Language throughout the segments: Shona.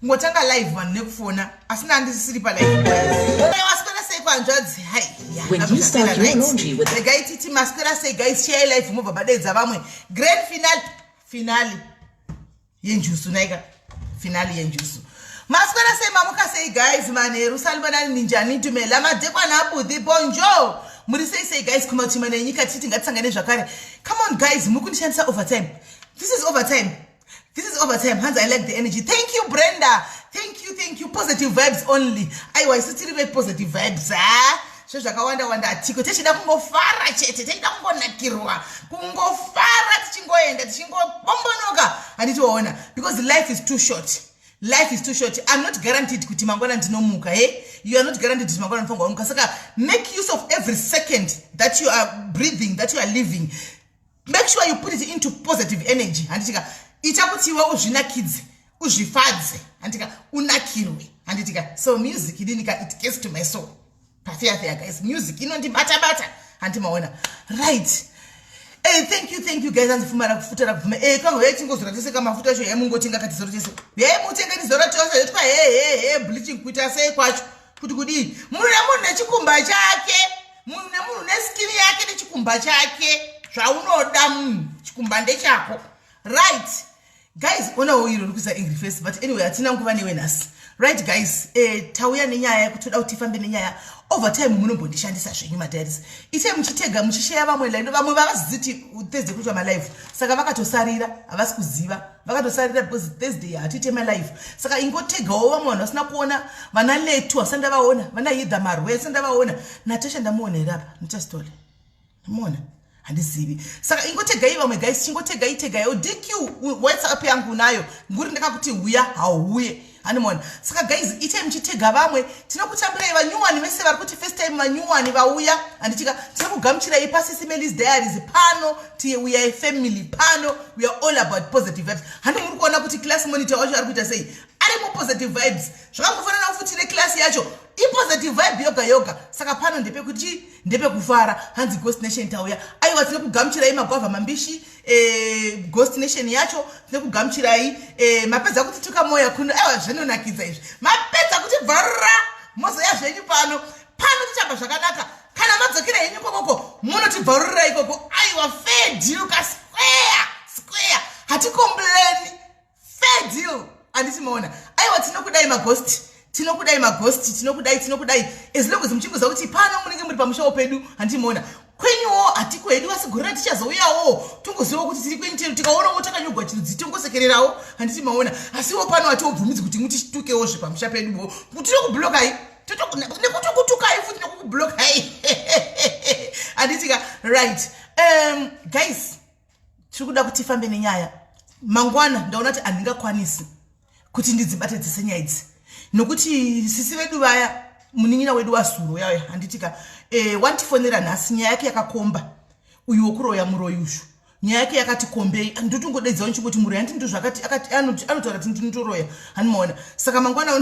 Ngotanga live vanhu nekufona asi ndandisiri palive. Maswera sei kwanzvadzi? Hai, regai titi maswera sei guys, share live mobva badaidza vamwe. Grand finale, finale yenjusu naika, finale yenjusu. Maswera sei, mamuka sei guys? Manheru, sanibonani, ninjani, dumela, madekwana abudhi, bonjour, muri sei sei guys kumachima nenyika? Titi ngatisangane zvakare. Come on guys, muri kundishandisa overtime. This is overtime, this is overtime. Hanzi I like the energy. Thank you, Brenda, thank you, thank you. Positive vibes only. Aiwa, isu tiri vepositive vibes. Ha, zvo zvakawanda wanda atiko, tichida kungofara chete, tichida kungonakirwa, kungofara, tichingoenda tichingobombonoka, handitiona? Because life is too short, life is too short. I'm not guaranteed kuti mangwana ndinomuka. He, you are not guaranteed kuti mangwana ndinofanirwa kumuka. Saka make use of every second that you are breathing, that you are living. Make sure you put it into positive energy, handitika? Ita kuti iwe uzvinakidze, uzvifadze, handitika? Unakirwe, handitika? So music idinika, it gets to my soul pafair fair guys. Music inondibata bata, handimaona? Right. Hey, thank you, thank you guys. Anzifumana kufuta rakubvuma. Eh, kango yaitingozora tese kamafuta acho yamungotenga katizoro tese. Yaimutenga tizora tose yotwa he he he bleaching kuita sei kwacho kuti kudii? Munhu nemunhu nechikumba chake, munhu nemunhu neskin yake nechikumba chake, zvaunoda munhu, chikumba ndechako. Right guys, onawo iro rikuisa angry face, but anyway hatina nguva newe nhasi. Right guys, tauya nenyaya yekutoda kuti tifambe nenyaya. Overtime munombondishandisa zvenyu madiaries. Itei muchitega, muchisheya vamwe line. Vamwe vavaziti Thursday kuitwa malive, saka vakatosarira, havasi kuziva, vakatosarira because Thursday hatiite malive. Saka ingotegawo vamwe vanhu vasina kuona. Vana Letu vasati ndavaona, vana Hidha Marwe vasati ndavaona. Natasha ndamuona here apa? Natasha ndamuona, handizivi. Saka ingotegai vamwe guys, chingotegai, tegaiwo DQ. WhatsApp yangu unayo, nguri ndakakuti uya, hauuye, hanimona? Saka guys, itei muchitega vamwe. Tinokutambirai vanyuwani vese vari kuti first time vanyuwani vauya, handitika? Tinokugamuchirai paSisi Melis Diaries pano. We are a family pano, we are all about positive vibes. Handi muri kuona kuti class monitor wacho ari kuita sei? Ari mupositive vibes. Zvakangofanana futi neclass yacho, ipositive vibe yoga yoga. Saka pano ndepekuti ndepekufara. Hanzi Ghost Nation tauya. Aiwa, tinokugamuchirai magwavha mambishi, Ghost Nation yacho tinokugamuchirai. Mapedza kutituka moya kuno. Aiwa, zvinonakidza izvi. Mapedza kutibvarura, mozoya zvenyu pano. Pano tichabva zvakanaka. Kana madzokera henyu ikokoko, munotibvarurira ikoko. Aiwa, fair deal ka, square square, haticomplaini, fair deal, handiti maona? Aiwa, tinokudai maghost, tinokudai maghost, tinokudai, tinokudai. As long as muchingoziva kuti pano munenge muri pamushawo pedu, handimaona? Kwenyuwo hatiko hedu, asi gore ratichazouyawo tongozivawo kuti tiri kwenyu. Tero tikaonawo takanyogwa chirudzi tongosekererawo, handiti maona? Asiwo pano hatiobvumidzi kuti mutitukewo zvepamusha peduwo. Tinokublokai nekutokutukai futi nekukublokai, handitika? Right, guys, tiri kuda kuti tifambe nenyaya. Mangwana ndaona kuti handingakwanisi kuti ndidzibate dzese nyaya idzi, nokuti sisi vedu vaya, munin'ina wedu wasuro yaya, handitika? Wandifonera nhasi, nyaya yake yakakomba. Uyu wokuroya, muroyi ushu, nyaya yake yakati kombei. Ndotongodedzawo ndichingoti muroyi, handiti? Ndo zvakati anotaura kuti ndinotoroya, handimaona? Saka mangwana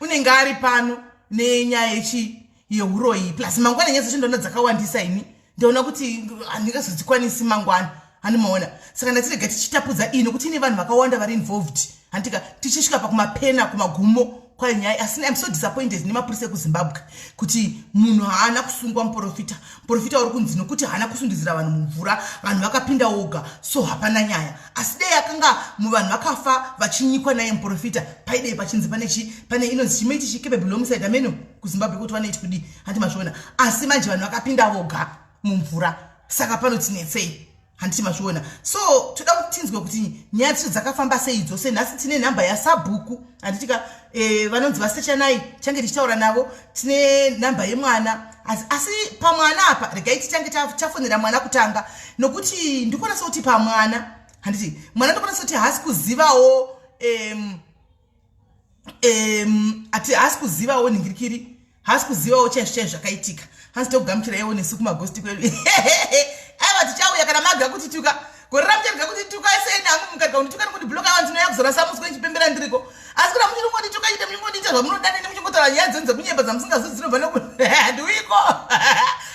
unenge ari pano nenyaya yechi yeuroyi. Plus mangwana nyaya dzacho ndaona dzakawandisa. Ini ndaona kuti handingazodzikwanisi mangwana, handimaona? Saka ndatirega tichitapudza iyi, nokuti ine vanhu vakawanda vari involved, handika? Tichisvika pakumapena kumagumo kwayo nyaya. Asi I'm so disappointed nemapurisa ekuZimbabwe kuti munhu haana kusungwa. Muprofita, muprofita uri kunzi nokuti haana kusundidzira vanhu mumvura, vanhu vakapinda woga, so hapana nyaya. Asi dei akanga muvanhu vakafa vachinyikwa naye muprofita, paidei pachinzi pane chi pane inonzi chimaiti chiculpable homicide, ameno kuZimbabwe kuti vanoiti kudii, handi mazviona? Asi manje vanhu vakapinda voga mumvura, saka panotinetsei, handiti mazviona? So toda kuti tinzwe kuti nyaya dzacho dzakafamba sei dzose. Nhasi tine nhamba yasabhuku, handitika? Vanonzi vaSechanai, change tichitaura navo. Tine nhamba yemwana, asi pamwana apa regai tichange tafonera mwana kutanga, nokuti ndikuona sekuti pamwana, handiti, mwana ndikuona sekuti haasi kuzivawo, ati haasi kuzivawo nhingirikiri, haasi kuzivawo chaizvo chaizvo zvakaitika. Hanzi tokugamuchiraiwo nesu kumagosti kwedu. Aiwa, tichauya kana maga kutituka. Gore ramucharega kutituka senangu, mukarega kundituka nekundibloka, aiwa, ndinouya kuzorasa muswe ndichipembera ndiriko. Asi kana muchiri kungondituka chete, muchingondiita zvamunoda neni, muchingotaura nyaya dzenu dzekunyemba dzamusingazivi dzinobva neku, handiuiko,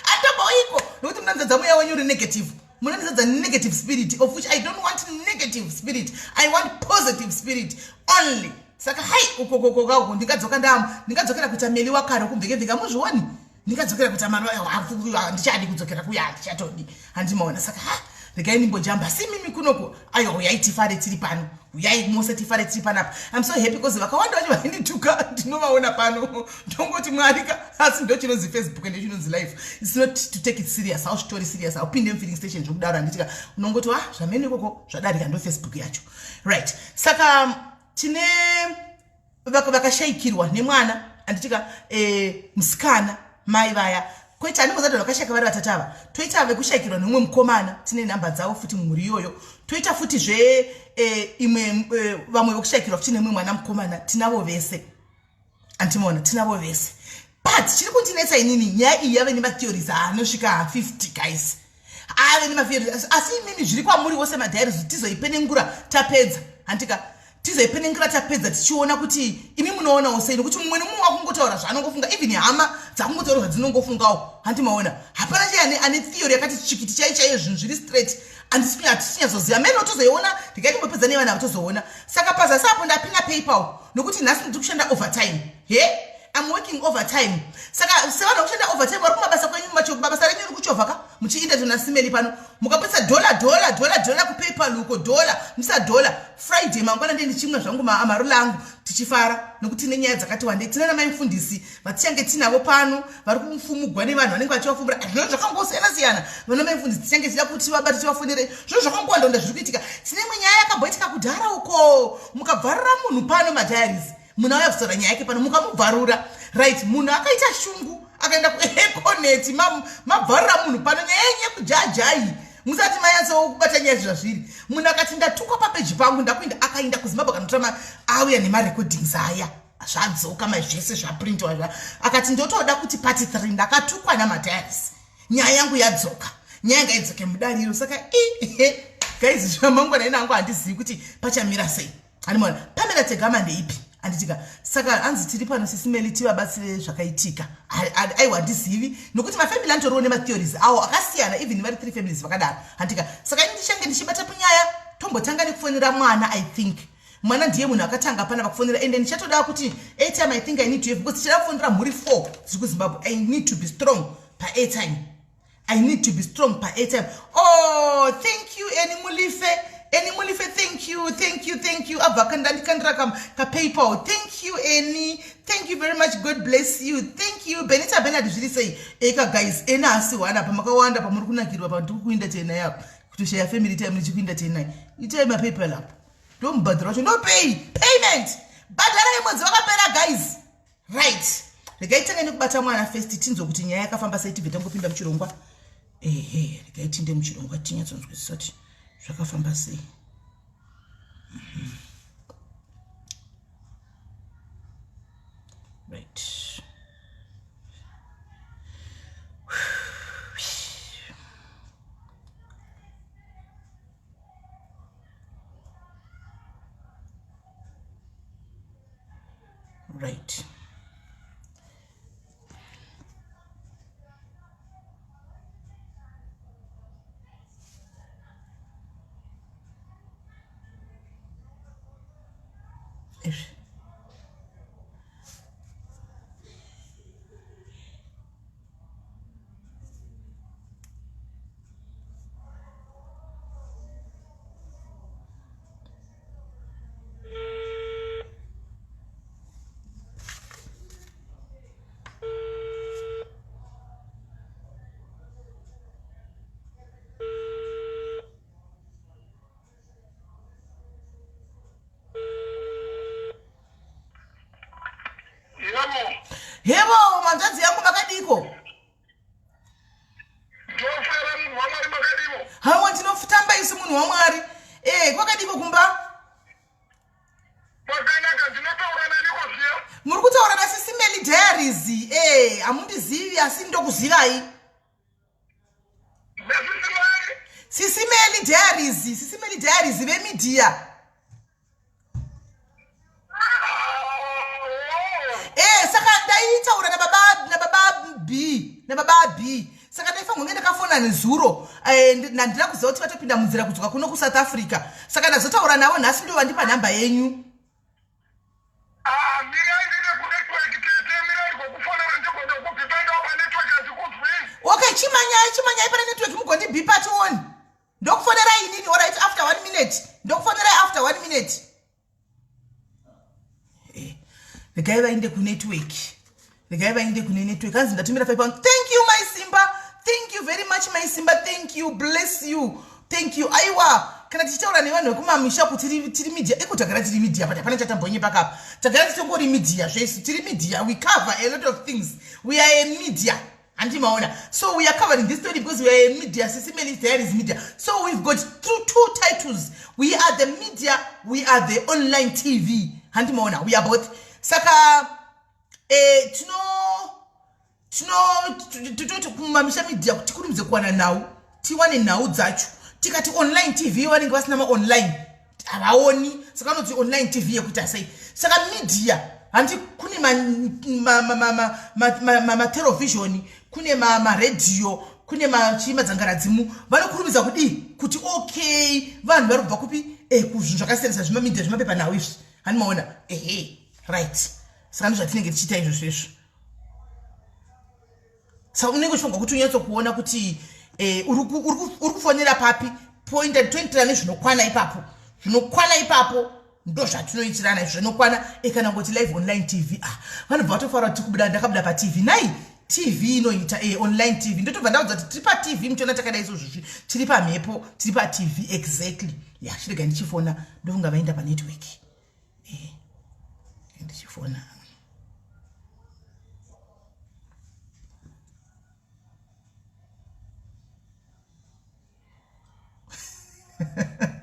handitombouyiko, nokuti munonzadza mweya wenyu uri negative. Munondizadza negative spirit, of which I don't want negative spirit. I want positive spirit only. Saka hai ukokokokauko ndingadzoka ndamu ndingadzokera kuita meli wakare kumvekemveka muzvioni ndingadzokera kuita mari handichadi kudzokera kuya handichatodi handimaona. Saka ha regai ndimbojamba asi mimi kunoko aiwa uyai tifare tiri pano, uyai mose tifare tiri panapa. I'm so happy because vakawanda vacho vaindituka ndinovaona pano, ndongoti Mwari ka. Asi ndo chinonzi Facebook ndo chinonzi life. It's not to take it serious, hauchitori serious, haupinde mufilling station zvokudaro handitika unongoti wa zvamene ikoko zvadarika, ndo Facebook yacho, right? Saka tine vakashayikirwa nemwana handitika musikana mai vaya koita anongozati vakashayika vari vatatu ava, toita vekushayikirwa nemumwe mukomana, tine nhamba dzavo futi mumhuri iyoyo, toita futi zve imwe vamwe vekushayikirwa futi nemumwe mwana mukomana, tinavo vese andimaona, tinavo vese. But chiri kundinetsa inini, nyaya iyi yave nematheories anosvika 50 guys, ave nematheories. Asi imimi zviri kwamuri wose madiaries, tizoipenengura tapedza handika, tizoipenengura tapedza tichiona kuti imi munoonawo sei, nokuti mumwe nemumwe wakungotaura zvaanongofunga, even hama dzakungotaura zvadzinongofungawo handimaona. Hapana chai ane theory yakati tsvikiti chai chaiyo, zvinhu zviri straight handisi tichinyatsoziva mene tozoiona. Ndikaitimbopedza nevana ava tozoona. Saka pazasi apo ndapinda PayPal nokuti nhasi ndiri kushanda overtime. He, I'm working overtime. Saka sevanhu vakushanda overtime vari kumabasa kwenyu, basa renyu riri kuchovha ka, muchiinda tonasimeli pano mukapesa dhola dhola dhola dhola kuPayPal uko, dhola musa dhola. Friday mangwana ndiye ndichimwa zvangu amarula angu tichifara nokuti tine nyaya dzakati wandei. Tina namai mufundisi vatichange tinavo pano vari kufumugwa nevanhu vanenge vachivafumura, zvino zvakangosiyana siyana. Vana mai mufundisi tichange tichida kuti vabate tivafonere, zvino zvakangowanda wanda zviri kuitika. Tine imwe nyaya yakamboitika kudhara uko, mukabvarura munhu pano madiaries, munhu auya kuzotaura nyaya yake pano mukamubvarura, right? Munhu akaita shungu akaenda kuEconet, mabvarura munhu pano nyaya yenyu yekujajai musati manyatsokubata nyaya zvazviri. Munhu akati ndatukwa papeji pangu, ndakuenda, akaenda kuZimbabwe akanotora, auya nemarecordings aya, zvadzoka mazvese zvaprintwa, akati ndotoda kuti part 3 ndakatukwa namadiaries, nyaya yangu yadzoka, nyaya ngaidzoke mudariro. Saka i guys, zvamangwana ina angu handizivi kuti pachamira sei. Hanimona Pamela Tegama ndeipi handitika. Saka hanzi tiri pano sisimeli tivabatsire zvakaitika. Aiwa handizivi nokuti mafamily anotoriwo nematheories awo akasiyana, even vari three families vakadaro handika. Saka ini ndichange ndichibata punyaya, tombotanga nekufonera mwana. I think mwana ndiye munhu akatanga pana pakufonera, ende ndichatoda kuti airtime I think I need to have because tichada kufonera mhuri four dziri kuZimbabwe. I need to be strong paairtime, I need to be strong paairtime. Oh, thank you Eni Mulife, Eni Mulife, thank you, thank you, thank you. Abva kandandikandira kaPayPal. Thank you Eni, thank you very much, God bless you, thank you. Benita Benard, zviri sei eka guys? Ena asi wana pamakawanda pamuri kunakirwa pandiri kuinda tena yapo kutoshaya family time ndichikuinda tenai. Itai maPayPal apo, ndomubhadhara wacho, ndopay payment, bhadharai mwedzi wakapera guys. Right, regai tange nekubata mwana first, tinzwe kuti nyaya yakafamba sei, tibve tangopinda muchirongwa. Ehe, regai tinde muchirongwa tinyatsonzwisisa kuti zvakafamba sei. Right. Izvi Yebo. Hebo manzvadzi yangu, makadiko? Ndofara, munhu waMwari, makadivo? Hawa, ndinotamba isu, munhu waMwari. E, kwakadiko kumba? Kwakanaka. Ndinotaura naniko zviya? Muri kutaura nasisimeli Diaries. E, hamundizivi asi ndokuzivai. Nasisimali? Sisimeli Diaries, Sisimeli Diaries vemedia. E, saka ndaitaura nababa B, nababa B. Saka ndaifanirwa kunge ndakafona nezuro, eh, ndandina kuziva kuti vatopinda munzira kudzoka kuno kuSouth Africa. Saka ndazotaura navo nhasi, ndo vandipa nhamba yenyu. Ah, mirai ndine kunetwork tete, mirai ngokufonera ndigoda kubhipa ndawo panetwork handikunzwi. Okay, chimanyai, chimanyai pane network mugondibhipa tione. Ndokufonerai inini, alright, after 1 minute. Ndokufonerai after 1 minute. Eh, regai vaende kunetwork, regai vaende kune network. Hanzi ndatumira 5 pounds. Thank you my Simba, thank you very much my Simba, thank you, bless you, thank you. Aiwa, kana tichitaura nevanhu vekumamisha kuti tiri media, iko tagara tiri media, but hapana chatambonye pakapa. Tagara titongori media zvesu, tiri media, we cover a lot of things, we are a media. Hanti maona? So we are covering this story because we are a media. Sisi Melly's Diaries Media. So we've got two titles. We are the media, we are the online TV. Hanti maona? We are both. Saka eh, tino tino tototi kumamisha media kuti tikurumidze kuwana nhau, tiwane nhau dzacho. Tikati online TV, vanenge vasina maonline havaoni, saka vanoti online TV yekuita sei? Saka media, handi kune matelevision, kune maredhiyo, kune machii madzangaradzimu, vanokurumidza kudii kuti okay, vanhu vari kubva kupi, eh, kuzvinhu zvakasiyanisa, zvimamedia, zvimapepa nhau izvi, handi maona? Ehe, right. Saka ndozvatinenge tichiita izvozvo izvo. Saka unenge uchifanirwa kuti unyatsokuona kuti eh, uri kufonera papi, pointa toitirana nezvinokwana ipapo, zvinokwana ipapo ndo zvatinoitirana izvo zvinokwana. E, kana ngoti live online TV, ah, vanobva vatofara kuti tikubuda, ndakabuda paTV. Nai TV inoita e, online TV, ndotobva ndaudza kuti tiri paTV, muchiona takadai izvozvizvi, tiri pamhepo, tiri paTV exactly. Ya, chirega ndichifona, ndofunga vaenda panetwork. E, ndichifona.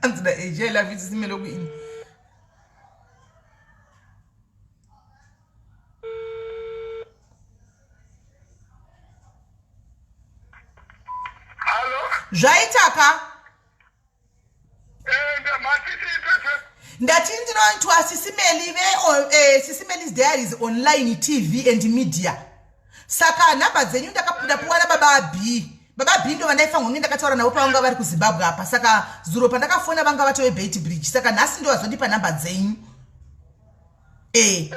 Anzi na AJ, I love you, Sisi Melo kuini. Hallo? Zvaitaka. Eh, ndati ndinoitwa Sisi Melly ve eh, Sisi Melly's Diaries online TV and media. Saka nhamba dzenyu ndapuwa nababa B. Baba B ndo vandaifanirwa kunge ndakataura navo pavanga vari kuZimbabwe apa. Saka zuro pandakafona vanga vatove Beit Bridge, saka nhasi ndo vazondipa nhamba dzenyu. Eh,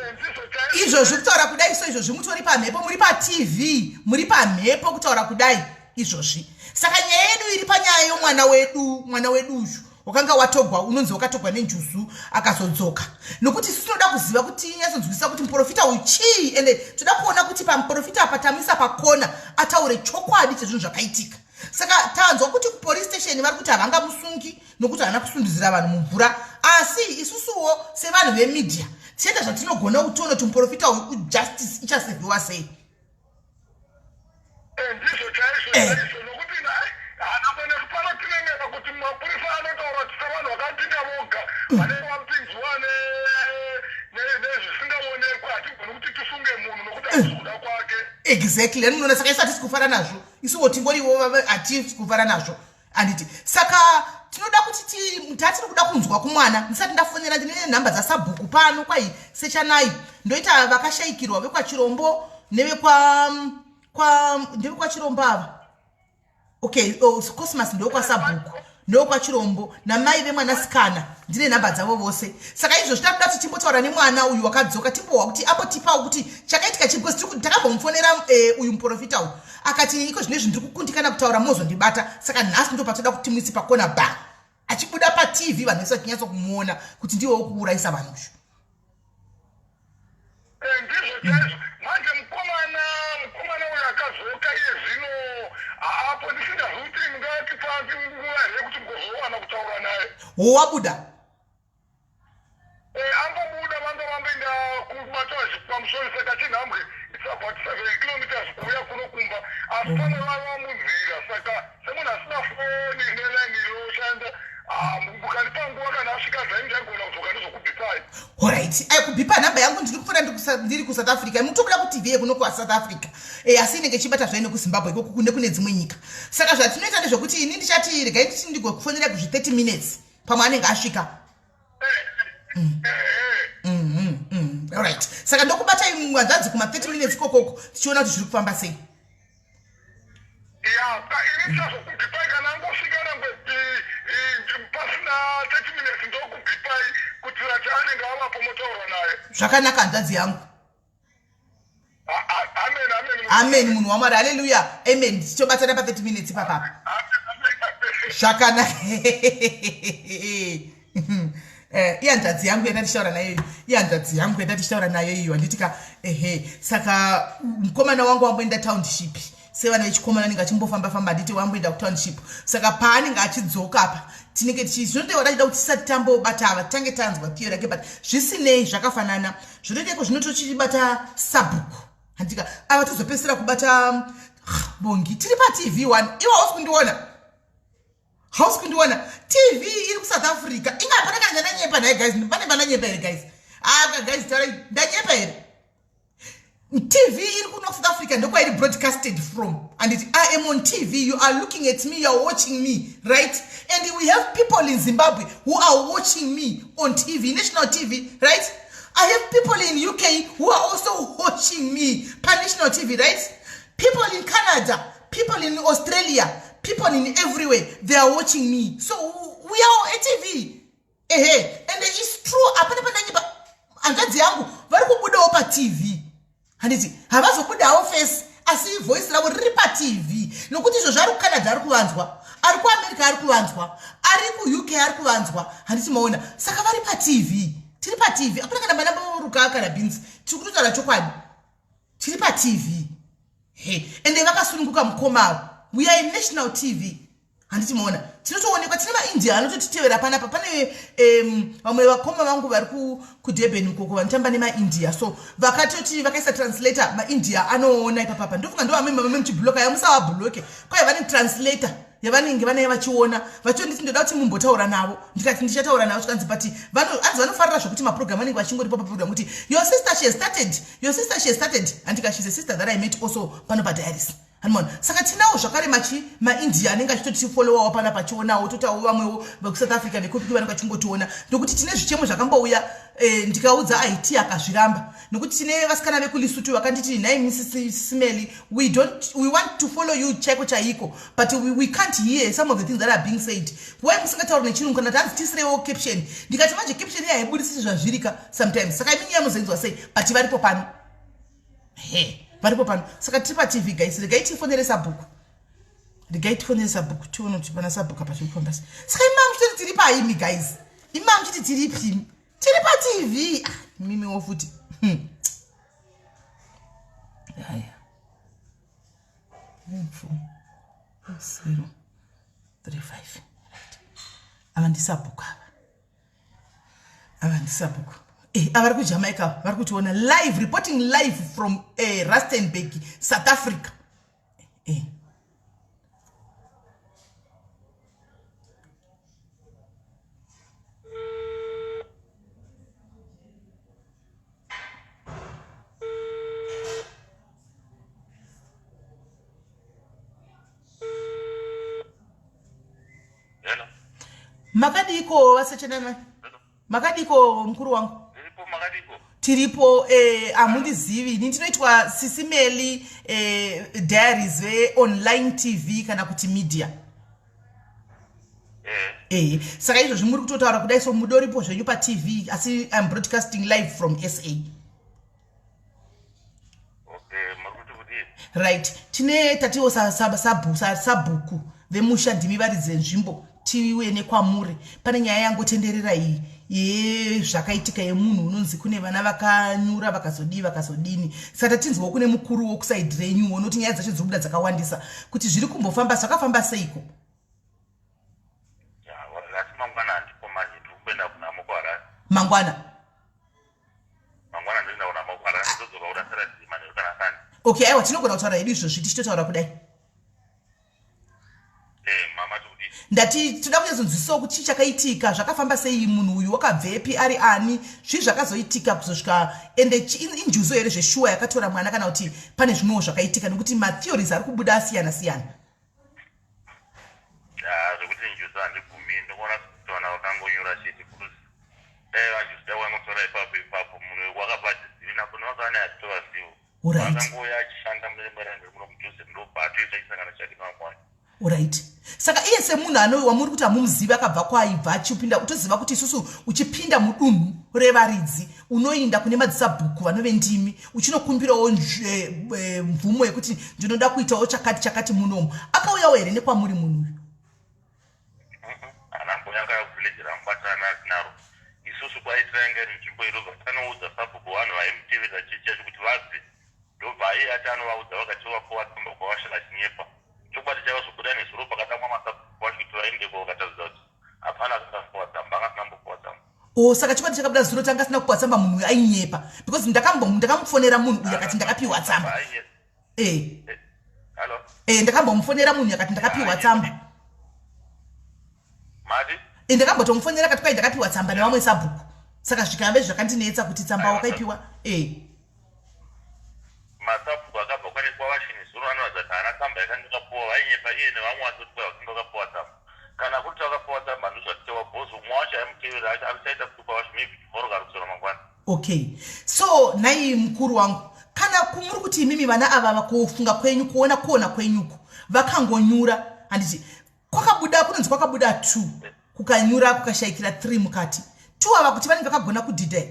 izvozvi kutaura kudai, so izvozvi mutori pamhepo, muri paTV, muri pamhepo kutaura kudai izvozvi. Saka nyaya yedu iri panyaya yomwana wedu, mwana wedu uyu wakanga watogwa, unonzi wakatogwa nenjuzu akazodzoka, nokuti isu tinoda kuziva kuti nyatsonzwisisa kuti muprofita uyu chii, ende toda kuona kuti pamuprofita apa tamisa pakona ataure chokwadi chezvinhu zvakaitika. Saka tanzwa kuti kupolice station vari kuti havangamusungi nokuti haana kusundudzira vanhu mumvura, asi isusuwo sevanhu vemedia tichaita zvatinogona kuti tione kuti muprofita uyu justice ichasevhiwa sei. Eh, ndizvo chaizvo, Eh. chaizvo, nokuti haana kuenda panotiremera kuti mapurisa anotaura kuti sevanhu vakapinda voga, vanenge vapinzwa nezvisingaonekwi, hatigoni kuti tisunge munhu nokuti hatisi kuda kwake. Exactly, ani munoona? Saka isu hatisi kufara nazvo, isuwo tingoriwo hatisi kufara nazvo, handiti? Saka tinoda kuti tatiri kuda kunzwa kumwana. Ndisati ndafonera, ndine nhamba dzasabhuku pano kwai Sechanai, ndoita vakashayikirwa vekwaChirombo nevekwa kwa ndevekwaChirombo ava. Okay, oh, Cosmas ndokwasabhuku, ndokwachirombo, namai vemwanasikana, ndine nhamba dzavo vose. Saka izvozvi takuda kuti timbotaura nemwana uyu wakadzoka, timbohwa kuti ambotipawo kuti chakaitika chii, because takambomufonera eh, uyu muprofita uyu akati iko zvino izvi ndiri kukundikana kutaura, mozondibata. Saka nhasi ndo patoda kuti timuise pakona ba achibuda paTV, vanhu vese vachinyatso kumuona kuti ndiwe wokuurayisa vanhu uyu. Eh, ndizvo chaizvo. Manje mukomana uyu akadzoka iye zvino haapo, ndisingazivi kuti ndingatipa nguva here kuti mugozowana kutaura naye. Wabuda? Eh, ambobuda, vanga vamboenda kubatwa pamusoro, saka chinhambwe, it's about 7 kilometers kuuya kuno kumba, asi pamwe vaiva munzira. Saka semunhu asina foni nelaini inoshanda, mukandipa nguva, kana asvika zai, ndagona kudzoka ndizokubhipai. Alright, ay kubhipa nhamba yangu, ndiri kufona ndiri kuSouth Africa, mutobuda kuTV yekuno kuSouth Africa, e, asi inenge ichibata zvayo nekuZimbabwe ikoko kune kune dzimwe nyika. Saka zvatinoita ndezvekuti ini ndichati regai nditi ndigokufonera kuzvi 30 minutes, pamwe anenge asvika. Alright, saka ndokubatai hanzvadzi kuma 30 minutes ikokoko, tichiona kuti zviri kufamba sei. Ini ndichazokubhipai kana angosvika nangwe pasina 30 minutes ndokubhipai kuitira kuti anenge avapo motaura naye. Zvakanaka hanzvadzi yangu. Amen, amen. Amen munhu waMwari. Haleluya. Amen. Tichobatana pa 30 minutes ipapapa. Zvakanaka. Eh, ihanzvadzi yangu yandatichitaura nayo iyo ihanzvadzi yangu yandatichitaura nayo iyo handiti ka ehe saka mukomana wangu wamboenda township sevana vechikomana anenge achimbofamba famba handiti wamboenda kutownship saka paanenge achidzoka apa tinenge tichi zvinotoiwa tachida kuti tisati tambobata ava titange tanzwa theory yake but zvisinei zvakafanana zvotoitaiko zvino tochibata sabhuku handika ava tozopedzisira kubata bongi tiri patv one iwe hausi kundiona hausi kundiona tv iri kusouth africa inga hapana kana ndanyepa nhai guys pane vananyepa here guys aka guys taurai ndanyepa here tv iri kuno south africa ndokwairi broadcasted from and it, i am on tv you are looking at me you are watching me right and we have people in zimbabwe who are watching me on tv national tv right i have people in uk who are also watching me panational tv right people in canada people in australia people in everywhere they are watching me so we are on tv ehe and its true hapana pandanyepa hanzvadzi yangu vari kubudawo patv handiti havazobudawo face asi voice ravo riri patv nokuti izvozvo ari kucanada ari kuvanzwa ari kuamerica ari kuvanzwa ari kuuk ari kuvanzwa handiti maona saka vari patv tiri patv apana kana manamboruka kana beans tiri kutotaura chokwadi tiri patv he ende vakasununguka mukoma avo we are in national tv handiti maona tinotoonekwa tine maindia anototitevera panapa pane vamwe vakoma vangu vari kudurban ukoko vanotamba nemaindia so vakatoti vakaisa translator maindia anoona ipapapa ndofunga ndo vamwe vamwe muchibloka yamusavabloke kwai vane translator yavanenge vanaye vachiona vachonditi ndoda kuti mumbotaura navo ndikati ndichataura navo zvikanzi but hanzi vanofarira zvekuti maprogram anenge vachingoripo paprogram kuti your sister she started your sister she started handika she's a sister that i met also pano padiaries hanimona saka tinawo zvakare machi maindia anenge achitotifollowawo pana pachionawo totawo vamwewo vekusouth africa vekupi vanenge vachingotiona ndokuti tine zvichemo zvakambouya eh, ndikaudza it akazviramba nokuti tine vasikana vekulisutu vakanditi nhai mrs simeli we don't we want to follow you chaiko chaiko but we, we can't hear some of the things that are being said why musingatauri nechirungu kana tanzi tisirewo caption ndikati manje caption iya haibudisi zvazvirika sometimes saka imi nyaya muzoinzwa sei but varipo pano he varipo pano saka tiri patv guys regai tifonere sabhuku regai tifonere sabhuku tione kuti pana sabhuku apa zviri kufamba sei saka imama muchitoti tiri paimi guys imama muchiti tiripi tiri patv ah, mimiwo futi Haya. 4 0 3 5 right. Ava ndisabhuku ava. Ava ndisabhuku. Eh, ava vari kuJamaica vari kutiona live reporting live from eh, Rustenburg, South Africa. Eh. Makadiko vasechenana? Makadiko mukuru wangu? Tiripo makadiko? Tiripo eh, hamundizivi ini ndinoitwa Sisimeli eh, Diaries veonline TV kana kuti media. Eh. Eh, saka izvozvi muri kutotaura kudai so mudoripo zvenyu patv asi im broadcasting live from sa. Okay, muri kuti kudii? Right, tine tatiwo sabhuku vemusha ndimi varidzi venzvimbo tiuye nekwamuri pane nyaya yangotenderera iyi yezvakaitika yemunhu unonzi kune vana vakanyura vakazodii vakazodini saka tatinzwawo kune mukuru wokusaidi renyuwo nokuti nyaya dzacho dziri kubuda dzakawandisa kuti zviri kumbofamba zvakafamba seiko. Asi mangwana handipo manje ndiri kumboenda kunhamo kuHarare. Mangwana? Mangwana ndinoenda kunhamo kuHarare ndodzoka kuda Saturday manheru kana Sunday. Okay, aiwa tinogona kutaura hedu izvozvi tichitotaura kudai. Eh, mama tikudii? Ndati toda kunyatsonzwisisawo kuti chii chakaitika, zvakafamba sei, munhu uyu wakabvepi, ari ani, zvii zvakazoitika kuzosvika ende injuzu here zveshuwa yakatora mwana kana kuti pane zvimwewo zvakaitika nekuti matheories ari kubuda asiyana siyana. Ah, zvekuti njuzu handibvumi ndinoona sekuti vana vakangonyura chete because dai vanjuzu dai vangotora ipapo ipapo munhu wakabva achizivi napo nevakava naye hatitovazivo Alright. akangouya achishanda mune rimwe rand muno mudhuze ndobva atoita chisangano chake nevamwe vake. Alright, saka iye semunhu ano wamuri kuti hamumuzivi, akabva kwaibva achipinda, utoziva kuti isusu uchipinda mudunhu revaridzi unoinda kune madzisabhuku vanove ndimi, uchinokumbirawo mvumo yekuti ndinoda kuitawo chakati chakati munomu. Akauyawo here nekwamuri munhu uyu? Haana mbonyanga village ramubatana naro. Isusu kwaitira inga iri nzvimbo irobva tanoudza sabhuku, vanhu vaimutevedza chechi yacho kuti vabve. Ndobva iye ati anovaudza, vakati vapuwa tsamba kwavasha vachinyepa. Chokwadi chakazobuda nezuro pakadamwa masabhuku vacho kuti vaendeko, vakataridza kuti hapana akangapuwa tsamba, anga asina kumbopuwa tsamba. O, saka chokwadi chakabuda zuro tanga asina kupiwa tsamba munhu uyu, ainyepa, because ndakamufonera munhu uyu akati ndakapiwa tsamba. E hallo? E, ndakambomufonera munhu akati ndakapiwa tsamba. Mati? E, ndakambotomufonera akati kwai ndakapiwa tsamba nevamwe sabhuku. Saka zvikave zvakandinetsa kuti tsamba wakaipiwa e. Masabhuku akabva kwane kwavashini zuro anoratidza kuti haana tsamba yakanga akapuwa. Vainyepa iye nevamwe vacho kuti kwai vakanga vakapuwa tsamba. Kana kuti vakapuwa tsamba, ndozvatitewa bhozi. Umwe wacho aimutevera acho arichaita kuti kwavashi maybe tomorrow kari kusora mangwana. Okay, so nhai mukuru wangu, kana kumuri kuti imimi vana ava, kufunga kwenyu, kuona kwenyuku, vakangonyura, handiti kwakabuda, kunonzi kwakabuda two, kukanyura kukashayikira three mukati, two ava kuti vanenge vakagona kudhidha?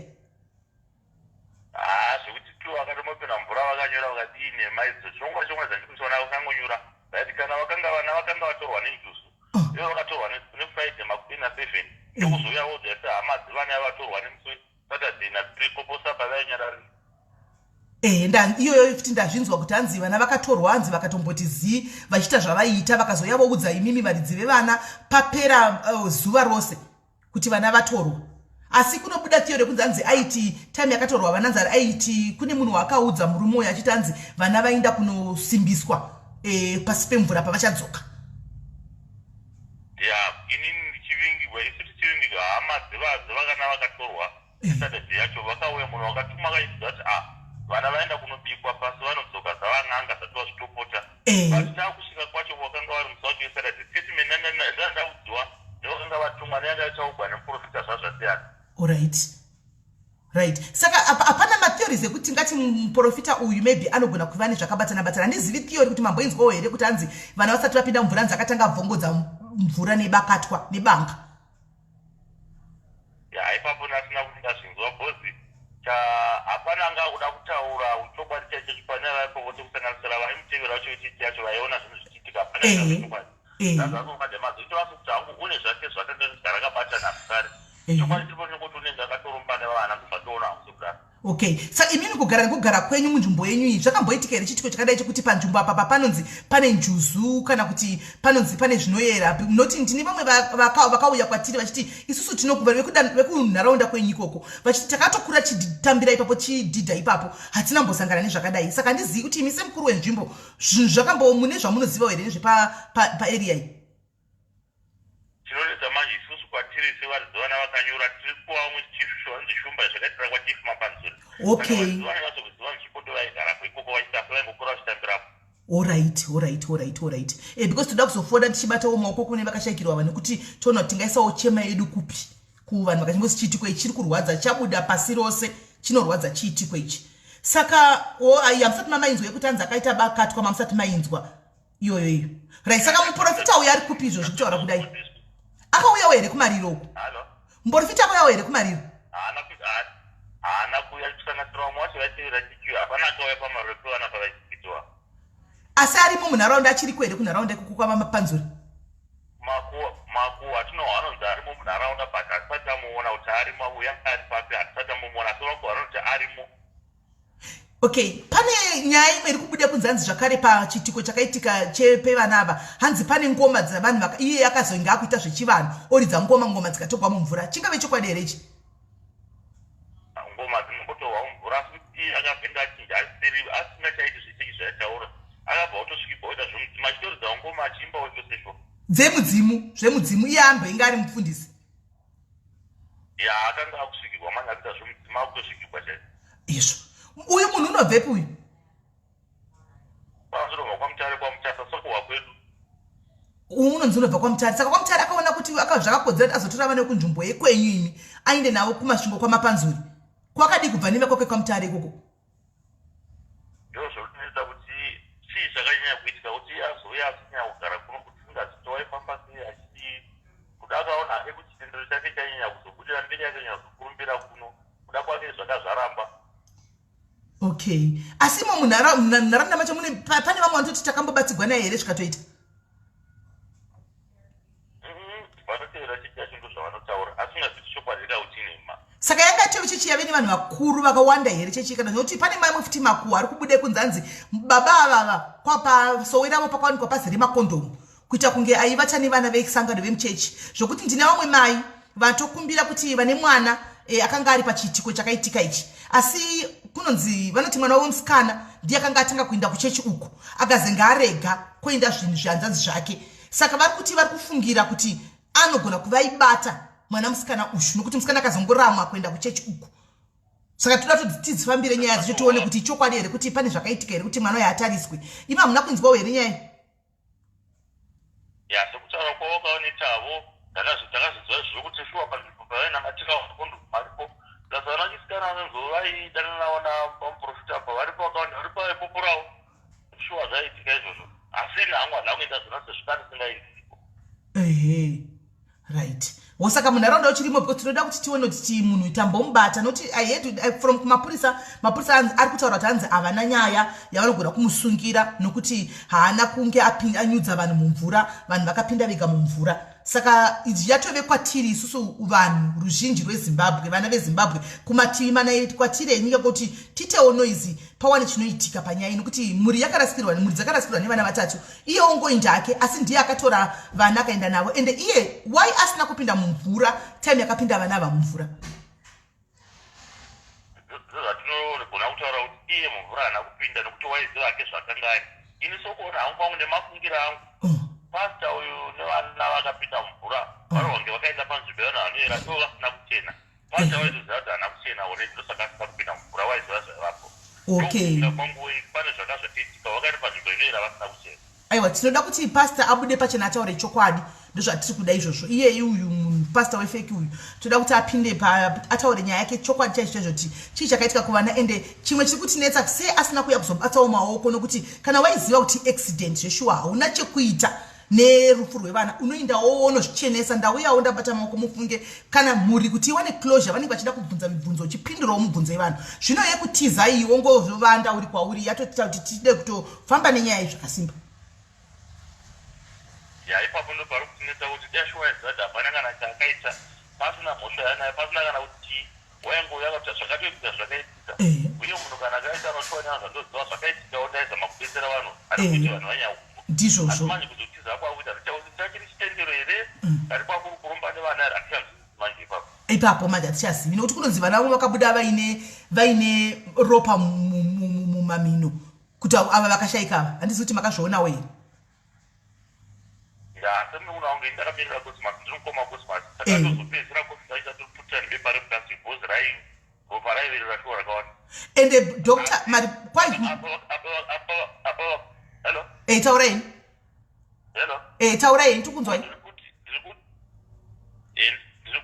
Haa, zvekuti two vakatombopinda mvura vakanyura vakadii nemaidzo, chirongwa chirongwa dzandikuti vana vakangonyura, but kana vakanga vana vakanga vatorwa nenjuzu, ivo vakatorwa neFriday makumi na7, ndokuzouya vodza sehama dzevana vatorwa nemusi weSaturday na3 koposapa vainyararira. Ehe, iyoyo futi ndazvinzwa kuti hanzi vana vakatorwa, hanzi vakatomboti zii vachiita zvavaiita, vakazoya voudza imimi varidzi vevana papera zuva rose kuti vana vatorwa. Asi kunobuda theory yekunzi hanzi aiti time yakatorwa vana, nzari aiti kune munhu waakaudza murume uyu achiti hanzi vana vaenda kunosimbiswa pasi pemvura pavachadzoka. Ya, inini ndichivingirwa, isu tichivingirwa, hama dzevakana vakatorwa neSaturday yacho vakauya. Munhu wakatuma akaitidza kuti a vana vaenda kunobikwa pasi, vanodzoka dzavan'anga zati vazvitopota. But taakusvika kwacho wakanga vari musi wacho weSaturday, statement ndandaudziwa nevakanga vatumwa neyanga yachaugwa nemuprofita zvazvasiyana. Alright, right, saka hapana matheories ekuti tingati muprofita uyu maybe anogona kuva nezvakabatana batana? Handizivi theory kuti mamboinzwawo here kuti hanzi vana vasati vapinda mumvura, hanzi akatanga bvongodza mvura nebakatwa, nebanga. Ya, ipapo ndasina kuti ndazvinzwa bhozi hapana anga akuda kutaura chokwadi chaicho chipanera ipopo, sekusanganisira vaimutevera vacho vechechi yacho vaiona zvinhu zvichiitika. Hapana chokwadi ndazazokademadzo itovaso kuti hangu une zvake zvakanga kugara akabatana kare. Chokwadi chiripo chekuti unenge akatoromba nevana kubva toona hangu sekudaro. Okay, saka imimi kugara nekugara kwenyu munzvimbo yenyu iyi, zvakamboitika here chiitiko chakadai chekuti panzvimbo apa panonzi pane njuzu kana kuti panonzi pane zvinoyera? Noti ndine vamwe vakauya kwatiri vachiti isusu tinokuva vekunharaunda kwenyu ikoko, vachiti takatokura chitambira ipapo, chidhidha ipapo, hatina mbosangana nezvakadai. Saka handizivi kuti imi semukuru wenzvimbo, zvinhu zvakambo mune zvamunozivawo here nezvepaarea iyi? Tinonetsa manje isusu kwatiri sevaridzi vana vakanyura, tiri kuva chief vanzi Shumba, zvakaitira kwachief Mapanzuri. Vana vazokuziva nzvimbo ndovaigarapo ikoko, vachiti asi vaingokura vachitambirapo. Alright, because toda kuzofona tichibatawo maoko kune vakashayikirwa vanhu, kuti toona kuti tingaisawo chema yedu kupi kuvanhu vakachimbozi chiitiko ichi chiri kurwadza, chabuda pasi rose, chinorwadza chiitiko ichi. Saka ai hamusati mamainzwa yekuti hanzi akaita bakatwa? Mamusati mainzwa iyoyo iyo? Right, saka muprofita uyu ari kupi izvozvi kutaura kudai? Akauyawo here kumariro uku? Halo? Muprofita akauyawo here kumariro? Haana kuuya, kusanganisira vamwe vacho vaitevera chichiyo, hapana akauya pamariro pevana pavaichiitiwa. Asi arimo munharaunda? Achiriko here kunharaunda ikoko kwavaMapanzuri? Makuwa atinohwa anonzi arimo munharaunda, but hatisati tamuona kuti arimo uye ari papi, hatisati tamuona, asi vakuwa vanoti arimo. Okay, pane nyaya imwe iri kubuda kunzi hanzi zvakare pachiitiko chakaitika chepevana ava, hanzi pane ngoma dzavanhu iye akazonge akuita zvechivanhu, oridza ngoma, ngoma dzikatogwa mumvura. Chingave chokwadi here ichi? Ngoma dzinombotorwa mumvura, asi kuti iye akabvenda achinja, asiri asingachaiti zvecheki zvaitaura, akabva otosvikirwa oita zvemudzimu, achitoridzawo ngoma, achiimbawo chose sho. Dzemudzimu, zvemudzimu, iye amboinge ari mufundisi. Ya, akanga akusvikirwa manje, akuita zvemudzimu, akutosvikirwa chaizvo. Izvo, uyu munhu unobvepi uyu? Kwanzirobva kwaMutare, kwaMutasa, sokuhwa kwedu. Uyu unonzi unobva kwaMutare. Saka kwaMutare akaona kuti zvakakodzera kuti azotora vana vekunzvimbo yekwenyu imi ainde navo kuMasvingo kwaMapanzuri? Kwakadii kubva neve kwake kwaMutare ikoko? Ndo zvokunoita kuti chii chakanyanya kuitika kuti azouya asinyanya kugara kuno kuti. Okay, asi imo munharaunda macho mune pane vamwe vanototi takambobatsigwa naye here zvikatoita? Vanotevera chechi yacho, ndozvavanotaura, asi ungazviti chokwadi kautinema. Saka yanga itove chechi yave nevanhu vakuru vakawanda here chechi? Kana nokuti pane mamwe futi makuhwa ari kubuda kunzi hanzi baba avava kwapasowe ravo pakawanikwa pazere makondomu, kuita kunge aivata nevana vesangano vemuchechi, zvokuti ndine vamwe mai vatokumbira kuti vane mwana akanga ari pachiitiko chakaitika ichi, asi kunonzi vanoti mwana wavo musikana ndiye akanga atanga kuenda kuchechi uku, akazenge arega kuenda zvinhu zvihanzvadzi zvake. Saka vari kuti vari kufungira kuti anogona kuvaibata mwana musikana uyu, nokuti musikana akazongoramwa kuenda kuchechi uku. Saka toda kuti tidzifambire nyaya dzacho, tione kuti ichokwadi here kuti pane zvakaitika here kuti mwana uyu atariswe. Imi hamuna kunzwawo here nyaya? Ya, sekutaura kwavo kaonetavo, takazviziva zvokuti shuwa panzvimbo pavainamatira makondomu aripo, plus vana chisikana vanonzi vaidananawo namuprofita apa varipo vakawanda, varipo vaipupurawo. Shuwa zvaiitika izvozvo, asi ini hangu handina kuenda zvona sezvo kandisingaindiiko. Ehe, right. Wo saka munharaunda uchirimo? Because tinoda kuti tione kuti ti munhu tambomubata, nokuti I heard from kumapurisa, mapurisa ari kutaura kuti hanzi havana nyaya yavanogona kumusungira nokuti haana kunge anyudza vanhu mumvura, vanhu vakapinda vega mumvura. Saka izvi yatove kwatiri isusu vanhu ruzhinji rweZimbabwe, vana veZimbabwe kumativi mana kwatiri enyika, kuti tiitewo noise pawane chinoitika panyaya, nokuti mhuri yakarasikirwa, mhuri dzakarasikirwa nevana vatatu. Iye ongoinda hake, asi ndiye akatora vana akaenda navo. Ende iye why asina kupinda mumvura time yakapinda vana ava mumvura? Ndozvatinogona kutaura kuti iye mumvura haana kupinda nokuti waiziva hake zvakanga ari. Ini sokuona hangu kwangu nemafungiro angu, pasta uyu nevana vakapinda mumvura vari vange vakaenda panzvimbo yevanhu vanoera ivo vasina kuchena. Pasta waitoziva kuti haana kuchena already, ndosaka asina kupinda mumvura, waiziva zvaivapo. Ndokufunga kwangu, pane zvanga zvatoitika, vakaenda panzvimbo inoera vasina kuchena. Aiwa, tinoda kuti pasta abude pachena ataure chokwadi, ndozvatiri kuda izvozvo. Iyeyi uyu munhu pasta wefake uyu, toda kuti apinde ataure nyaya yake chokwadi chaizvo chaizvo, kuti chii chakaitika kuvana. Ende chimwe chiri kutinetsa, sei asina kuuya kuzobatsawo maoko? Nokuti kana waiziva kuti accident zveshuwa hauna chekuita nerufu rwevana, unoendawo wonozvichenesa, ndauyawo ndabata maoko. Mufunge kana mhuri kuti iwane closure, vanenge vachida kubvunza mibvunzo, uchipindurawo mubvunzo yevanhu. Zvino yekutiza iyi, wongovanda uri kwauri, yatoita kuti tide kutofamba nenyaya iyi zvakasimba. Ya, ipapo ndo pari kutinetsa kuti dashuwa aiziva kuti hapana kana chaakaita, pasina mhosva yanayo, pasina kana kuti chii, waingouya akati zvakatoitika zvakaitika. Uye munhu kana akaita anoshuwa nevanhu, zvandoziva zvakaitikawo, ndaizama kubetsera vanhu ari kuti vanhu vanyanya. Ndizvozvo. Manje kuzotiza kwakuita zvichakuti chachiri chitendero here kari kwakuri kuromba nevana here, hatichazivi manje ipapo. Ipapo manje hatichazivi, nokuti kunonzi vana vamwe vakabuda vaine ropa mumamino, kuti ava vakashayika ava. Handizi kuti makazvionawo here? Ya, semunhu wangu, ndakamirira Cosmas, ndinokoma Cosmas, saka tozopedzisira Cosmas aita toputira nebepa replastic because rai ropa raiverera shuwa rakawanda. Ende doctor mari kwai Apa, hello? E, taurai. Hello? E, taurai, ndikunzwai. Ndiri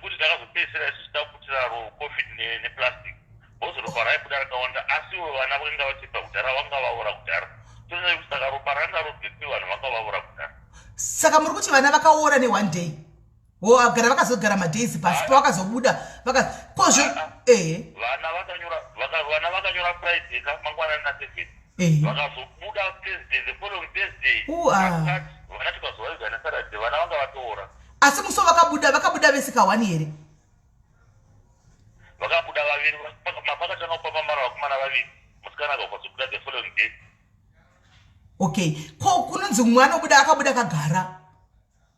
kuti takazopedzisira isusu takuputira coffin neplastic because ropa raibuda rakawanda, asi ivo vana vakanga vachibva kudhara, vanga vaora kudhara. Toziva kuti saka ropa ranga robvepi, vanhu vanga vaora kudhara. Saka muri kuti vana vakaora neone day, wo agara vakazogara madays pasi pavakazobuda kozvo ehe? Vana vakanyora Friday ka mangwanani na7, vakazobuda Thursday, the following Thursday. Ah. Vana tikazovaviga naSaturday, vana vanga vatoora. Asi musi vakabuda vese kawani here? Vakabuda vaviri, mapakatanga kupapamara vakomana vaviri, musikana akazobuda the following day. Okay, ko kunonzi mumwe anobuda akabuda akagara,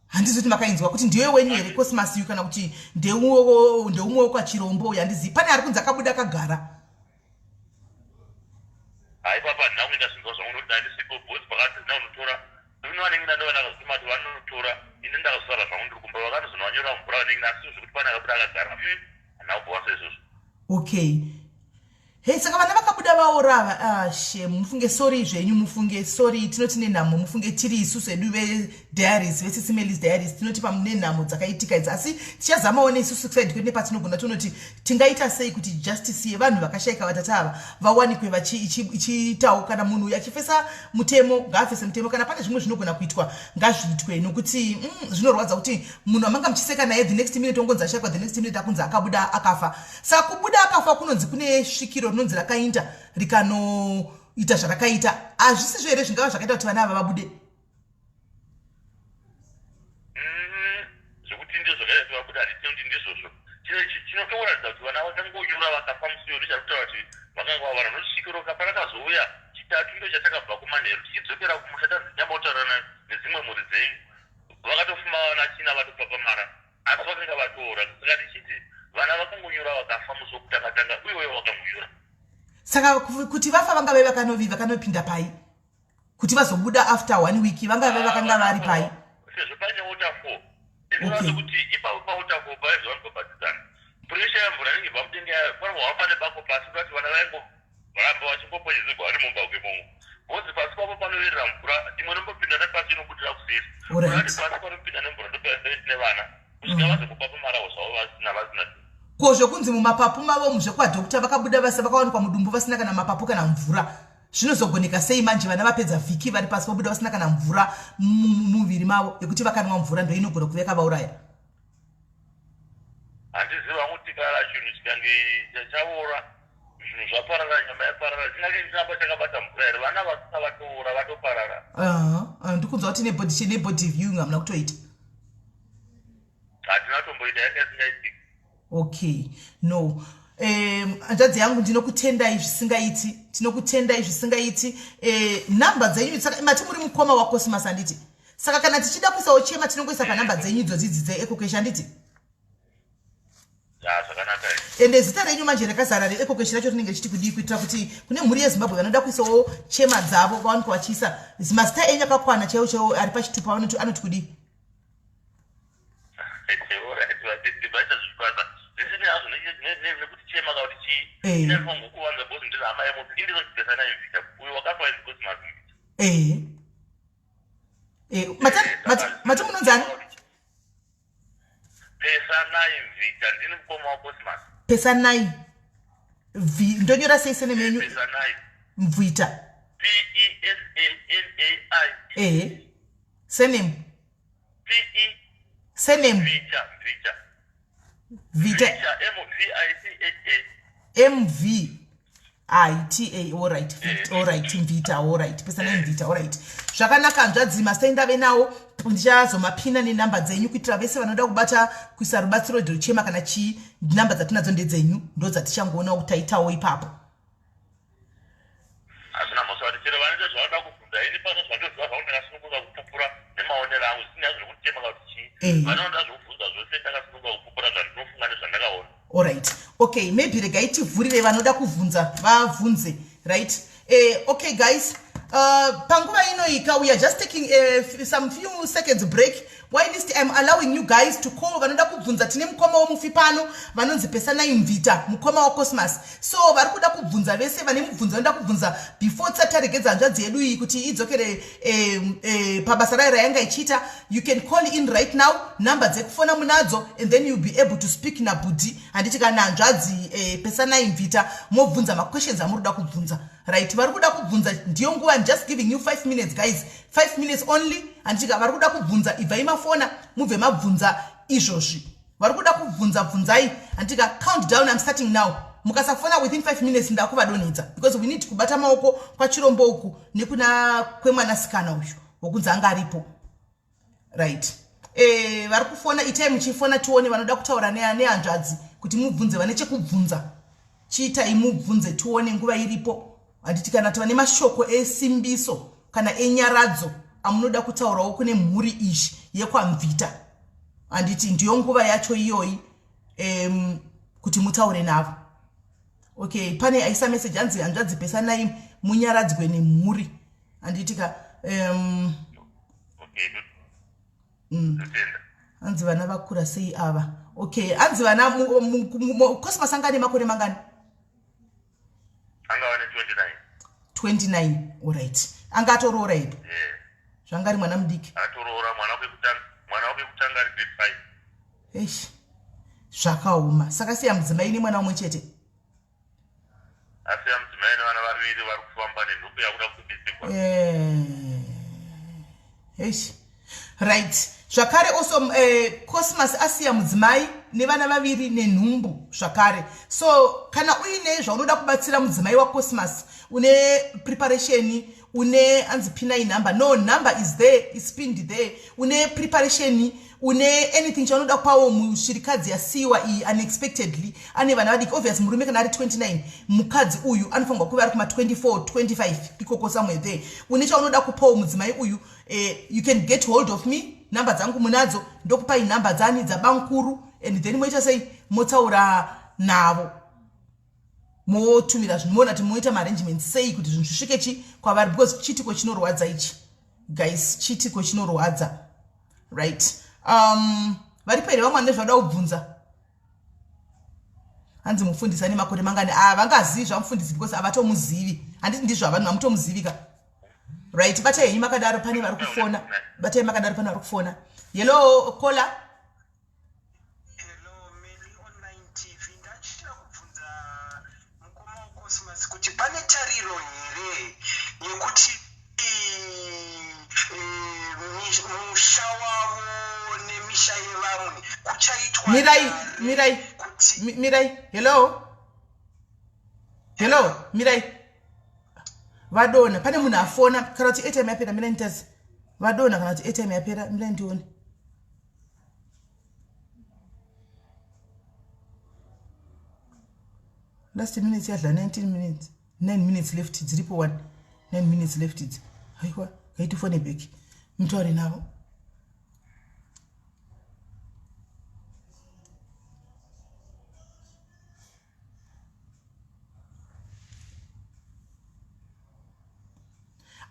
handizi kuti makainzwa kuti ndiwe wenyu here Cosmas yu, kana kuti ndeumwe wekwachirombo uyu? Handizivi, pane ari kunzi akabuda akagara. Hai, papa handina kuenda zvinzwa zvangu nokuti ndandisipo bhosi pakati ndina kunotora ino vanenge ndandova ndakazotuma kuti vanonotora, ini ndakazosara zvangu ndiri kumba, vakanozonowanyora mvura vanenge, asi zvekuti pane akabuda akagara, handina kubhowa seizvozvo. Okay. Hei, saka vana vakabuda vaora ava. Ah, shame, mufunge. Sorry zvenyu, mufunge, sorry. Tinoti nenhamo, mufunge, tiri isusu edu vediaries, veSisimelis Diaries, tinoti pamune nhamo dzakaitika idzi, asi tichazamawo neisusu kuside kwedu nepatinogona, tonoti tingaita sei kuti justice yevanhu vakashayika vatatu ava vawanikwe ichiitawo. Kana munhu uyu achifesa mutemo, ngaafese mutemo. Kana pane zvimwe zvinogona kuitwa, ngazviitwe, nokuti zvinorwadza kuti munhu amanga muchiseka naye, the next minute ongonzi ashayikwa, the next minute akunzi akabuda akafa. Saka kubuda akafa kunonzi kune svikiro. rinonzi rakainda rikanoita zvarakaita. Hazvisizvo here zvingava zvakaita kuti vana ava vabude? Zvekuti ndizvo zvakaita kuti vabude handiti kuti ndizvozvo. Chinotoratidza kuti vana vakangonyura vakafa musi uyo ndechakutaura kuti vakanga vavana nosvikiro parakazouya chitatu ndo chatakabva kumanheru tichidzokera kumusha tanzi nyambotaurana nedzimwe mhuri dzenyu vakatofuma vana china vatopapamara asi vakanga vatoora. Saka tichiti vana vakangonyura vakafa musi wekutanga-tanga uyoyo wakangonyura. Saka kuti vafa vangave vakanovi vakanopinda pai kuti vazobuda after one week vangave vakanga vari pai? Sezvo paine waterfall inoreva kuti ipapo pawaterfall paizova vanobhabhatidzana puresha yemvura inenge ibva mudenga panobva pane bako pasi kuti vana vaingoramba vachingoponyezegwa vari mumba imomo because pasi papo panoverera mvura imwe inombopinda nepasi inobudira kuseri kuti pasi panopinda nemvura ndopaine vana kusvika vazongopapamarawo zvavo vasina vasina. Ko zvekunzi mumapapu mavo zvekwadhokta vakabuda vasa vakawanikwa mudumbu vasina kana mapapu kana mvura zvinozogoneka sei manje? Vana vapedza vhiki vari pasi vobuda vasina kana mvura mumuviri mavo yekuti vakanwa mvura ndoinogona kuva yakavauraya. Handiziva kuti kana chinhu chikange chaora, zvinhu zvaparara, nyama yaparara, chingange chiramba chakabata mvura here? Vana vasina vatoora, vatoparara. Ndikunzwa kuti nebody viewing hamuna kutoita. Hatina tomboita, yanga isingaitiki. Okay, no, hanzvadzi yangu, ndinokutendai zvisingaiti, tinokutendai zvisingaiti. Nhamba dzenyu, saka mati muri mukoma waCosmas, handiti? Saka kana tichida kuisawo chema tinongoisa panhamba dzenyu idzodzi idzi dzeEcoCash, handiti? Zvakanaka. Ende zita renyu manje rakazara reEcoCash racho rinenge richiti kudii, kuitira kuti kune mhuri yeZimbabwe vanoda kuisawo chema dzavo vawanikwa vachiisa mazita enyu akakwana chaiwo chaiwo ari pachitupa anoti kudii? Alright, vaita zvikwata zvisini hazvo nekuti chema kana kuti chii inanongokuvanza because ndiri hama yemufi indinochipesana imvita uyo wakafa Cosmas Mvita. Mati munonzani? Pesanai Mvita, ndini mukoma waCosmas. Pesanai ndonyora sei surname yenyu? Pesanai. Mvita. P E S A N A I. Ehe, surname? P E. Surname. Vita, Vita. Vita. Vita, M V I C H A. M V I T A, alright. Alright, Mvita, alright, Pesanai Mvita, alright, zvakanaka hanzvadzi. Mazita endave nawo, ndichazomapina nenhamba dzenyu kuitira vese vanoda kubata kuisa rubatsiro rwechema kana chii. Nhamba dzatinadzo ndedzenyu, ndo dzatichangoonawo kuti taitawo ipapo. Hazvina mhosva kuti chero vanoita zvavanoda kubvunza. Ini pano zvandoziva zvangu ndakasununguka kupupura nemaonero angu zvisina hazvo zvekutema kana kuti chii. Vanoda zvokubvunza zvose, ndakasununguka kupupura zvandinofunga nezvandakaona. Alright, okay, maybe regai tivhurire vanoda kubvunza vabvunze, right? Okay guys, panguva inoika we are just taking some few seconds break whilst I'm allowing you guys to call vanoda kubvunza. Tine mukoma wemufi pano vanonzi Pesanai Mvita, mukoma waCosmas. So vari kuda kubvunza, vese vane mubvunzo vanoda kubvunza before tisati taregedza hanzvadzi yedu iyi kuti idzokere pabasa rayo rayanga ichiita, you can call in right now. Number dzekufona munadzo, and then you'll be able to speak nabhudhi, handiti, kana hanzvadzi Pesanai Mvita, mobvunza maquestions amuri kuda kubvunza, right? Vari kuda kubvunza, ndiyo nguva. I'm just giving you 5 minutes, guys, 5 minutes only, handitika? Vari kuda kubvunza, ibvai mafona mubve mabvunza izvozvi. Vari kuda kubvunza, bvunzai, handitika? Count down, I'm starting now. Mukasafona within 5 minutes ndakuvadonhedza because we need kubata maoko kwachirombo uku nekuna kwemwanasikana uyu wokunzi anga aripo, right? Vari kufona, itai muchifona tione vanoda kutaura nehanzvadzi kuti mubvunze. Vane chekubvunza, chiitai mubvunze tione, nguva iripo, handiti? Kana tava nemashoko esimbiso kana enyaradzo amunoda kutaurawo kune mhuri izhi yekwaMvita, handiti, ndiyo nguva yacho iyoyi kuti mutaure navo. Okay, pane aisa message, hanzi hanzvadzi Pesanai munyaradzwe nemhuri, handiti ka? Hanzi vana vakura sei ava? Okay, hanzi vana Cosmas anga ane makore mangani? Angava ne29. 29, alright. Anga atoroora here? Zvanga ari mwana mudiki. Atoroora, mwana wekutanga, mwana wekutanga ari grade 5. Eish, zvakaoma. Saka siya mudzimai nemwana umwe chete? Asiya mudzimai nevana vaviri vari kufamba nenhuku yakuda kubitsigwa. Eish, right. Zvakare also Cosmas asiya mudzimai. nevana vaviri nenhumbu zvakare. So kana uine zvaunoda kubatsira mudzimai waCosmas, une preparation, une anzi pinai number, no number is there, is pinned there. Une preparation, une anything chaunoda kupawo mushirikadzi yasiyiwa iyi unexpectedly, ane vana vadiki. Obvious murume kana ari 29, mukadzi uyu anofanirwa kuva ari kuma 24 25 ikoko somewhere there. Une chaunoda kupawo mudzimai uyu, you can get hold of me. Namba dzangu munadzo, ndokupai nhamba dzani dzabankuru, and then moita sei, motsaura navo, motumira zvinhu, moona kuti moita maarrangements sei kuti zvinhu zvisvike chi kwavari, because chiitiko chinorwadza ichi guys, chiitiko chinorwadza. Right, varipo here vamwe vane zvavada kubvunza? Hanzi mufundisi ane makore mangani? Ah, vangazivi zvamufundisi because havatomuzivi, handiti? Ndizvo, havanhu vamutomuzivi ka. Right, batai henyu makadaro, pane vari kufona. Batai makadaro, pane vari kufona. Hello, caller. Hello, Meli Online TV. Ndachida kubvunza mukoma waCosmas kuti pane tariro here yekuti musha wavo nemisha yevamwe kuchaitwa Mirai. dare Mirai. kuti Mirai. Hello, hello, mirai, vadona. Pane munhu afona kana kuti airtime yapera. Mirai nditazi vadona kana kuti airtime yapera. Mirai ndione. Last minutes yadla 19 minutes, 9 minutes left dziripo, 1 9 minutes left idzi. Aiwa, ngaitifone back, mutaure navo.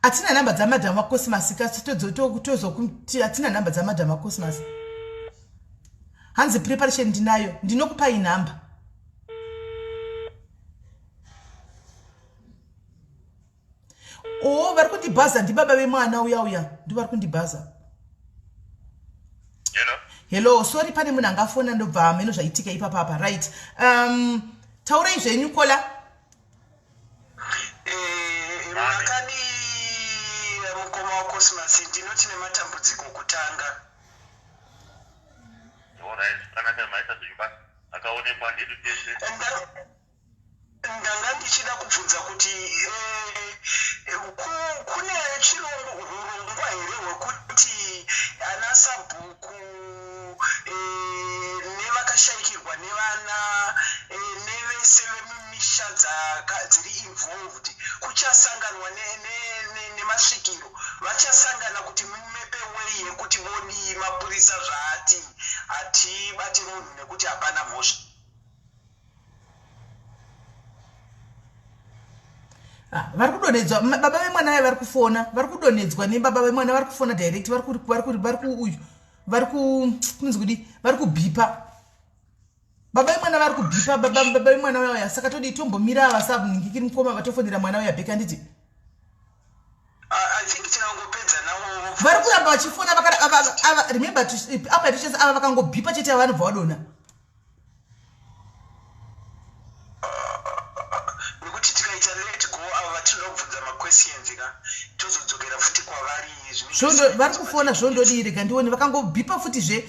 Hatina nhamba dzamadhamu vaCosmas, tozokuti hatina nhamba dzamadhamu vaCosmas. Hanzi preparation ndinayo, ndinokupai nhamba. O, vari kundibhaza ndibaba vemwana uya uya, ndo vari kundibhaza. Hello. Hello, sorry, pane munhu angafona, ndobva hameno zvaitika ipapapa. Right, taurai zvenyu, caller. Makadii mukoma waCosmas? Ndinoti nematambudziko kutanga. Alright, zvakanaka, maita zvenyu basa. Akaonekwa ndedu tese. Ndanga ndichida kubvunza kuti kune chirongwa, urongwa here hwekuti ana sabhuku nevakashayikirwa nevana, nevese vemumisha dziri involved, kuchasanganwa nemasvikiro, vachasangana kuti mumepe way yekuti vodii mapurisa zvaati hatibate munhu nekuti hapana mhosva? Ah, vari kudonhedzwa baba vemwana vaye vari kufona, vari kudonhedzwa nebaba vemwana vari kufona direct, vari ku uyu, vari ku kunonzi kudi, vari kubhipa baba vemwana, vari kubhipa baba vemwana vaya. Saka todii? Tombomira vasabningikiri mukoma vatofonera mwana uya back, handiti? I think tinangopedza navo. Vari kuramba vachifona ava. Remember, apa yatichese ava vakangobhipa chete, ava vanobva vadona. Nekuti tikaita let go ava vatinoda kubvunza maquestions ka, tozodzokera futi kwavari. Zvondo vari kufona, zvondodii? Rega ndione, vakangobhipa futi zve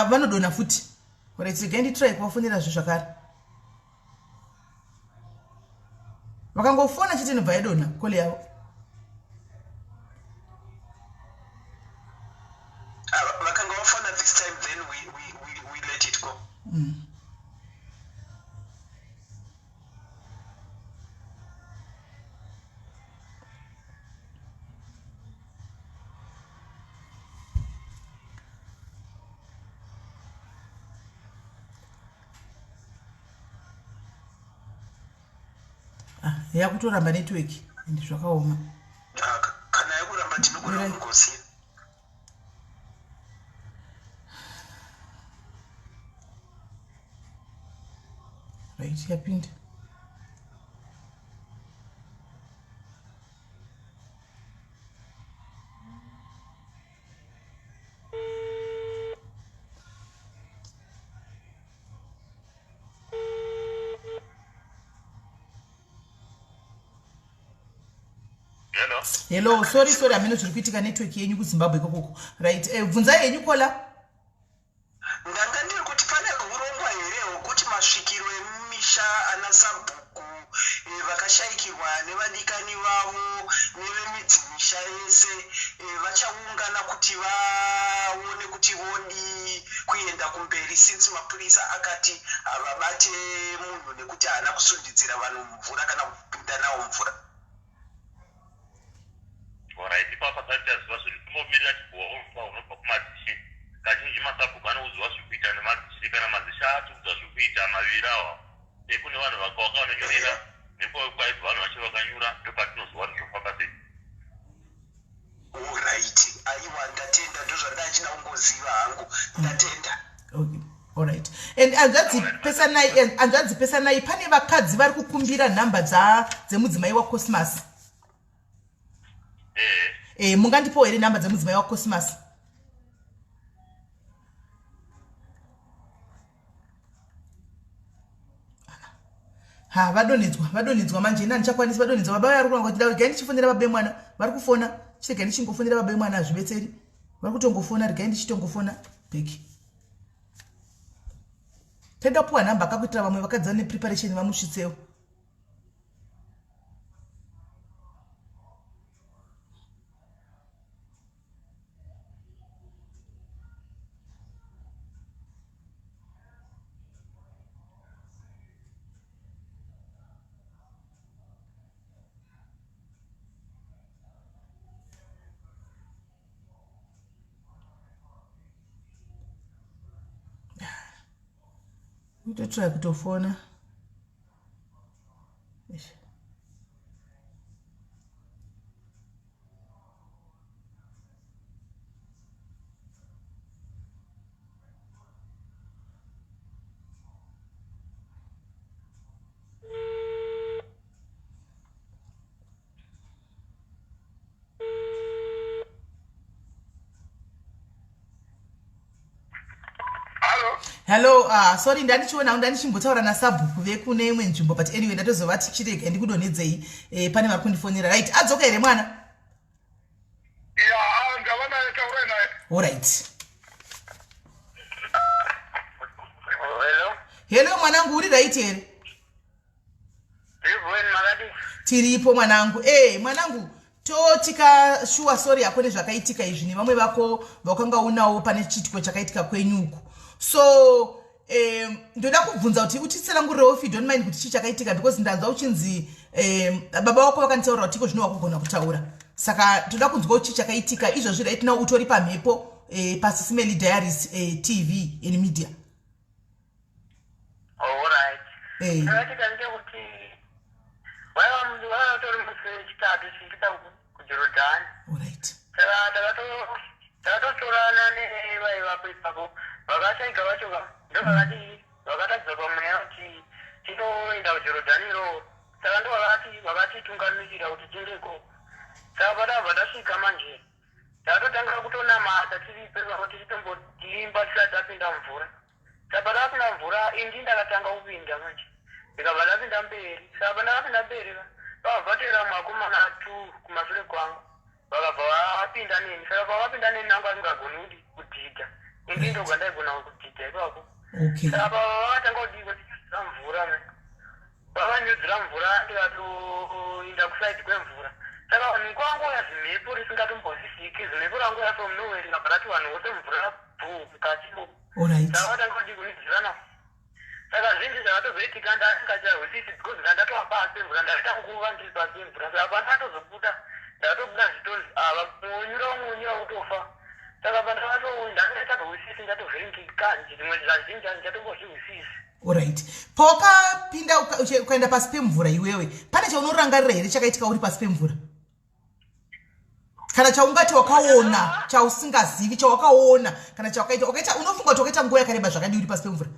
vanodona futi. Right, rega nditry kuvafonerazve zvakare. Vakangofona chete inobva yadonha call yavo. Ah, vakanga vafona this time, then we let it go. Ah, yakutoramba network and zvakaoma. Ah, kana yakuramba tinogona kungosiya. Right, yapinda. Hello. Hello, sorry, sorry, hameno zviri kuitika network yenyu kuZimbabwe ikokoko. Right, bvunzai henyu, caller. Ndanga ndiri kuti pane Masvikiro emumisha ana sabhuku eh, vakashaikirwa nevadikani vavo nevemidzimisha yese eh, vachaungana kuti vaone kuti vodii kuenda kumberi since mapurisa akati havabate munhu nekuti haana kusundidzira vanhu mumvura kana kupinda nawo mvura. Alright, ipapa tisati taziva zviri kumbomirira tigowa unobva kumadzishe. Kazhinji masabhuku anoudzwa zvekuita nemadzishe kana madzishe atiudza zvekuita maviri awa ekune vanhu vakavanonyorera nekwaibva vanhu vacho vakanyura ndopatinoziva kuti zvofamba sei. Alright, aiwa ndatenda ndozvandachida kungoziva hangu ndatenda. Okay. Alright. And hanzvadzi pesanai hanzvadzi pesanai pane vakadzi vari kukumbira nhamba dza dzemudzimai waCosmas. Eh. Eh, mungandipowo here nhamba dzemudzimai waCosmas? Ha, vadonhedzwa, vadonhedzwa manje ini handichakwanisi vadonhedzwa baba vari kuranga kuti regai ndichifonera baba vemwana vari kufona chiregai ndichingofonera baba vemwana hazvibetseri vari kutongofona regai ndichitongofona bheki taida kupiwa nhamba akakuitira vamwe vakadzi vane preparation vamusvitsewo Try kutofona. Hello. Hello, uh, sorry ndandichiona ndandichimbotaura nasabhuku vekune imwe nzvimbo but anyway ndatozovati chirega ndikudonhedzei eh, pane vari kundifonera right adzoka here mwana ya ah, ndava naye taurai naye alright Hello. Hello mwanangu uri right here Tiripo mwanangu. Eh, hey, mwanangu totika shuwa sorry yako nezvakaitika izvi nevamwe vako vakanga unawo pane chiitiko chakaitika kwenyu uku. So um, ndoda kubvunza kuti utitsanangurirewo if you don't mind kuti chii chakaitika because ndanzwa uchinzi um, baba vako vakanditaurira kuti iko zvino wakugona kutaura saka toda kunzwa kuti chii chakaitika izvozvi right now utori pamhepo eh, pasisimeli diaries eh, tv and media Alright. Eh. Chakaitika ndechekuti waiva waiva utori musi wechitatu tichiita kuJorodhani. Alright. Saka takato takatotorana nevaivapo ipapo vakashaika vacho ka ndovakati vakatadza pamweya kuti tinoenda kuJorodhani iroo saka ndovakati vakatitungamirira kuti tiende ikoko saka patabva tasvika manje Takatotanga kutonamata tiripo ipapo tichitomboimba tisati tapinda mumvura. Saka patakapinda mumvura ini ndakatanga kupinda manje ndikabva ndapinda mberi. Saka pandakapinda mberi ka pakabva patevera vamwe vakomana two kumashure kwangu vakabva vapinda neni. Saka pavakapinda neni anga asingagoni kudhidha ini ndoga ndaigona kudhidha ipapo. Okay. Saka pavakatanga kudii kundinyudzira mvura manje Vakanyudzira mvura ndikatoinda kuside kwemvura saka vanhu kwangouya zimhepo risingatombozisiki zimhepo rangouya from nowhere rikabva rati vanhu vose mvura bhuu mukati imomo Alright. saka vatanga kudii kunyudzirana saka zvinji zvakatozoitika ndasingachahwisisi because ndandatova pasi pemvura ndaita nguva ndiri pasi pemvura saka pandatozobuda ndakatobuda zvitonzi ava kunyura vamwe kunyura kutofa saka pandakato ndandachatohwisisi ndatovhiringika zvimwe zvazhinji handichatombozvihwisisi Alright. Pawakapinda ukaenda pasi pemvura iwewe, pane chaunorangarira here chakaitika uri pasi pemvura? Kana chaungati wakaona, chausingazivi, chawakaona, kana chawakaita, wakaita unofunga kuti wakaita nguva yakareba zvakadii uri pasi pemvura?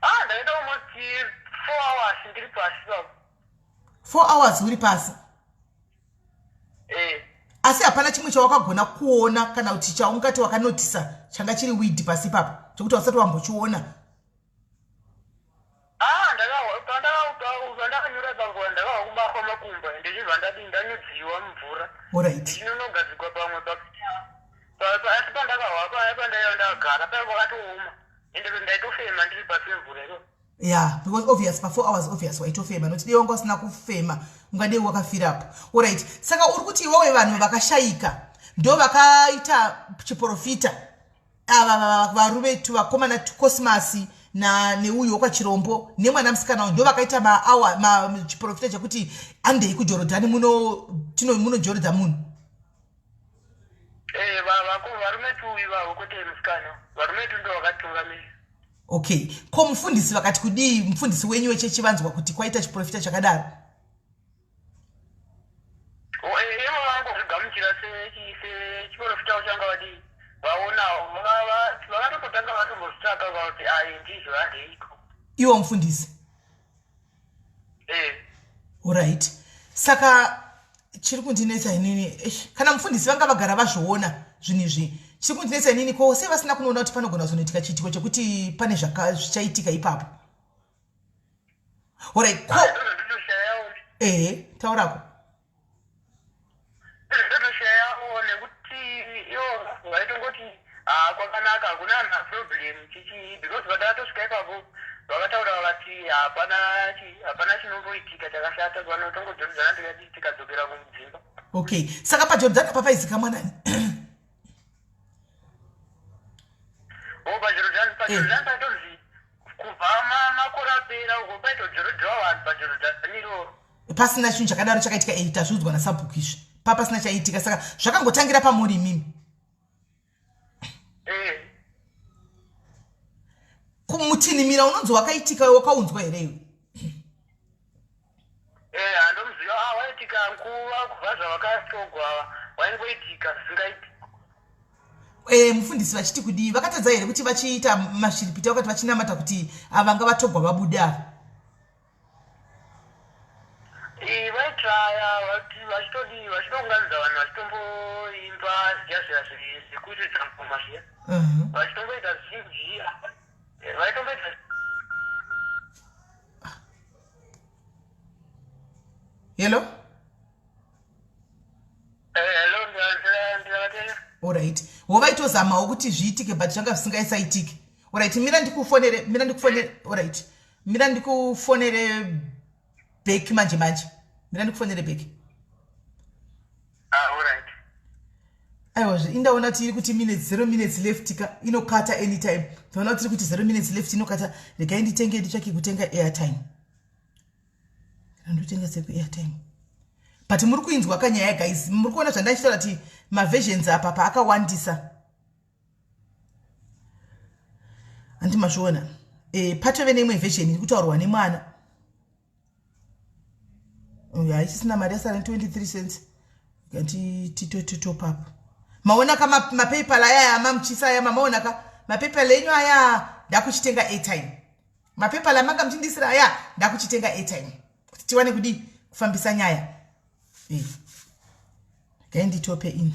Ah, ndakaita almost 4 hours ndiri pasi papo. 4 hours uri pasi? Eh. Asi hapana chimwe chawakagona kuona kana kuti chaungati wakanotisa changa chiri weed pasi ipapo chekuti hausati wambochiona? Ah, pandakanyura panguva ndakahwa kubatwa makumbo ndichibva ndadii ndanyudziwa mumvura. Alright. Ndichinonogadzikwa pamwe asi pandakahwa paya pandaiva ndakagara paya pakatooma. Ende ndaitofema ndiri pasi pemvura iro. Yeah, because obvious pa 4 hours obvious waitofema nokuti dei wanga usina kufema ungadei wakafirapo. Alright, saka uri kuti iwewe vanhu vakashayika ndo vakaita chiprofita ava varume tu vakomana Cosmas na neuyu wekwaChirombo nemwana musikana uyu ndo vakaita maawa ma, chiprofita chekuti andei kuJorodhani muno tino munojorodha munhu. Eh, varume tu ivavo kwete musikana, varume tu ndo vakatungamira. Okay, ko mufundisi vakati kudii? Mufundisi wenyu wechechi vanzwa kuti kwaita chiprofita chakadaro? Eh, ivo vangozvigamuchira sechiprofita changa vadii vaonawo, vakatotanga vatombozvitsvaka kuti ai ndizvo handeiko. Iwo mufundisi? Eh. Alright, saka chiri kundinetsa inini, kana mufundisi vanga vagara vazviona zvinhu izvi, chiri kundinetsa inini ko sei vasina kunoona kuti panogona kuzonoitika chiitiko chekuti pane zvichaitika ipapo? Alright, ko ehe, taurako. Ndotoshayawo nekuti ivo vaitongoti haa kwakanaka hakuna na problem chichii, because vatatosvika ipapo vakataura vakati hapana hapana chinomboitika chakashata, vanotongodzoredzana tikati tikadzokera kumudzimba. Okay, saka paJorodhani apa paizikamwa nani? O paJorodhani, paJorodhani paitonzi kubva makore apera uko paitojorodhiwa vanhu paJorodhani iroro. Pasina chinhu chakadaro chakaitika. Ei, tazviudzwa nasabhuku izvi, pa pasina chaitika, saka zvakangotangira pamuri imimi. Eh. Kumutinhimira unonzi wakaitika wakaunzwa here iwe? Eh, handomuziva. Ah, waitika nguva kubva zvavakatogwa, waingoitika zvisingaiti. E, mufundisi vachiti kudii? Vakatadza here kuti vachiita mashiripiti vakati vachinamata kuti avanga vatogwa vabude ava? Eh, vaitraya vachitodii, vachitounganidza vanhu, vachitomboimba zviya zviya zvekuiridza ngoma zviya, vachitomboita zvinji, vaitomboita. Hello? Eh, hello, ndakatera. Alright, wo vaitozamawo kuti zviitike but zvanga zvisingaisaitike. Alright, mira ndikufonere, mira ndikufonere. Alright, mira ndikufonere back manje manje, mira ndikufonere back. Ah, alright. Aiwa, indaona kuti iri kuti minutes 0 minutes left ka, inokata anytime. Taona kuti iri kuti 0 minutes left, inokata. Regai nditenge, nditsvake kutenga airtime. Ndotenga seku airtime, but muri kuinzwa kanyaya guys? Muri kuona zvandachitaura kuti maversions apa paakawandisa, handi mazviona? E, patove neimwe version iri kutaurwa nemwana uyu. Haichisina mari, yasara 23 cents. Titotop up. Maona ka maPayPal aya amamuchisa aya? Mamaona ka maPayPal enyu aya? Ndakuchitenga airtime. MaPayPal amanga muchindisira aya, ndakuchitenga airtime kuti tiwane kudii kufambisa nyaya. Gai nditope ini.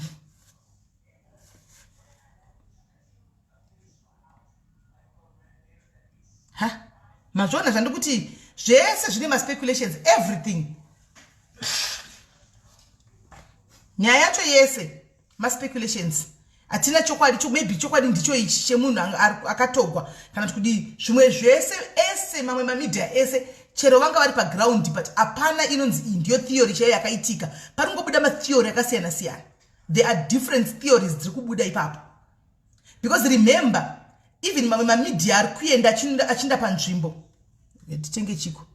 Ha, mazviona zvandikuti? Zvese zvine maspeculations, everything. Nyaya yacho yese maspeculations, hatina chokwadi. Maybe chokwadi ndicho ichi chemunhu akatogwa kana kuti kudii. Zvimwe zvese ese mamwe mamedia ese chero vanga vari paground, but hapana inonzi iyi ndiyo theory chaiyo yakaitika. Pari kungobuda matheory akasiyana siyana. There are different theories dziri kubuda ipapo, because remember, even mamwe mamedia ari kuenda achienda panzvimbo. Titenge chiko?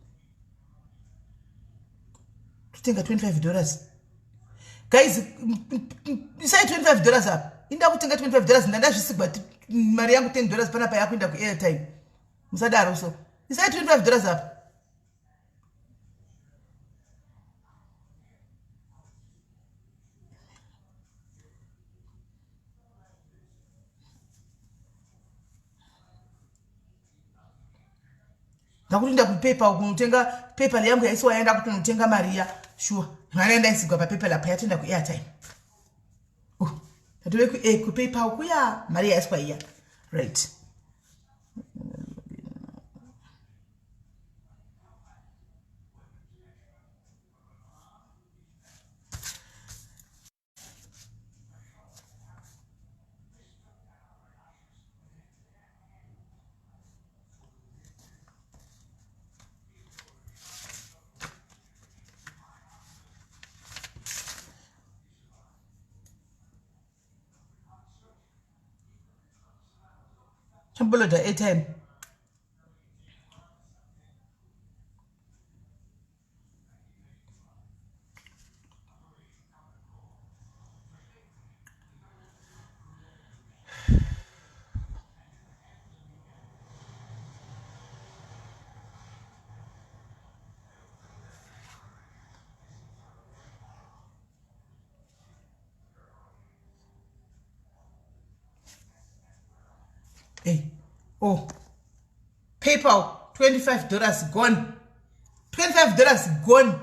Totenga $25. Guys, isai $25 apa. Inda kutenga $25. Ndandazvisigwa mari yangu $10 panapa yakuenda kuairtime. Musadaro so. Isai $25 apa. Ndakutoenda kuPayPal kunotenga. PayPal yangu yaisiwa yaenda kutonotenga mari ya sure, mari yandaisigwa paPayPal apa yatoenda kuairtime. Tatove kuPayPal kuya, mari yaiswa iya. Right. Tamboloda airtime. Hey. Oh. PayPal $25 gone. $25 gone.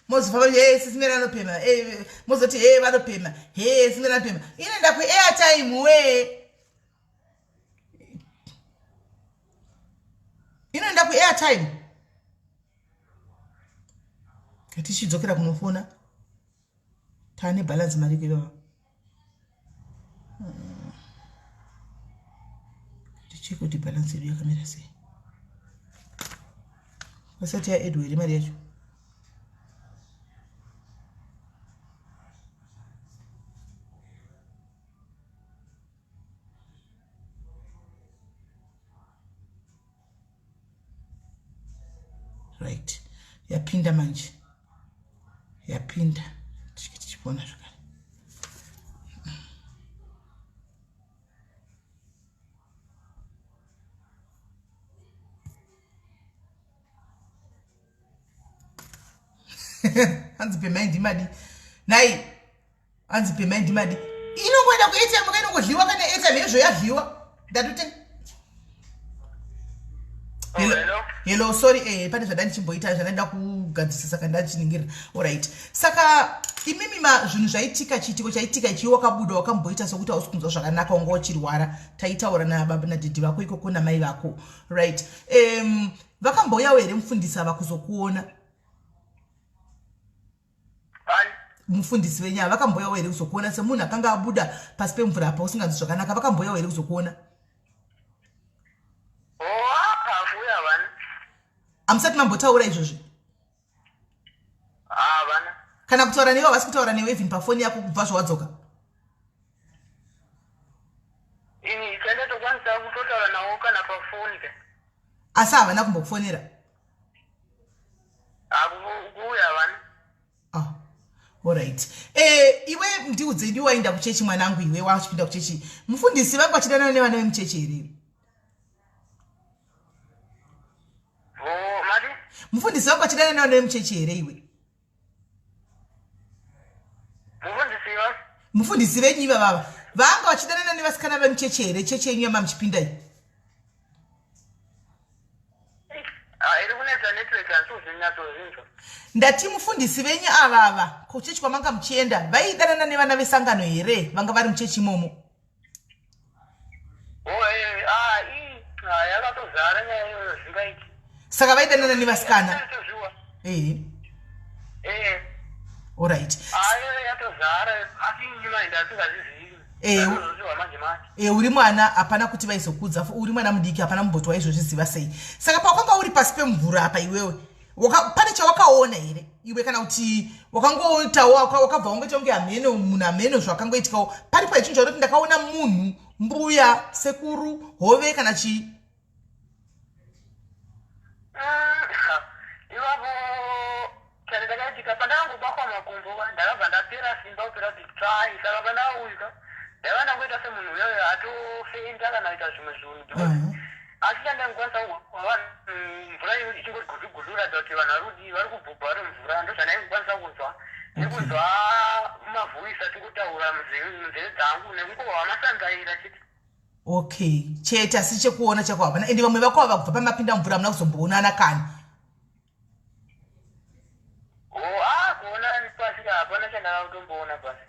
Mozofamba hey sisi Mary anopema. Hey mozoti hey vanopema. Hey sisi Mary anopema. Inoenda ku airtime we. Inoenda ku airtime. Tichidzokera kunofona. Tane balance mari kuivava. Ticheke kuti balance yedu yakamira sei. Vasati yaedwa here mari yacho? Right, yapinda manje, yapinda. Tichike tichipona zvakare. Hanzi pemai ndimadi nai, hanzi pemai ndimadi. Inongoenda kuATM ka, inongodliwa kana airtime yezvo yadliwa. Ndatote. Hello. Hello. Hello, sorry, pane zvada ndichimboita zvandanda kugadzirisa saka ndachiningira. Alright. Saka imimi ma zvinhu zvaitika, chiitiko chaitika ichi wakabuda wakamboita sokuti hausi kunzwa zvakanaka, wanga uchirwara. Taitaura nababa nadhedhi vako ikoko namai vako. Right. Vakambouyawo here mufundisi ava kuzokuona? Mufundisi venyu ava vakambouyawo here kuzokuona semunhu akanga abuda pasi pemvura apa usinganzwi zvakanaka? Vakambouyawo here kuzokuona? Hamusati mambotaura izvozvi? Kana kutaura newe havasi kutaura newe even pafoni yako kubva zvawadzoka? Ini chandatokwanisa kutotaura navo kana pafoni ka. Asi havana kumbokufonera? Kuuya havana. Ah, alright. Iwe ndiudze, ndiwe waenda kuchechi mwanangu, iwe wachipinda kuchechi. Mufundisi vanga vachidanana nevana vemuchechi here? Oh, mati? Mufundisi vanga vachidanana nevana vemuchechi here iwe? Mufundisi va? Mufundisi venyu iva vava vanga vachidanana nevasikana vemuchechi here, chechi yenyu yama muchipinda iyi? Ah, iri kunetsa network, asi kuzvinyatsozvinzwa. Ndati mufundisi venyu avava kuchechi kwamanga muchienda vaidanana nevana vesangano here vanga vari muchechi imomo? Oh, ah, ii, ah, yakatozara nyaya iyoyo zvingaiti. Saka vaidanana nevasikana? Yatozviwa. Alright. Ah, iyoyo yatozara, asi ini maenda asingazvizivi. Yatozviwa manje manje. Uri mwana, hapana kuti vaizokudza, uri mwana mudiki, hapana mumboti waizozviziva sei. Saka pawakanga uri pasi pemvura apa iwewe, pane chawakaona here iwe, kana kuti wakangoitawo wakabva wangoita kunge hameno munhu, hameno zvakangoitikawo? Paripo hechinhu chaunoti ndakaona munhu, mbuya, sekuru, hove kana chii? Ivapo chane chakaitika pandakangobakwa makumbo ka, ndakabva ndapera simba kupera kuti tsvai. Saka pandakauya ndaiva ndangoita semunhu uyoyo atofenda kana kuita zvimwe zvinhu, because asi chandangokwanisa mvura iyo ichingoti gudu gudu kuratidza kuti vanhu vari kudii, vari kubhubha vari mvura. Ndo zvandaingokwanisa kunzwa nekunzwa mavhuisi achingotaura munzeve dzangu nekungova masanzaira chete. Okay, chete, asi chekuona chako hapana. Ende vamwe vako ava kubva pamapinda mvura hamuna kuzomboonana kana? Oh, ah, kuona pasi hapana chandava kutomboona pasi.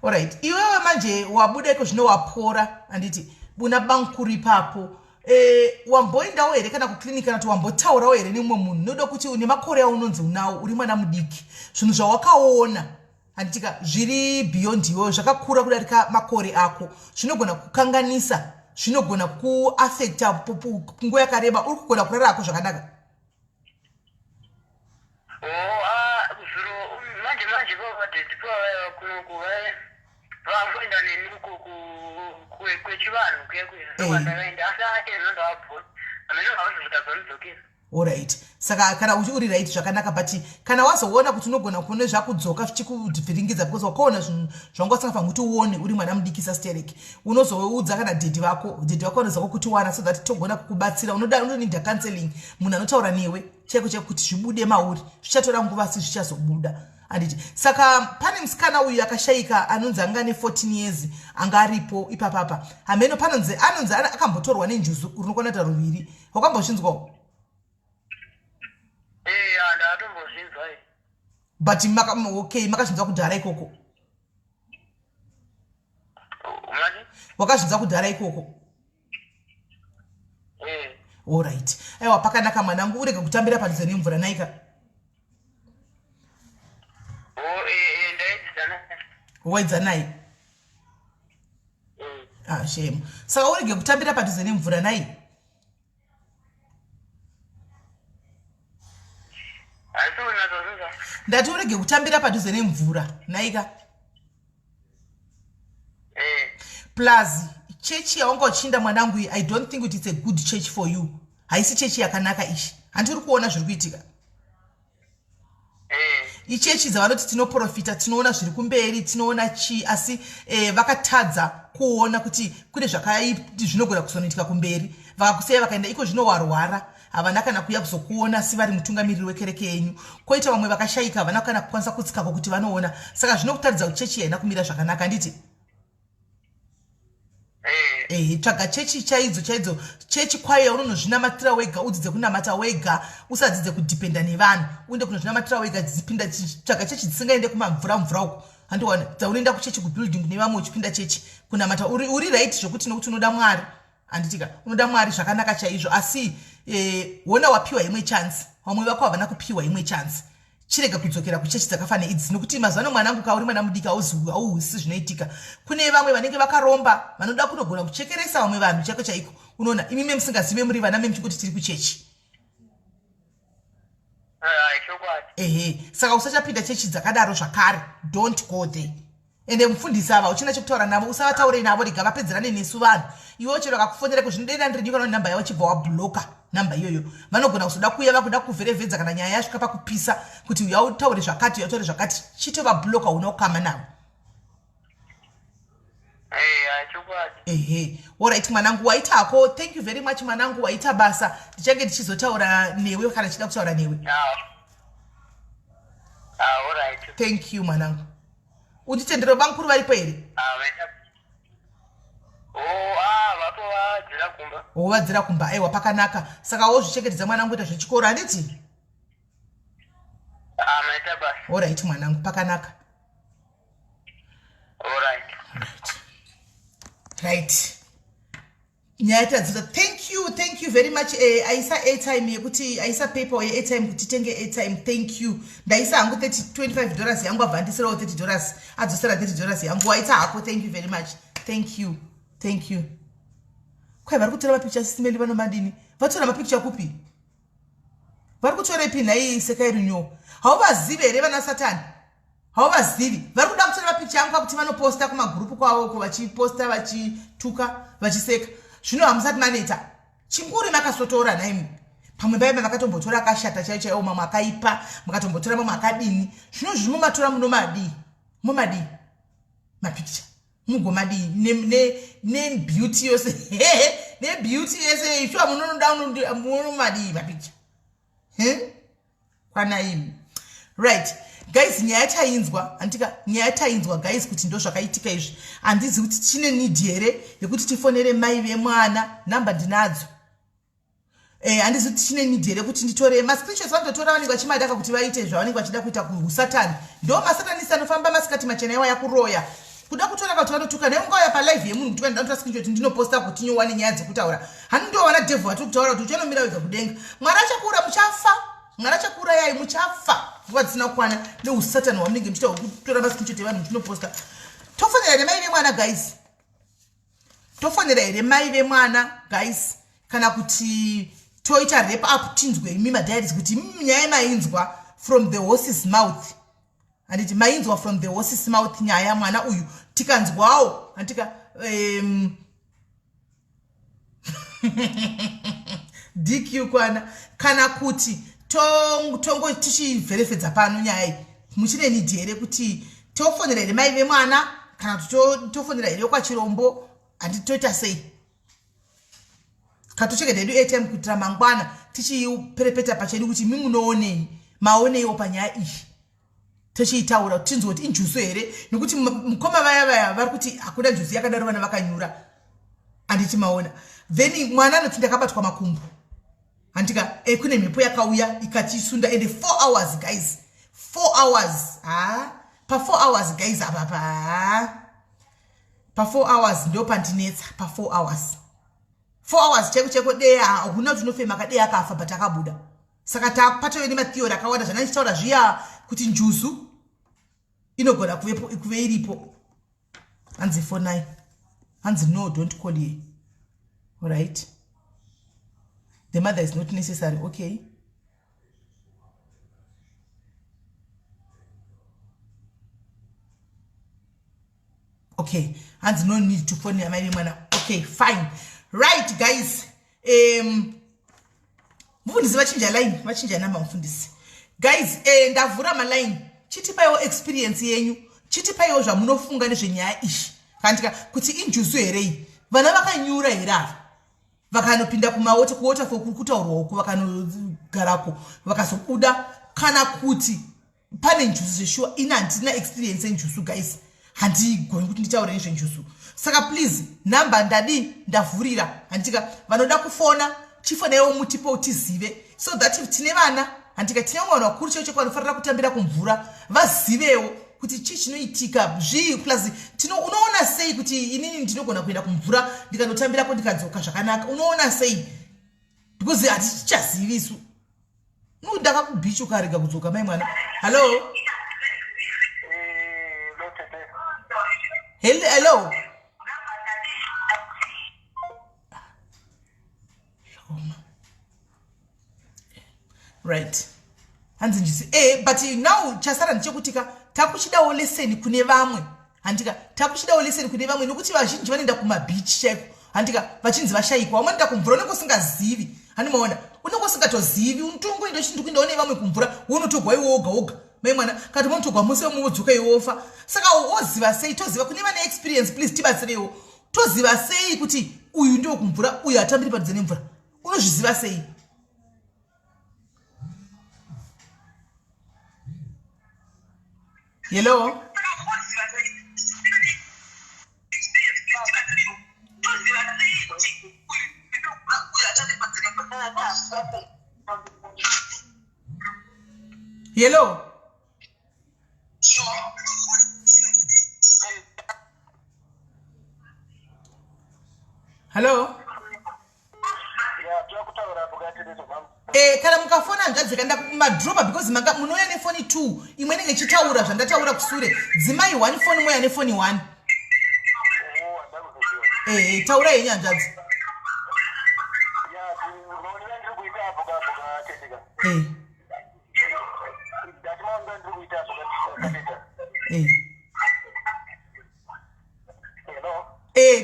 Alright, iwewe manje wabuda iko zvino wapora, handiti? Buna bankuru ipapo. Wamboendawo here kana kuclinic, kana kuti wambotaurawo here nemumwe munhu? Noda kuti une makore aunonzi unawo, uri mwana mudiki, zvinhu zvawakaona handitika zviri beyond iwewe, zvakakura kudarika makore ako, zvinogona kukanganisa, zvinogona kuafecta nguva yakareba. Uri kugona kurara hako zvakanaka? Oh, ah, zviro manje manje vavadhedhi pavaiva kunoku vai Vakuenda neni kwechivanhu kuya kuya ndokwandakaenda asi ake ndovabvunza hameno havazikuti azondidzokera. Orit, saka kana uchi uri right zvakanaka, but kana wazoona kuti unogona kuone zvakudzoka zvichikuvhiringidza because wakaona zvinhu zvanga usingafaniri kuti uone uri mwana mudikisa sterek, unozoudza kana dhedhi vako, dhedhi vako vanoza kukutiwana so that togona kukubatsira. Unoda unonida counseling, munhu anotaura newe chaiko chaiko kuti zvibude mauri. Zvichatora nguva asi zvichazobuda, handiti? Saka pane musikana uyu akashayika anonzi anga ane 14 years, anga aripo ipapapa. Hameno panonzi anonzi akambotorwa nenjuzu rinokwana kuita ruviri. Wakambozvinzwawo? Eya, ndakatombozvinzwa. But maka, okay, makazvinzwa kudhara ikoko? Mati? Wakazvinzwa kudhara ikoko? Eh. Alright, aiwa, pakanaka mwanangu. Urege kutambira padhuze nemvura naika. O ndaidzidza naye. Waidza naye? Eh. Ah, shame. Saka urege kutambira padhuze nemvura nai. Asi unatsozvinzwa? Ndati urege kutambira padhuze nemvura naika. Eh. Plus chechi yawanga uchiinda, mwanangu, i don't think kuti it's a good church for you. Haisi chechi yakanaka ishi, handi uri kuona zviri kuitika? Eh. Ichechi dzavanoti tinoprofita, tinoona zviri kumberi, tinoona chii, asi vakatadza kuona kuti kune zvinogona kuzonoitika kumberi. Vakakusiyai vakaenda iko zvino warwara, havana kana kuuya kuzokuona, asi vari mutungamiriri wekereke yenyu. Koita vamwe vakashayika, havana kana kukwanisa kutsikako kuti vanoona. Saka zvinokutaridza kuti chechi haina kumira zvakanaka, handiti? Eh. Ehe, tsvaga chechi chaidzo chaidzo, chechi kwayo yaunonozvinamatira wega. Udzidze kunamata wega, usadzidze kudhipenda nevanhu. Uende kunozvinamatira wega. Dzipinda, tsvaga chechi dzisingaende kumamvura mvura uko, handiwana dzaunoenda kuchechi kubuilding nevamwe uchipinda chechi kunamata. Uri right zvokuti nokuti unoda Mwari, handitika? Unoda Mwari zvakanaka chaizvo, asi wona wapiwa imwe chance, vamwe vako havana kupiwa imwe chance. Chirega kudzokera kuchechi dzakafanana idzi, nokuti mazuva ano, mwanangu, kauri mwana mudiki, hauhwisisi zvinoitika. Kune vamwe vanenge vakaromba vanoda kunogona kuchekeresa vamwe vanhu chaiko chaiko. Unoona imi memusingazive, muri vana, memuchingoti tiri kuchechi. Chokwadi. Ehe, saka usachapinda chechi dzakadaro zvakare. Don't go there. Ende mufundisi ava uchina chekutaura navo, usavataure navo, rega vapedzerane nesu vanhu. Iwewo chero akakufonera kuzvinodenda ndiri kana namba yavo, chibva wabloka namba iyoyo. Vanogona kuzoda kuuya vakuda kuvherevhedza kana nyaya yasvika pakupisa kuti uya utaure zvakati, uya utaure zvakati. Chitovabloka, una ukama navo. Eh, chokwadi. Ehe, alright mwanangu, waita hako. Thank you very much, mwanangu, waita basa. Ndichange ndichizotaura newe kana ndichida kutaura newe. Ah, alright. Thank you, mwanangu. Unditendero bamukuru varipo here? Ah, vaita. Oh, ah, vatovadzira kumba. Wovadzira kumba? Aiwa, pakanaka. Saka wozvichengetedza, mwanangu, ita zvechikoro, handiti? Ah, maita basa. Alright mwanangu, pakanaka. Alright. Right, nyaya tadzidza. Thank you, thank you very much. Aisa airtime yekuti, aisa PayPal yeairtime kuti titenge airtime, thank you. Ndaisa hangu 30 $25 yangu, abva andisirawo $30, adzosera $30 yangu. Waita hako, thank you very much. Thank you, thank you. Kwai vari kutora mapicture sisimeli vanomadini? Vatora mapicture kupi? Vari kutorepi nhai? Sekai runyo, hauvazivi here vana Satani? Hauvazivi? Vari kuda kutora mapicha angu kwakuti vanoposta kumagurupu kwavo uko, vachiposta, vachituka, vachiseka. Zvino hamusati maneta chinguri makasotora nhaimi. Pamwe paiva makatombotora akashata chaiyo chaiwo, mamwe akaipa makatombotora, mamwe akadini. Zvino zvinomatora munomadii? Mumadii mapikicha? Mugomadii nebeauty yose, nebeauty yese ishuwa? Munonoda munomadii mapikicha? Kwanaimi. Right guys, nyaya tainzwa, handika? Nyaya tainzwa guys, kuti ndo zvakaitika izvi. Handizi kuti tine need here yekuti tifonere mai vemwana. Namba ndinadzo. Handizi kuti tine need here kuti nditore mascreenshots. Vanototora, vanenge vachimadaka kuti vaite zvavanenge vachida kuita kuusatani. Ndo masatanisi anofamba masikati machena iwaya kuroya, kuda kutora kuti vanotuka. Neungauya palive yemunhu kuti vandatora screenshot ndinoposta kuti nyowane nyaya dzekutaura. Hani ndowana devil vatiri kutaura kuti uchanomira wega kudenga. Mwari achakuura, muchafa. Mwari achakuurayai, muchafa nguva dzisina kukwana neusatani hwamunenge muchiita hwekutora mascreenshot evanhu muchinoposta. Tofonera here mai vemwana guys? Tofonera here mai vemwana guys, kana kuti toita wrap up? Tinzwe imi madiaries kuti nyaya mainzwa from the horse's mouth, handiti? Mainzwa from the horse's mouth nyaya mwana uyu. Tikanzwawo handitika DQ kwana kana kuti tongo tichivherefedza pano nyaya iyi. Muchine need here kuti tofonera here mai vemwana kana kuti tofonera here kwachirombo handiti toita sei? Katocheketa hedu airtime kuitira mangwana tichiperepeta pachedu kuti imi munoonei, maoneiwo panyaya iyi, tochiitaura kuti tinzwe kuti injuzu here, nekuti mukoma vaya vaya vari kuti hakuna njuzu yakadaro, vana vakanyura handiti maona. Then mwana anoti ndakabatwa makumbo handika e, kune mhepo yakauya ikatisunda ende 4 hours guys, 4 hours ha pa 4 hours guys apa pa pa 4 hours ndo pandinetsa pa 4 hours, 4 hours chaiko chaiko. Deya hakuna kuti unofema kadeya akafa but akabuda. Saka tapatove nematheory akawanda zvandandichitaura zviya kuti njuzu inogona kuvepo kuve iripo. Hanzi fonai, hanzi no, don't call here. Alright, the mother is not necessary. Okay, okay, hanzi no need to phone amai vemwana. Okay, fine, right guys, mufundisi vachinja line, vachinja namba mufundisi. Guys, ndavhura maline, chitipaiwo experience yenyu, chitipaiwo zvamunofunga nezvenyaya iyi kandika kuti injuzu here iyi, vana vakanyura here ava vakanopinda kumawater kuwaterfall kuri kutaurwa uku, vakanogarako vakazobuda, kana kuti pane njuzu zveshuwa. Ini handina experience yenjuzu guys, handigoni kuti nditaure nezvenjuzu. Saka please, nhamba ndadii, ndavhurira handika, vanoda kufona chifonaiwo mutipo tizive, so that if tine vana handika, tine vamwe vanhu vakuru chaivo cheko vanofanira kutambira kumvura, vazivewo kuti chii chinoitika zvii. Plus unoona sei kuti inini ndinogona kuenda kumvura ndikanotambirako ndikadzoka zvakanaka? Unoona sei? Because hatichichazivi isu. Ndakakubeach ukarega kudzoka mai mwana. Hallo, hello. Zvakaoma, right? Hanzi njisi but now chasara ndechekutika takuchidawo lesson kune vamwe handika, takuchidawo lesson kune vamwe nokuti vazhinji vanoenda kumabeach chaiko handika, vachinzi vashayikwa. Vamwe vanoenda kumvura, unenge usingazivi, handimaona, unenge usingatozivi, unotongoenda uchiti ndikuendawo nevamwe kumvura, wonotogwa iwe woga woga mai mwana, kati munotogwa mose mumodzoka iwe wofa. Saka woziva sei? Toziva kune vane experience, please tibatsireiwo. Toziva sei kuti uyu ndio kumvura, uyu hatambiri padhuze nemvura? Unozviziva sei? Hello, hello, hello. Kana mukafona hanzvadzi kaenda kumadropa because manga munouya nefoni 2, imwe inenge ichitaura zvandataura kusure. Dzimai one foni, mouya nefoni 1. Taura henyu hanzvadzi.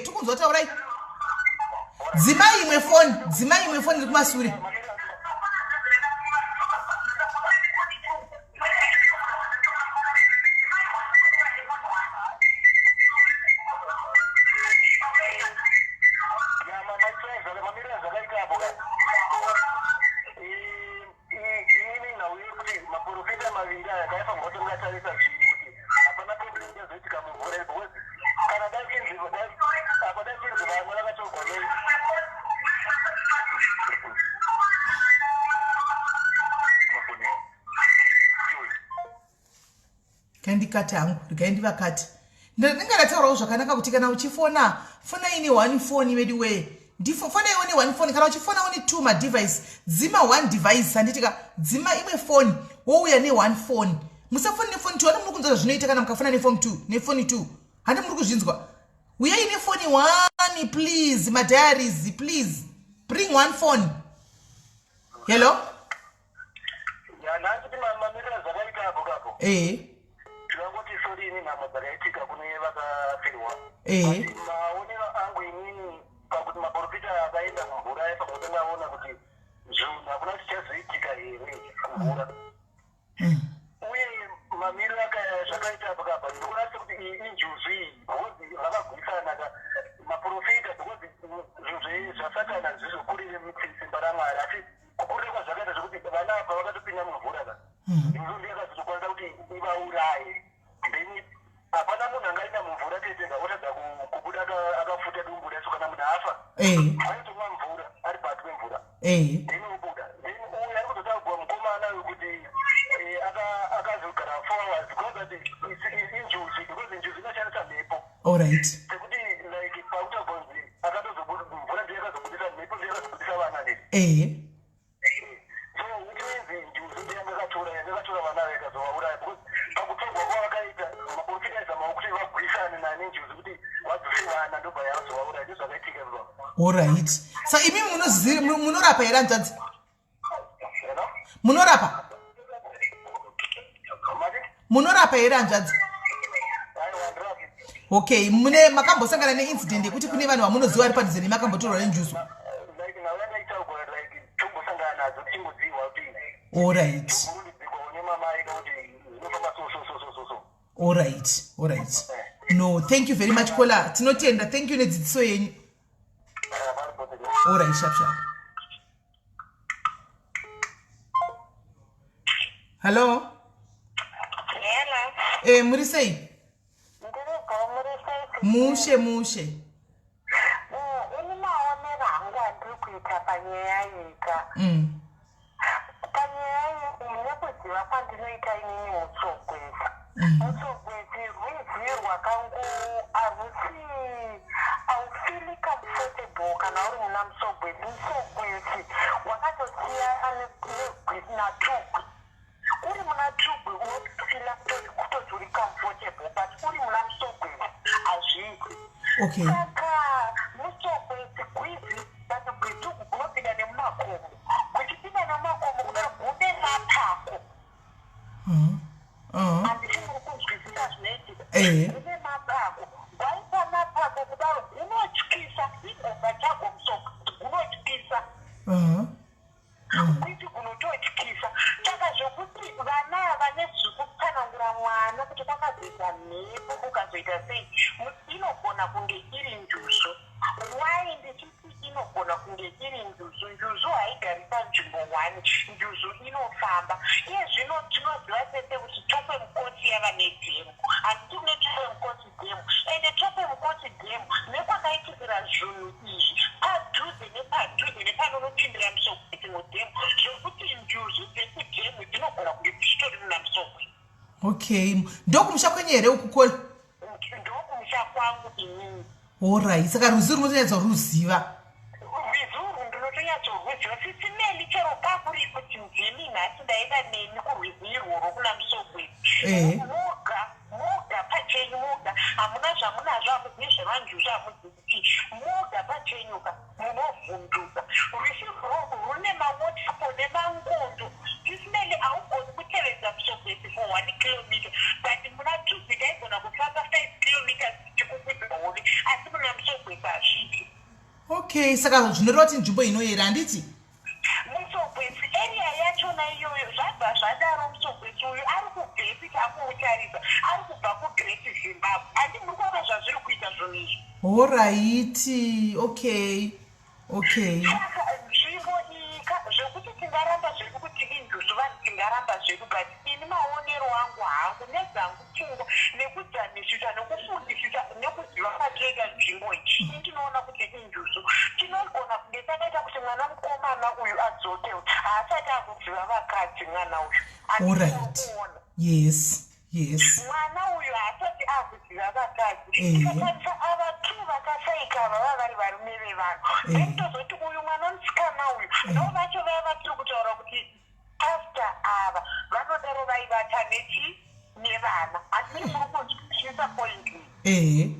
Tikunzwa, taurai. Dzimai imwe foni, dzimai imwe foni iri kumasure. Inini nhau yekuti maprofita maviri aya kaifanirwa kuti ungatarisa zvinhu kuti hapana problem ichazoitika mumvura, because kana dai chinzi apa dai chinzi vamwe vakatorwa nei? Kandikati hangu, regai ndivakati. Ndinenge ndataurawo zvakanaka kuti kana uchifona, fona ine one phone vedu wee. Fona iwo ne one phone. Kana uchifona une two madevice, dzima one device handitika, dzima imwe phone wouya ne one phone. Musafoni nefoni two. Handi muri kunzwa zvazvinoita kana mukafona nefoni two, nefoni two? Handi muri kuzvinzwa? Uyai nefoni one please. Madiaries, please bring one phone. Hello. Nhasi mamiriro zvakaita apo kapo. Tinongoti sorry, ini nhamo. dzakaitika kune vakafirwa. Ehe. Maonero angu inini pakuti maprofita akaenda kumvura aifanira kutanga aona kuti zvinhu hakuna chichazoitika here kumvura. Uye mamiriro zvakaita pakapa ndikuona sekuti iyi injuzu iyi because vakagwisana ka maprofita because zvinhu zvasatana zvizokurire simba ramwari asi kukurira kwazvakaita zvekuti vana apa vakatopinda mumvura ka njuzu ndiyo yakazotokwanisa kuti ivauraye then hapana munhu angaenda mumvura tetega otadza kubuda akafuta dumbu racho kana munhu afa anotomwa mvura ari pasi pemvura then obuda then uyu ari kuzotaugwa mukomana uyu kuti akazogara 4 hours because that injuzu because njuzu inoshandisa mhepo. Alright. Sekuti like pakutaugwa kunzi akatozobuda mvura ndiyo yakazobudisa mhepo ndiyo yakazobudisa vana nei. So which means njuzu ndiyo yanga yakatora vana ava ikazovauraya because pakutorwa kwavakaita maprofita aizamawo kuti vagwisane nenjuzu kuti vadzose vana ndobva yazovauraya. Ndozvakaitika ipapo. Alright, sa imi munorapa here, hanzvadzi? Hello? Munorapa? Mati? Munorapa here, hanzvadzi? Aiwa, ndirapi. Okay, mune makambosangana neincident yekuti kune vanhu vamunoziva vari padhuze nemakambotorwa nenjuzu? Like nhau yandaitaugwa like tombosangana nadzo tichingodzihwa kuti burundidzikwa nemamai kuti zvinofamba so so so so so so. Alright, no, thank you very much, caller. Tinotenda, thank you nedzidziso yenyu. Alright, sharp sharp. Hello? Hello. Muri sei? Ndiripo, muri sei? Mushe mushe. Ini maonero angu andiri kuita panyaya nyika. Panyaya iyi nekuziva kwandinoita inini Mutsogwezi. Mutsogwezi rwizi rwakango harusi haufeeli comfortable kana uri muna Mutsogwezi. Mutsogwezi wakatosiyana naTugwi. Uri muna Tugwi unofeela kutoti uri comfortable, but uri muna Mutsogwezi hazviiti. Saka Mutsogwezi gwizi, but gwizi uku kunopinda nemumakomo, kuchipinda nemumakomo kudaro gune mapako. Handiti muri kunzwisisa zvinoitika? Kune mapako, gwaita mapako kudaro gunotyisa igomba chago Mutsogwezi gunotyisa. Kuti kunototyisa, saka zvokuti vana ava nezvekutsanangura mwana kuti kwakazoita mhepo kukazoita sei, inogona kunge iri njuzu. Why ndichiti inogona kunge iri njuzu? Njuzu haigari panzvimbo one, njuzu inofamba. Iye zvino tinoziva tese kuti Tokwe Mukosi yava nedhemu, handiti? Kune Tokwe Mukosi Dam, ende Tokwe Mukosi Dam nekwakaitikira zvinhu izvi padhuze nepadhuze nepanonopindira Mutsogwezi mudhemu, zvokuti njuzu dzekudhemu dzinogona kunge dzichitori muna Mutsogwezi. Okay, ndokumusha kwenyu here uku, caller? Ndokumusha kwangu inini. Alright, saka rwizi runotonyatsa ruziva. Rwizi urwu ndinotonyatsorwiziva, Sisi Meli. Chero pakuri kuti ndini nhasi ndaenda nemi kurwizi irworwo kuna Mutsogwezi, moga moga pachenyu moga hamuna zvamunazvo, hamuzivi zvevanjuzu, hamuzivi kuti moga pachenyuka munovhunduka. Rwizi rworwu rune mawaterfall nemangondo. Sisi Meli, haugoni kutevedza Mutsogwezi for 1 kilometer, but muna Tugwi taigona kufamba 5 kilometers tichikukwidza hove, asi muna Mutsogwezi hazviiti. Okay, saka zvinoreva kuti nzvimbo inoyera, handiti? Mutsogwezi area yachona iyoyo zvabva zvadaro. Mutsogwezi uyu ari kubvepi? Takumutarisa ari kubva kuGreat Zimbabwe, handi muri kuona zvazviri kuita zvinhu izvi? Alright, okay. Saka nzvimbo iyi zvekuti tingaramba zvedu kuti injuzu, vanhu tingaramba zvedu, but ini maonero angu hangu nedzangu pfungwa nekudzamisisa nekufungisisa nekuziva kwatoita nzvimbo iyi, ini ndinoona kuti injuzu. Tinogona kunge takaita kuti mwana mukomana uyu adzoke, haasati akuziva vakadzi mwana uyu. Kuona? Yes. Mwana uyu haasati akuziva vakadzi. Tikatarisa ava two vakasaika ava, vava vari varume vevanhu. Then tozoti uyu mwana musikana uyu ndo vacho vaya vatiri kutaura kuti pastor ava vanodaro vaivata nechi nevana. Handii muri kunzwisisa point iyi? Ehe.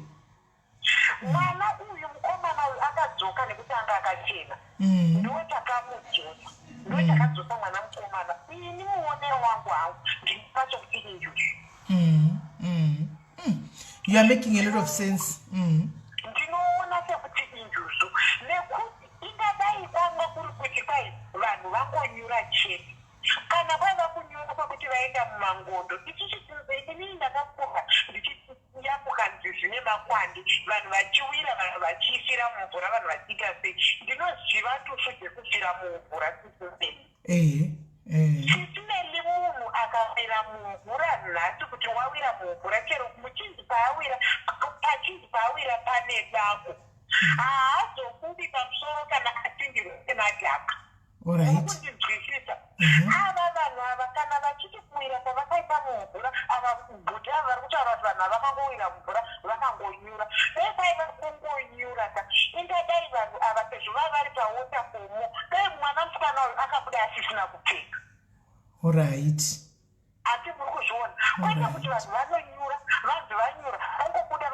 Mwana uyu mukomana uyu akadzoka nekuti anga akachena. Ndo takamudzosa, ndo takadzosa mwana mukomana. Ini muonero wangu hangu ndinopacho kuti injuzu. You are making a lot of sense. Ndinoona sekuti injuzu, nekuti ingadai kwanga kuri kuti kwai vanhu vangonyura chete. Kana kwaiva kunyura kwekuti vaenda mumangondo, ichichi inini ndakakura ndichiyambuka nzizi nemakwande, vanhu vachiwira, vanhu vachifira mumvura, vanhu vachiita sei. Ndinoziva ndufu dzekufira mumvura, sisei. Ehe. Sisineli, munhu akawira mumvura nhasi, kuti wawira mumvura, chero muchinzi paawira, pachinzi paawira pane dako, haazobudi pamusoro kana atsindirwa nemadhaka. Kundinzwisisa? Ava vanhu ava, kana vachiti kuwira kwavakaita mumvura, ava bhuti ava vari kutaura kuti vanhu ava vakangowira mumvura, vakangonyura. Dai kwaiva kungonyura ka, ingadai vanhu ava, sezvo vava vari pawaterfall, dai mwana musikana uyu akabuda asisina kupfeka. Asi muri kuzviona, kwete kuti vanhu vanonyura, vanzi vanyura, vongobuda,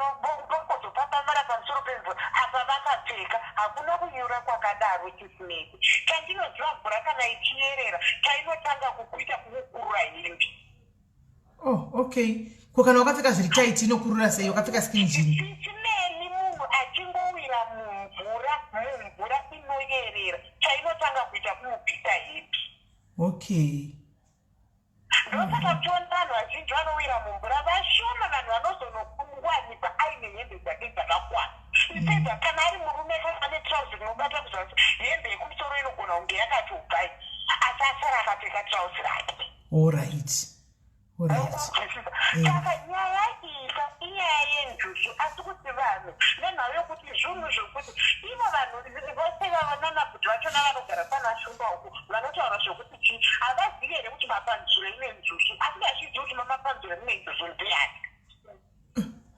vongozopapamara pamusoro pemvura apa vakapfeka. Hakuna kunyura kwakadaro, chisinei. Chandinoziva, mvura kana ichiyerera, chainotanga kukuita kukukurura hembe. Oh, okay. Ko kana wakapfeka zviri tight, inokurura sei? Wakapfeka skin jean. Sisineli, munhu achingowira mumvura, mumvura inoyerera, chainotanga kuita kumubvisa hembe. Ndosaka muchiona vanhu vazhinji vanowira mumvura vashoma, vanhu vanozonowanikwa aine hembe dzake dzakakwana. Ipedza, kana ari murume, kana ane trauzi rinobata kuzasi, hembe yekumusoro inogona kunge yakatobvai, asi asara akapfeka trauzi rake. Alright. Saka nyaya iyi ka inyaya yenjuzu, asi kuti vanhu, nenhau yokuti zvinhu zvokuti ivo vanhu vose vava nanabhuti vachona vanogara kwana Shumba uku, vanotaura zvokuti chii, havazivi here kuti Mapanzure ine njuzu? Asingazvizivi kuti maMapanzure mune njuzu ndiani?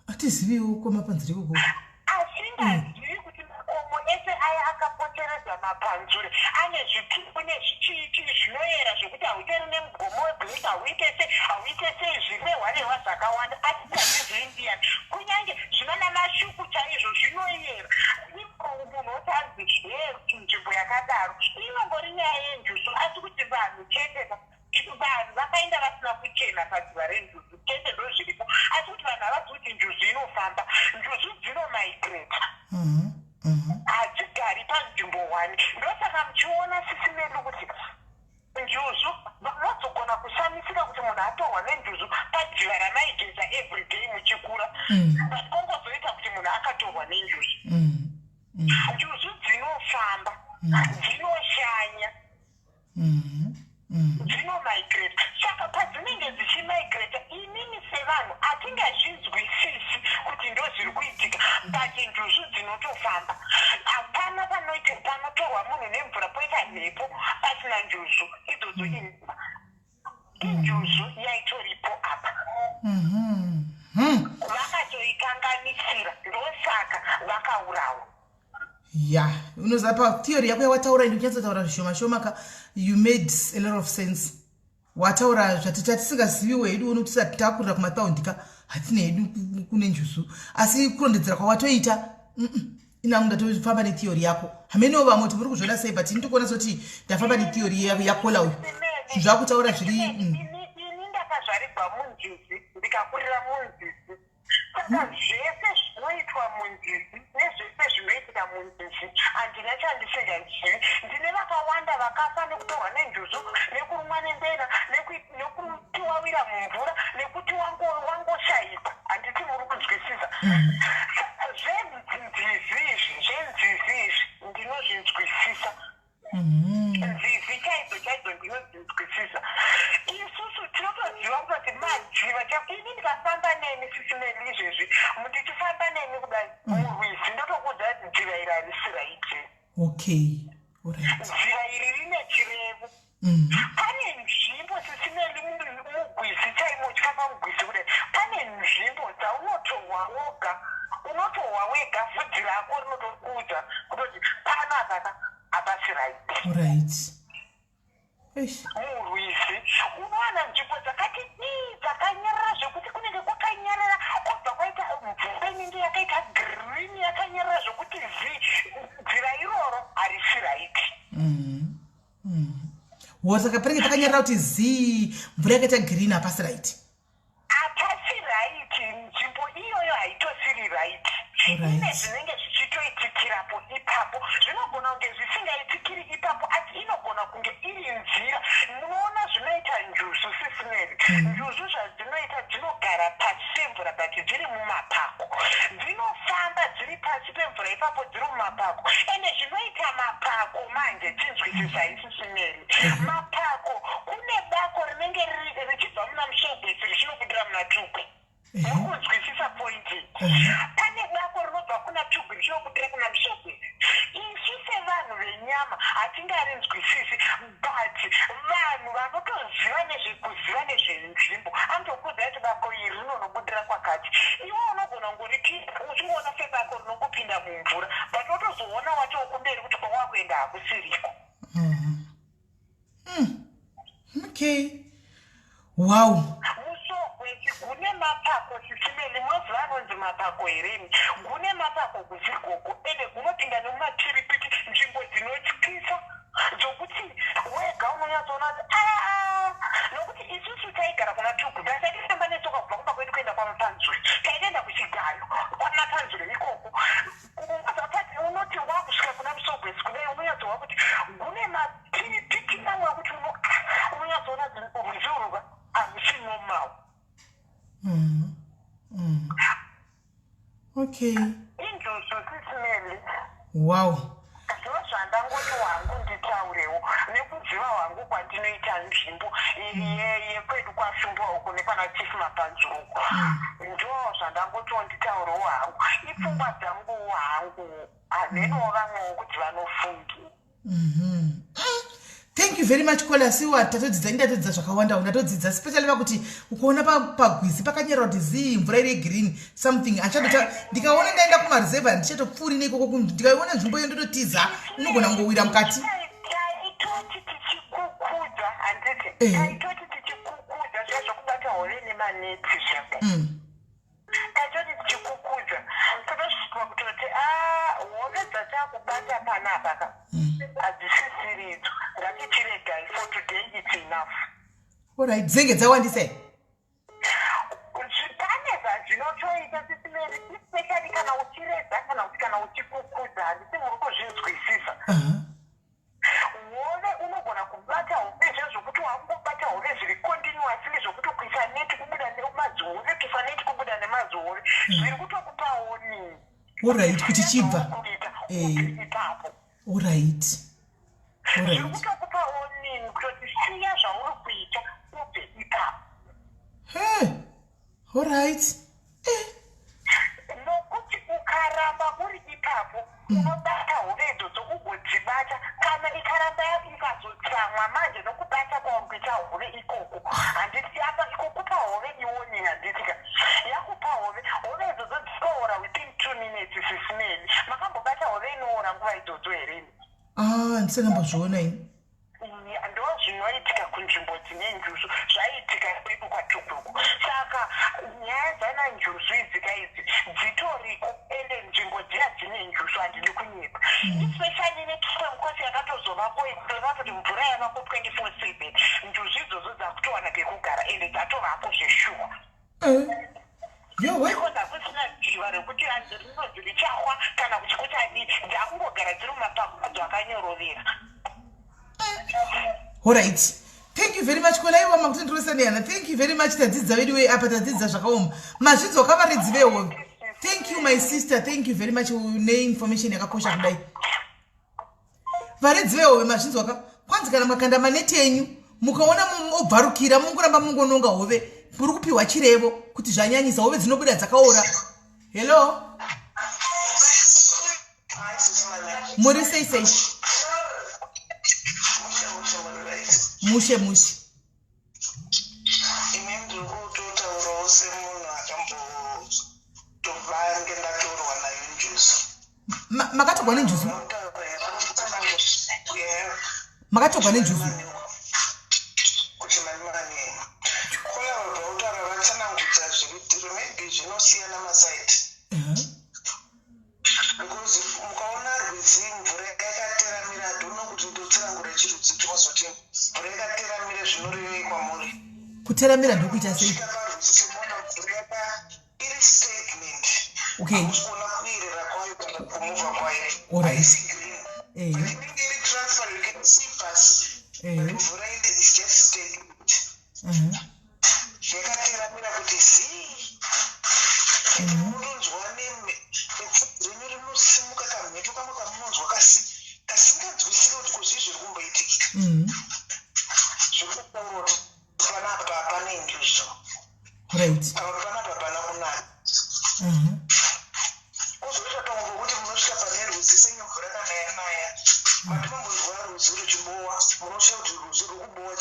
Hatiziviwo kwaMapanzure ikoko. Asingazivi kuti makomo ese aya akapoteredza Mapanzure ane zvitubu nezvichiichii zvinoyera, zvokuti hautori nemugomo weblack, hauite sei, hauite sei, zvirehwa rehwa zvakawanda, asingazvizivi ndiani? Kunyange zvinana Mashuku chaizvo zvinoyera. Ipo munhu otanzi he nzvimbo yakadaro inongori nyaya yenjuzu, asi kuti vanhu chete, vanhu vakaenda vasina kuchena padziva renjuzu chete, ndo zviripo. Asi kuti vanhu havazivi kuti njuzu inofamba, njuzu dzinomigrata, hadzigari panzvimbo one. Ndosaka muchiona, sisi medu, kuti njuzu mozogona kushamisika kuti munhu atorwa nenjuzu padziva ramaigeza everyday muchikura, but kongozoita kuti munhu akatorwa nenjuzu. Njuzu dzinofamba, dzinoshanya, dzinomigrate. Saka padzinenge dzichimigrata, inini sevanhu hatingazvinzwisisi kuti ndo zviri kuitika, but njuzu dzinotofamba. Hapana panoita panotorwa munhu nemvura poita mhepo pasina njuzu idzodzo. Imba injuzu yaitoripo apa, vakatoikanganisira, ndosaka vakaurawa. Ya, unoziva, patheory yako yawataura, indi kunyatsotaura zvishoma shoma ka, you made a lot of sense. Wataura zvati tatisingaziviwo hedu. Uno tisati takurira kumataundi ka, hatina hedu kune njuzu, asi kurondedzera kwawatoita, inangu ndatofamba netheory yako. Hamenewo vamwe kuti muri kuzviona sei, but ini tikuona soti ndafamba netheory yakola uyu, zvinhu zvakutaura zviri Ini ndakazvarigwa munzizi, ndikakurira munzizi, saka zvese zvinoitwa munzizi nezvese zvinoitika munzizi handina chandisingazivi. Ndine vakawanda vakafa nekutorwa nenjuzu, nekurumwa nembena, nekuti wawira mumvura, nekuti wangoshayikwa. Handiti muri kunzwisisa? Saka zvenzizi izvi, zvenzizi izvi ndinozvinzwisisa. Nzizi chaidzo chaidzo ndinodzinzwisisa. Isusu tinotoziva kutoti madziva. Ini ndikafamba nemi, sisimeli, izvezvi ndichifamba nemi kudai murwizi, ndotokuudza kuti dziva iri harisi right. Dziva iri rine chirevo. Pane nzvimbo, sisimeli, mugwizi chaimo, uchifamba mugwizi kudai, pane nzvimbo dzaunotohwa woga, unotohwa wega, vhudzi rako rinotokuudza kutoti pano apaka hapasi right. Eish. Murwizi unowana nzvimbo dzakati dii, dzakanyarara, zvekuti kunenge kwakanyarara, kwobva kwaita mvura inenge yakaita green, yakanyarara zvokuti zi dziva iroro harisi right. Wo, saka panenge pakanyarara kuti zii, mvura yakaita green, hapasi right. Hapasi right, nzvimbo iyoyo. mumapako, dziri mumapako. Ende zvinoita mapako manje, chinzwisisai, Sisi Mary. Mapako, kune bako rinenge riri richibva muna Mushogwesi richinobudira muna Tugwi. Muri kunzwisisa point? Pane bako rinobva kuna Tugwi richinobudira kuna Mushogwesi. Isu sevanhu venyama hatingarinzwisisi, but vanhu vanotoziva nezvekuziva nezvenzvimbo anotokuudza kuti bako iri rinonobudira kwakati. Iwe unogona kungoripinda uchingoona sebako rinongopinda mumvura, but wotozoona watoo kumberi kuti kwawakuenda hakusiriko. Okay, wow. Musogwesi gune mapako, Sisi Mary. Munoziva anonzi mapako hereni? Gune mapako kuzigogo, ende gunopinda nemumatiripiti, nzvimbo dzinotyisa dzokuti wega unonyatsoona kuti aa, nokuti isusu taigara kuna Tugu, taisafamba netsoka kubva kumba kwedu kuenda kwaMapanzure. Taitoenda kuchigayo kwaMapanzure ikoko. Unozapati unoti wakusvika kuna Musogwesi kudai, unonyatsowa kuti gune mapiripiti mamwe ekuti unonyatsoona kuti rwizi urwu harusi normal. Injuzu, Sisi Mary. Ndo zvandangoti wangu nditaurewo nekuziva wangu kwandinoita nzvimbo yekwedu kwaShumbwa uku nekwana Chief Mapanzure uku. Ndo zvandangotiwo nditaurewo hangu, ipfungwa dzanguwo hangu, hamenowo vamwewo kuti vanofungi. Thank you very much, caller. Siwa tatodzidza, ndatodzidza zvakawanda. Ndatodzidza especially pakuti ukuona pagwizi pakanyerera kuti zii, mvura iri yegreen something achatota. Ndikaona ndaenda kumareserve, handichatopfuuri neikoko. Ndikaiona nzvimbo iyo ndototiza, unogona kungowira mukati. Taitoti tichikukudza, handiti? Taitoti tichikukudza zviya zvokubata hove nemaneti zvako. Taitoti tichikukudza, totosvika kutoti a, hove dzatakubata panapa ka hadzisisiridzo, ngatichiregai for today, it's enough. Alright, dzinenge dzawandisa here? Pane zvazvinotoita, Sisi Mary, especially kana uchireza kana kuti kana uchikukudza, handisi muri kuzvinzwisisa? Hove, unogona kubata hove zviya zvokuti wakungobata hove zviri continuously, zvokuti kuisa neti kubuda nemadzihove, kuisa neti kubuda nemadzihove, zviri kutokupa warning. Alright, kuti chibva. Kuita ipapo. Zviri kutokupa warning kutoti siya zvauri kuita, ubve ipapo. He, alright. Nokuti ukaramba uri ipapo, unobata hove idzodzo ugodzibata. Kana ikaramba ikazotsamwa manje nokubata kwauri kuita hove ikoko, handiti apa ikokupa hove iwarning, handitika yakupa hove, hove idzodzo dzinoora within 2 minutes. Sisi Mary, makambobata hove inoora nguva idzodzo hereni? Ah, ndisandambozviona ini. Ya, ndo zvinoitika kunzvimbo dzine njuzu. Zvaiitika kwedu kwaTukuku. Saka nyaya dzana njuzu idzika idzi dzitoriko, ende nzvimbo dziya dzine njuzu, handidi kunyepa, especially neTukwe yakatozovako, kureva kuti mvura yavako 24/7, njuzu idzodzo dzakutowana pekugara, ende dzatovako zveshuwa. Yowe. Because hakusina dziva rekuti hanzi rinonzi richahwa kana kuti kuchadii, dzakungogara dziri mumapako adzo akanyorovera. Alright, thank you very much, caller. Iwa makutindirosaneyana. Thank you very much. Tadzidza vedu wei apa, tadzidza zvakaoma. Mazvidzoka varidzi vehove. Thank you, my sister, thank you very much neinformation yakakosha kudai. Varidzi vehove, mazvinzwaka? Kwanzi kana makanda maneti enyu, mukaona obvarukira, mungoramba mungononga hove, muri kupiwa chirevo kuti zvanyanyisa, hove dzinobuda dzakaora. Hello, muri sei sei? Mushe mushe. Ini ndiri kutotaurawo semunhu akambotovange ndatorwa nayo njuzu. Makatorwa nenjuzu? Makatorwa nenjuzu? Kuti mani mani, caller vabva kutaura vatsanangudza zviri dhiri, maybe zvinosiyana masaidi, because mukaona rwizi mvura yakateramira, adhono kuti ndotsanangura chirudzi tinozoti mvura yakateramira zvinorevei kwamuri? Kuteramira ndokuita sei? Svika parwizi unoona mvura yaka iri stagnant. Hausi kuona kuyerera kwayo kana kumuvha kwayo. Haisi green, but inenge iri transparent, you can see pasi, but mvura is just stagnant, yakateramira kuti zii. Ende munotonzwa nebvudzi renyu rinosimuka kamhepo.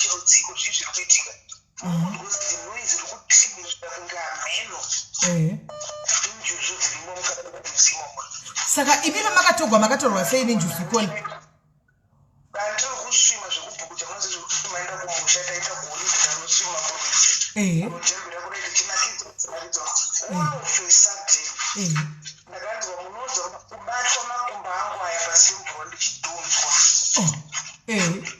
chirudziko zvii zviri kuitika. Munonzwa noise iri kutimirira kunge hameno. Injuzu dzirimo mukati imomo. Saka imi pamakatogwa makatorwa sei nenjuzu koni? Tiri kusvima zvekubhukuta kunonzi zvekusvima enda kumusha taita kuholiday tanosvima kurwizi. Kunojambira kudai tichinakidzwa tinakidzwa. All of a sudden ndakanzwa munonzwa kubatwa makumbo angu aya pasi pemvura ndichidhonzwa.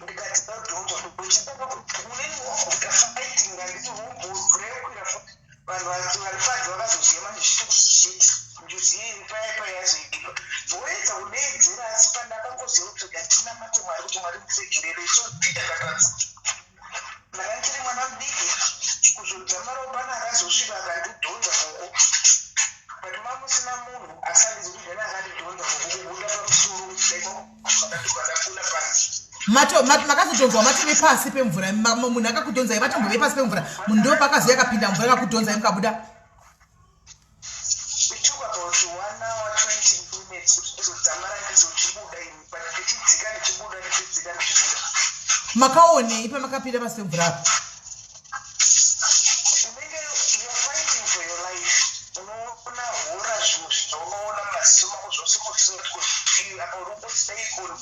Ndikati ndadhonzwa ndochitanga kuti unenge wakuita fighting handiti mvura yokwira futi. Vanhu vari panze vakazoziva manje zvichiti shit njuzu iyi iri paya paya yazoipa. Voedza kudeedzera asi pandakangoziva kuti rega ndinamate Mwari kuti Mwari ndiregerere so Peter ndakatadza. Ndanga ndiri mwana mudiki kuzodzamara Obama akazosvika akandidhonza goko but mamusina munhu asi handizi kuti ndani akandidhonza goko kubuda pamusoro kuti dai kwakandibva ndabuda panze. Mato, mat, makazodhonzwa matove pasi pemvura munhu akakudhonzai vatombove pasi pemvura munhu ndo paakazoya akapinda mvura akakudhonzai mukabuda. It took about 1 hour 20 minutes kuti ndizodzamara ndizochibuda ini but ndichidzika ndichibuda ndichidzika ndichibuda. Makaonei pamakapinda pasi pemvura apa? Unenge you're fighting for your life unoona hora zvinhu zvaunoona mumaziso mako zvose kuzviziva kuti kuzvii apa uri kuti dai koni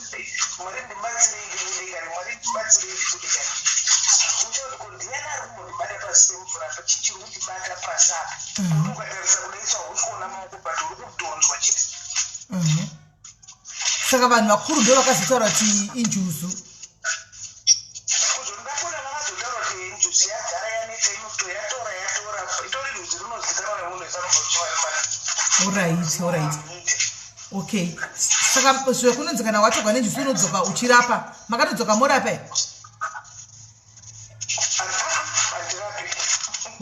Mwari ndibatsirei ndibude kani Mwari ndibatsirei ndibude kani uchaona kuti ko ndiani ari kumbondibata pasi pemvura apa chii chiri kundibata pasi apa kuti ukatarisa kudai so hausi kuona maoko but uri kudhonzwa chete. Saka vanhu vakuru ndo vakazotaura kuti injuzu. Kuzondapona vakazotaura kuti njuzu yagara yanetsa inoto yatora yatora itori rudzi runozikanwa nemunhu wese anobva Alright, alright. Okay. Saka zvekunonzi kana watorwa nenjuzu unodzoka uchirapa. Makatodzoka morapa here? Handirapi.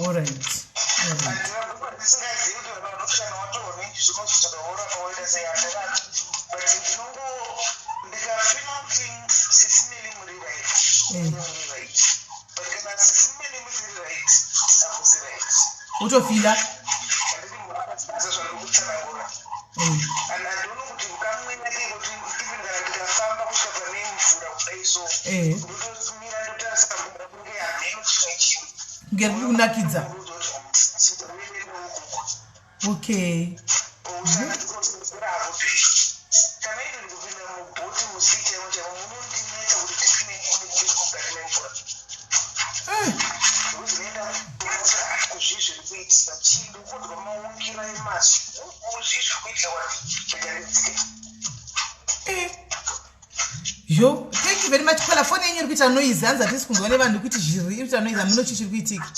Alright. Alright. Handirapi ndisingazivi kuti vanhu vanoti kana watorwa nenjuzu unozodzoka worapa woita sei handirapi. But ndinongo ndikafila kuti sisi Melly muri right. Muri right. But kana sisi Melly musiri right, hamusi right. Utofila. Handiti munozwa zvandiri kutsanangura. And handioni kuti kamweya kekuti even kana ndikafamba kusvika pane mvura kudai so ndotomira ndotarisa mvura kunge hameno chimwe chinhu. Kunge riri kunakidza. Okay. Kana even kupinda mubhoti musii chaimo chaimo munondinetsa kuti tipinde mukati memvura. Ndinoenda kuzvii zviri kuitika chii ndirikunzwa maungira emazwi kuzvii zviri kuitika wati rega ndidzike. Yo, thank you very much. Kola phone yenyu iri kuita noise hanzi hatisi kunzwa nevanhu kuti zviri iri kuita noise hameno chii chiri kuitika.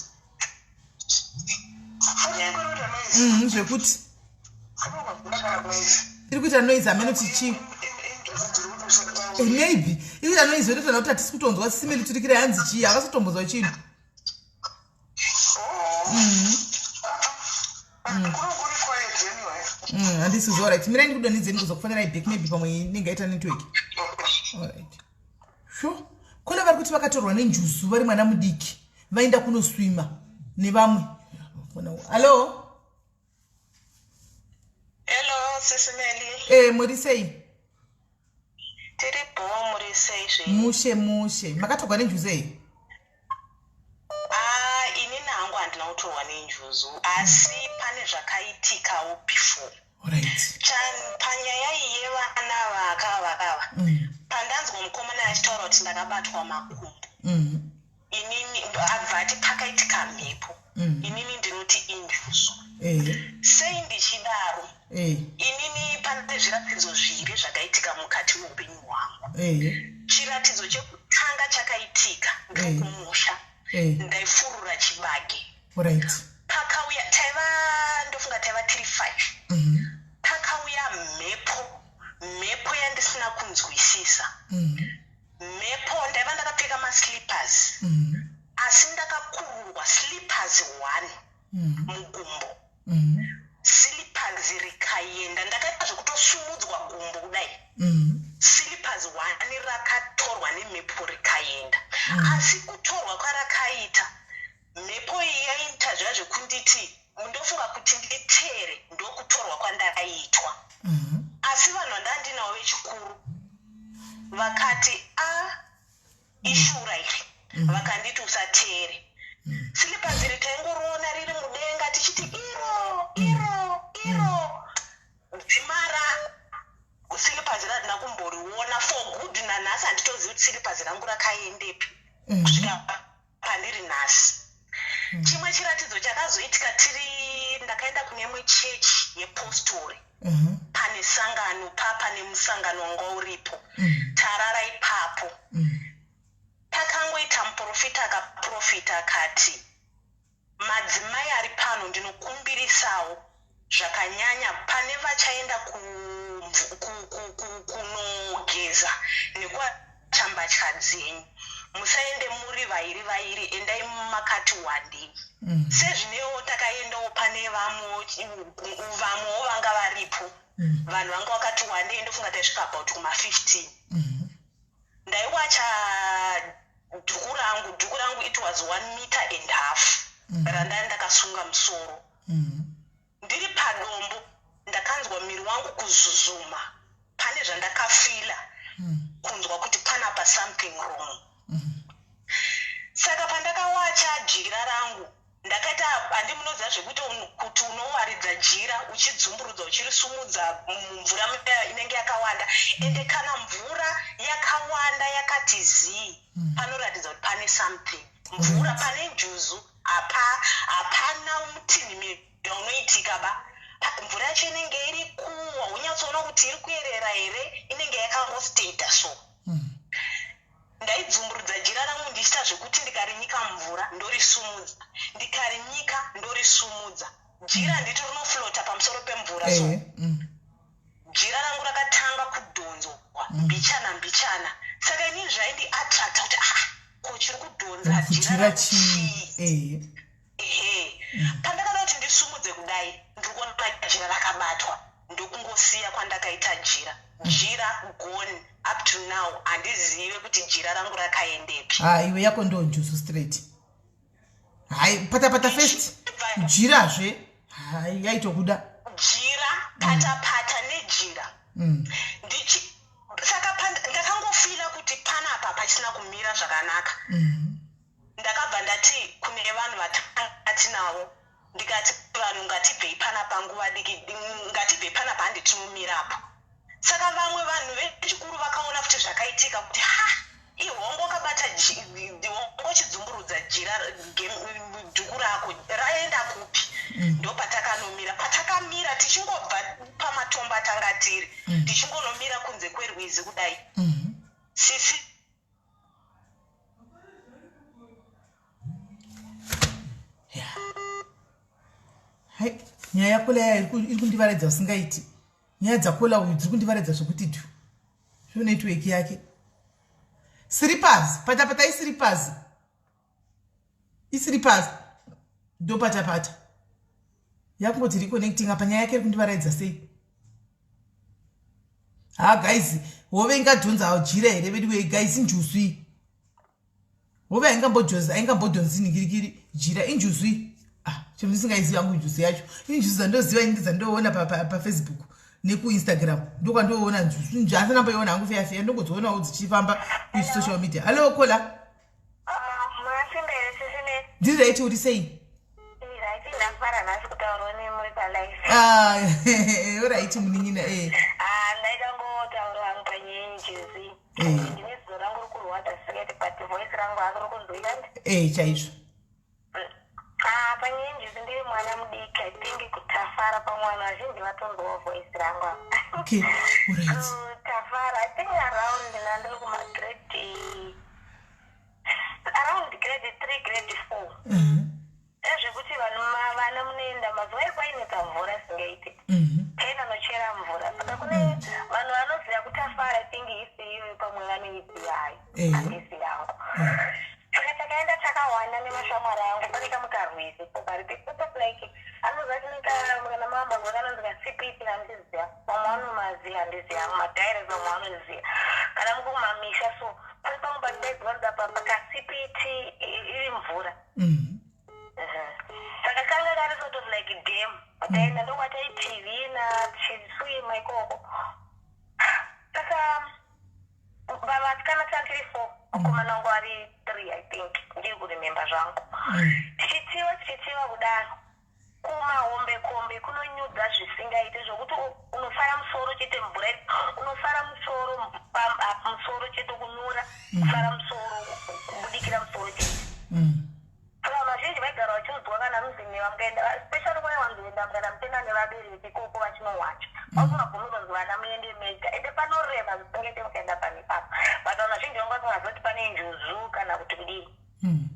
Phone yangu iri kuita noise. Zvekuti iri kuita noise hameno kuti chii. Maybe iri kuita noise yototaura kuti hatisi kutonzwa simeli turikira hanzi chii havasi kutombonzwa chinhu. Handisi kuziva right. Mirai ndikudonhedzeni kuzokufonerai back maybe pamwe inenge yaita network. Alright. Sure. Kune vari kuti vakatorwa nenjuzu vari mwana mudiki vaenda kunoswima nevamwe. Hello? Hello, Sisi Melly. Muri sei? Tiri bho, muri sei zvenyu? Mushe mushe. Makatorwa nenjuzu here? Ah, inini hangu handina kutorwa nenjuzu asi pane zvakaitikawo before. Alright. Panyaya iyi yevana vakava vakava pandanzwa mukomana achitaura kuti ndakabatwa makumbo inini abva ati pakaitika mhepo inini ndinoti injuzu. Sei ndichidaro? Inini pane zviratidzo zviri zvakaitika mukati meupenyu hwangu. Chiratidzo chekutanga chakaitika ndiri kumusha ndaifurura chibage. Pakauya taiva ndofunga taiva tiri 5. Pakauya mhepo, mhepo yandisina kunzwisisa. Mhepo ndaiva ndakapfeka maslippers asi ndakakururwa slippers 1 mugumbo. Slippers rikaenda ndakaita zvekutosumudzwa gumbo kudai. Slippers 1 rakatorwa nemhepo rikaenda. Asi kutorwa kwarakaita mhepo iyi yaita zviya zvekunditi ndofunga kuti nditere ndokutorwa kwandakaitwa. Asi vanhu vandandinawo vechikuru vakati a ishura iri. Vakanditi usateere. Slippers iri taingoriona riri mudenga tichiti iro, iro, iro. Dzimara slippers randina kumboriona for good. Nanhasi handitozivi kuti slippers rangu rakaendepi kusvika pandiri nhasi. Chimwe chiratidzo chakazoitika, tiri ndakaenda kune imwe chechi yepostori. Pane sangano, pane musangano wanga uripo. Tarara ipapo. Pakangoita muprofita akaprofita akati, "Madzimai ari pano, ndinokumbirisawo zvakanyanya, pane vachaenda kunogeza nekuwacha mbatya dzenyu, musaende muri vairi vairi, endai makati wandei." Sezvinewo takaendawo, pane vamwewo vanga varipo. Vanhu vanga vakati wandei, ndofunga taisvika about kuma15. Ndaiwacha dhuku rangu. Dhuku rangu, it was 1 meter and half randai ndakasunga musoro. Ndiri padombo, ndakanzwa muviri wangu kuzuzuma. Pane zvandakafeela, kunzwa kuti panapa something wrong. Saka pandakawacha jira rangu, ndakaita, handi munoziva zvekuti kuti unowaridza jira uchidzumburudza, uchirisumudza mumvura inenge yakawanda. Ende kana mvura yakawanda yakati zii, panoratidza kuti pane something, mvura, pane njuzu. Hapana mutinhimira unoitika ba. Mvura yacho inenge iri kuwa, unyatsoona kuti iri kuyerera here, inenge yakangosteta. So ndaidzumburudza jira rangu ndichiita zvekuti ndikarinyika mvura ndorisumudza, ndikarinyika ndorisumudza. Jira handiti rinofloata pamusoro pemvura? So jira rangu rakatanga kudhonzwa mbichana mbichana. Saka inini zvaindiattracta kuti, ah, ko chiri kudhonza jira jira rangu chii? chii? Ehe, pandakada kuti ndisumudze kudai, ndiri kuona jira rakabatwa. Ndokungosiya kwandakaita jira. Jira gone. Up to now handizive kuti jira rangu rakaendepi. Ha, iwe yako ndo njuzu straight. Hai, patapata first, jirazve, hai, yaitokuda. Jira, patapata nejira. Ndichi saka ndakangofeela kuti panapa pachisina kumira zvakanaka. Ndakabva ndati kune vanhu vatanga tinavo, ndikati, "Vanhu, ngatibvei panapa nguva diki, ngatibvei panapa, handi tinomirapo." Saka vamwe vanhu vechikuru vakaona kuti zvakaitika, kuti ha, ihongo wakabata hongo uchidzumburudza jira, dhuku rako raenda kupi? Ndopatakanomira. Patakamira, tichingobva pamatombo atanga tiri, tichingonomira kunze kwerwizi kudai, sisi Yeah. Hai, nyaya yakola yaya iri kundivaradza usingaiti. Nyaya dzakola uyu dziri kundivaradza zvokuti dhu zvo network yake. Slippers, patapata islippers, islippers ndo patapata yakungoti reconnecting apa. Nyaya yake iri kundivaraidza sei? Ha guys, hove ingadhonza jira here vedu wei? Guys, injuzu iyi. Hove haingambodhonzi ningirikiri jira. Injuzu iyi. Ah, chinhu ndisingaizivi yangu njuzu yacho. Injuzu dzandoziva ini dzandoona paFacebook nekuInstagram, ndokwandoona njuzu. Asi namboiona hangu feya feya, ndongodzionawo dzichifamba kusocial media. Hallo kola. Masimba here, sisine? Ndiri right, uri sei? Right, ndafara nhasi kutaurawo nemuri palive. Ah, alright munin'ina e. Ah, ndaida ngotaura hangu panyaya yenjuzi. Ndine zizo rangu riri kurwadza zvisingaiti, but voice rangu hako riri kunzwika. E, chaizvo. Ah, panyaya yenjuzi, ndiri mwana mudiki, I think kutafara pamwana vazhinji vatonzwawo voice rangu apa. Okay, alright. Kutafara, I think around ndandiri kumagrade, around grade 3, grade 4. Ezvekuti vanhu vana munoenda mazuva ekwainetsa mvura singaiti, tainonochera mvura. Saka kune vanhu vanoziva kutafara, I think history iyoyo pamwe vanoiziva hayo. Handisi yangu. Saka takaenda takawanda nemashamwari angu. Pane kamwe karwizi pari sort of like anoziva chineka kana mambonzwa kanonzi kasipiti, handiziva vamwe vanomaziva, handiziva hangu madhaires, vamwe vanoziva kana mukumamisha. So pane pamwe pandaiziva noda pakasipiti iri mvura. Saka kanga kari sort of like dam. Taenda ndokwataitivhina tichiswima ikoko. Saka vasikana tanga tiri four, vakomana vangu vari three, I think. zvangu. Tichitiwa tichitiwa kudaro, kumahombekombe kunonyudza zvisingaite zvokuti unofara musoro chete mvura unofara musoro musoro chete kunyura kufara musoro kubudikira musoro chete. Saka vanhu vazhinji vaigara vachiudzwa kana muzineva mukaenda especially kwai wanzoenda kana muchienda nevabereki ikoko vachinowacha vasingabvumirwa kunzi vana muende mega ende panorema zvisingaite mukaenda panhu ipapo but vanhu vazhinji vanga vasingazivi kuti pane njuzu kana kuti kudii.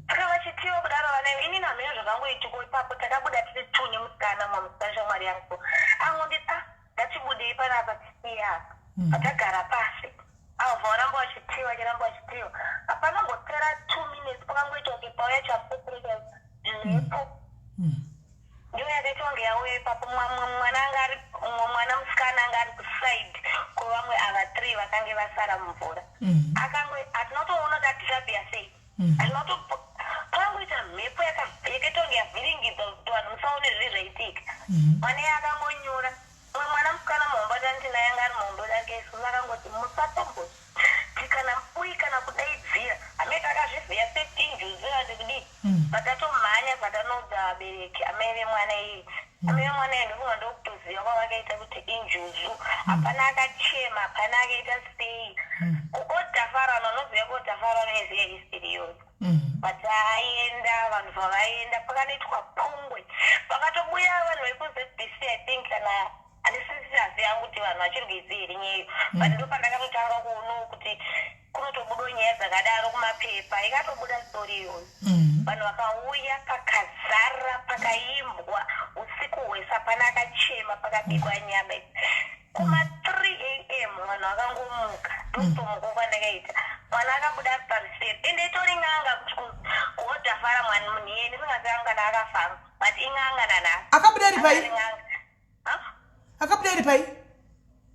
Saka vachitiwa kudaro vana ivo inini hameno zvakangoitiko ipapo takabuda tiri two nemusikana mumwe musikana shamwari yangu so angonditi ah ngatibudei panapa tisiye apa patagara pasi avo vaoramba vachitiwa vachiramba vachitiwa hapana mbopera 2 minutes pakangoita kunge pauya chapupurika mhepo ndiyo yakaita kunge yauya ipapo. Mwana anga ari mumwe mwana musikana anga ari kuside kwevamwe ava three vakange vasara mumvura. Akango hatinotoona kuti adisappear sei. Hatinoto pakangoita mhepo yakaita kunge yavhiringidza kuti vanhu musaone zviri zvaitika. Mwana iye akangonyura. Mumwe mwana musikana muhombe atanditi naye anga ari muhombe darike isusu akangoti musatomboti kana uyi kana kudaidzira. Amai takazviziva setinjuzu ati kudii. Vatatomhanya vatanoudza vabereki amai vemwana iyi. Amai vemwana iyi ndofunga ndokutoziva kwavakaita kuti injuzu. Hapana akachema, hapana akaita sei. KuOtafara vanhu vanoziva kuOtafara vanoiziva history iyoyo. Vataenda vanhu vavaenda pakanoitwa pungwe pakatobuya vanhu vekuZBC I think kana handisisiazi yangu kuti vanhu vachiri kuiziva here nyeyo, but ndo pandakatotanga kuonawo kuti kunotobudawo nyaya dzakadaro kumapepa. Ikatobuda story iyoyo, vanhu vakauya pakazara, pakaimbwa usiku hwese, hapana akachema, pakabikwa nyama. Kuma 3 a.m. vanhu vakangomuka, ndokutomuka kwandakaita. Mwana akabuda ari parusero ende itori n'anga kuti kuodhafara mwana munhu iyeye ndisingaziva kana akafamba, but in'anga nanhasi. Akabuda ari pai? Ari n'anga. Ha? Akabuda ari pai?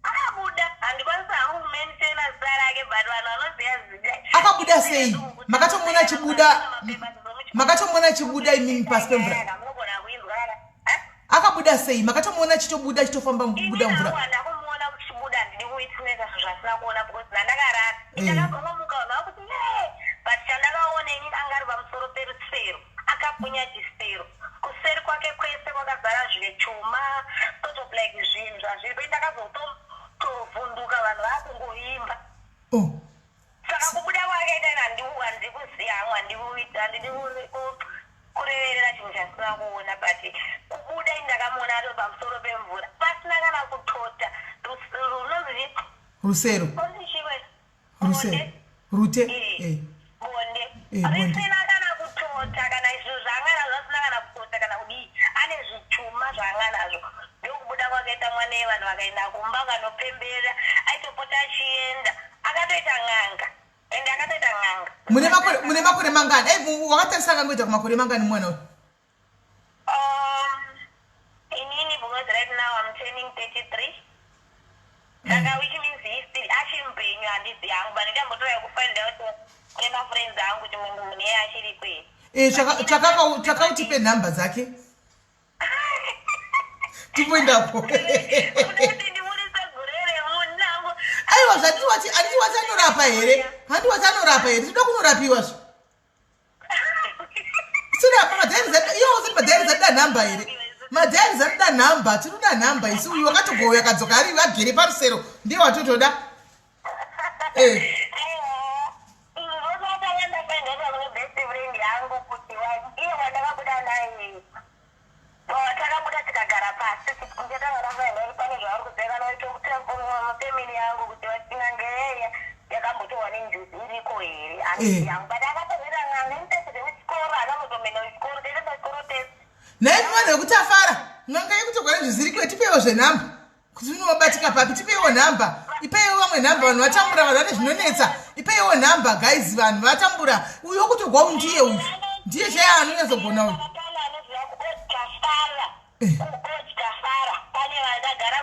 Akabuda, handikwanisi hangu kumenshena zita rake, but vanhu vanoziva zita. Akabuda sei? Makatomuona achibuda? Makatomuona achibuda imimi pasi pemvura? Munogona kuinzwa kana Akabuda sei? Makatomuona achitobuda, achitofamba kubuda mvura? Ndakumuona kuchibuda. Handidi kuwitnessa zvinhu zvasina kuona because ndandakarara. Ndakazongomuka vanhu vakuti ye, but chandakaona inini, anga ari pamusoro perusero akapunya chisero. Kuseri kwake kwese kwakazara zvechuma, sort of like zvinhu zvazviripo. Ndakazotovhunduka vanhu vakungoimba. Oh. Saka kubuda kwakaita handikuziva hangu, handidi kureverera chinhu chandisina kuona, but kubuda ini ndakamuona atori pamusoro pemvura pasina kana kutota runonzi Rusero. Chimwe. Rusero rute. Bonde. Bonde. Risina kana kutota kana zvinhu zvaanga nazvo, asina kana kutota kana kudii, ane zvichuma zvaanga nazvo. Ndokubuda kwakaita mwana yevanhu vakaenda kumba vakanopemberera. Aitopota achienda, akatoita n'anga ende akatoita n'anga. Mune makore mangani? Ei, wakatarisa akangoita kumakore mangani mwana uyu? Inini because right now I'm turning 33, saka which means he's still achiri mupenyu. Handizi hangu, but ndichambotora kufind out kune mafriends angu kuti munhu munhu iye achiriko here. Tsvaka utipe nhamba dzake timboendapo. Kudati ndibudise gure remunangu. Aiwa, zvanditi wati handiti wati anorapa here? Handi wati anorapa here? Tinoda kunorapiwa zvo tirapa madiaries. Iwo usati madiaries anoda nhamba here? Madiaries anoda nhamba, tinoda nhamba isi. Uyu wakatogouya akadzoka ari agere parusero ndiye watotoda. Ndosaka ndafind out kune best friend yangu kuti iye wandakabuda naye, takabuda tikagara pasi, ndakanga ndafind out pane zvavari kuziva kana mufamily yangu kuti n'anga yeya yakambotorwa nenjuzi iriko here. Handizi yangu, but akatozoita n'anga initesete kuchikoro, akambotomenda kuchikoro, tese pachikoro tese. Nhai vanhu vekuti afara n'anga yekutogwa nezviziriko, tipeiwo zvenhamba kuti unobatika papi. Tipeiwo nhamba, ipeiwo vamwe nhamba. Vanhu vatambura, vanhu vane zvinonetsa. Ipeiwo nhamba guys, vanhu vatambura. Uyu wekutogwa ndiye uyu, ndiye chaiye anonyatsogona uyu. Pane anoziva kuOtafara? KuOtafara pane vakagara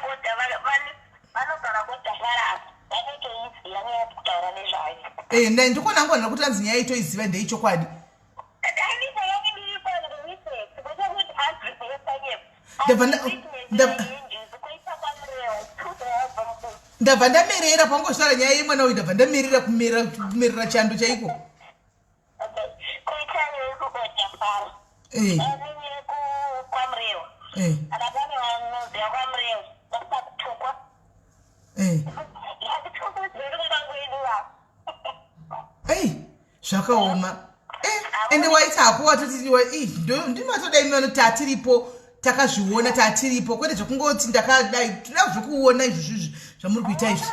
vanogara kuOtafara apa, vanotoiziva nyaya kutaura nezvayo. Ndikona hangu vanhu vakuti anzi nyaya itoiziva ndeichokwadi. Andizayani ndiripo ndiri witness kwete kuti hanzi Ndabva ndamerera pangosvara nyaya yemwana uyu, ndabva ndamerera kumerera kumerera chando chaiko. Kuita Eh. Kwamrewa. Eh. Kana pane vanoziva kwaMurewa, vasina kutukwa. Eh. Ei, zvakaoma. Eh, ende waiti hako watoti ndimatodai mivano tatiripo takazviona tatiripo kwete zvekungoti ndakadai tinoda zvekuona izvo zvizvi zvamuri kuita izvi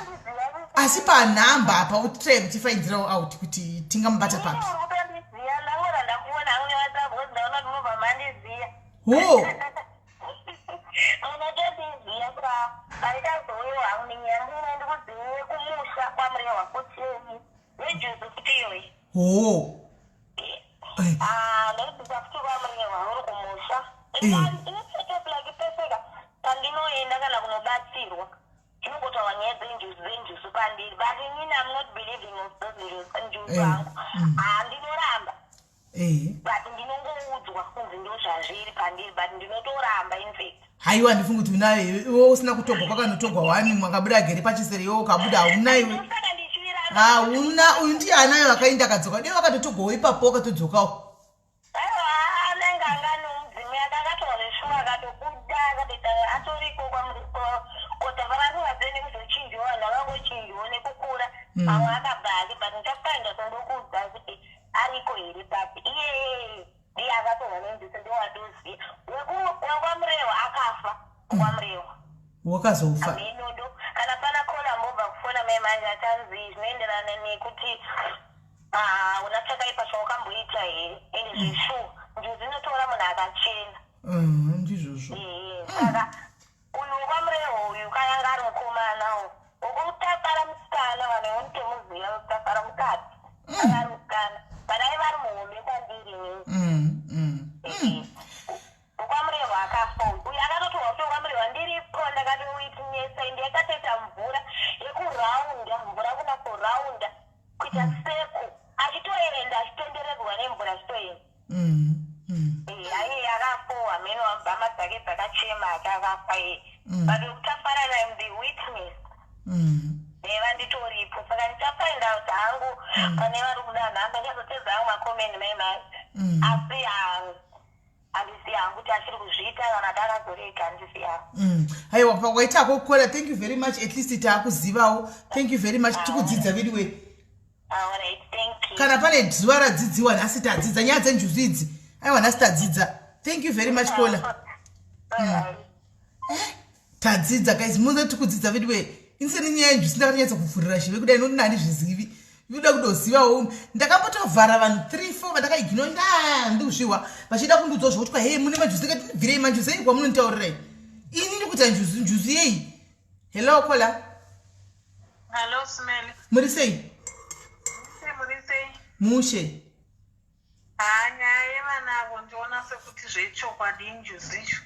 asi panhamba apa utry kuti fainzirawo out kuti tingamubata papi. Ho. Unototiziva ka paitazouyo hangu nenyaya yangu ine ndikuzive kumusha kwaMurehwa kuti wejuzu futi iyoyi. Ho. Eh. Ah, ndaibvisa futi kwaMurehwa uri kumusha. Insetop like peseka pandinoenda kana kunobatsirwa zvinongotaurwa nyaya dzenjuzu dzenjuzu pandiri, but inini am not believing of those njuzu hangu. Ah, ndinoramba. But ndinongoudzwa kunzi ndozvazviri pandiri, but ndinotoramba infact. Haiwa, handifungi kuti unayo iwe. Iwe usina kutogwa kwakanotogwa wani mwakabuda agere pachisere iwe ukabuda hauna iwe. Saka ndichiramba. Hauna, uyu ndiye anayo akaenda akadzoka dei wakatotogwawo ipapo wakatodzokawo. Aiwa, anenge anga nomudzimu yake akatorwa zveshuwa akatobuda akatoita atoriko kwamukota varanguvazive nekuzochinjiwa vanhu vakangochinjiwo nekukura. Mamwe akabva ake, but ndichakupaenda kundokuudza kuti ariko here, but iyeye ndiye akatorwa nenjuzu ndowandoziva. WekwaMurehwa akafa kwaMurehwa. Wakazofa. Amenondo kana pana kola mbobva kufona mai manje atanzi zvinoenderana nekuti ah, una chakaipa chawakamboita here, ende zveshuwa njuzu inotora munhu akachena. Ndizvozvo. Saka uyu wekwaMurehwa uyu kayanga ari mukomanawo wekutafara musikana, vanhu vanotomuziva wekutafara mukadzi anga ari musikana, but aiva ari muhombe kwandiri inini. WekwaMurehwa akafa uyu, uyu akatotorwa kuti wekwaMurehwa ndiripo ndakatowitnessa, ende yakatoita mvura yekuraunda, mvura kuna kuraunda kuita seko achitoenda achitenderedzwa nemvura achitoenda. Aiye akafowa mheno hama dzake dzakachema ake akafa iye, but wekutafara I'm the witness. Eva nditoripo, saka ndichafind out hangu pane vari kuda nhamba, ndichazotedza hangu macomments mai mai. Asi handisi hangu kuti achiri kuzviita kana kuti akazorega, handisi hangu. Aiwa, pawaitako kukora, thank you very much. At least taakuzivawo. Thank you very much, tikudzidza veduwe. Alright, thank you. Kana pane zuva radzidziwa nhasi, tadzidza nyaya dzenjuzu idzi. Aiwa, nhasi tadzidza. Thank you very much, caller. Alright. Tadzidza guys, muze tikudzidza veduwe. Iniseni nyaya yenjuzu ndakatonyatsa kuvhurira zhive kudai nokuti handizvizivi, ndoda kutozivawo. Ndakambotovhara vanhu 3 4 vandakaignore nda ndikuzvihwa vachida kundiudzawo zvokuti kwa hei mune manjuzu, ndikati ndibvirei, manjuzu ei kwamunonditaurirai ini ndikuita njuzu, njuzu yei? Hello caller. Hello, Smell. Muri sei? Muri sei? Mushe. Haa, nyaya yevana avo ndiona sekuti zvechokwadi injuzu icho.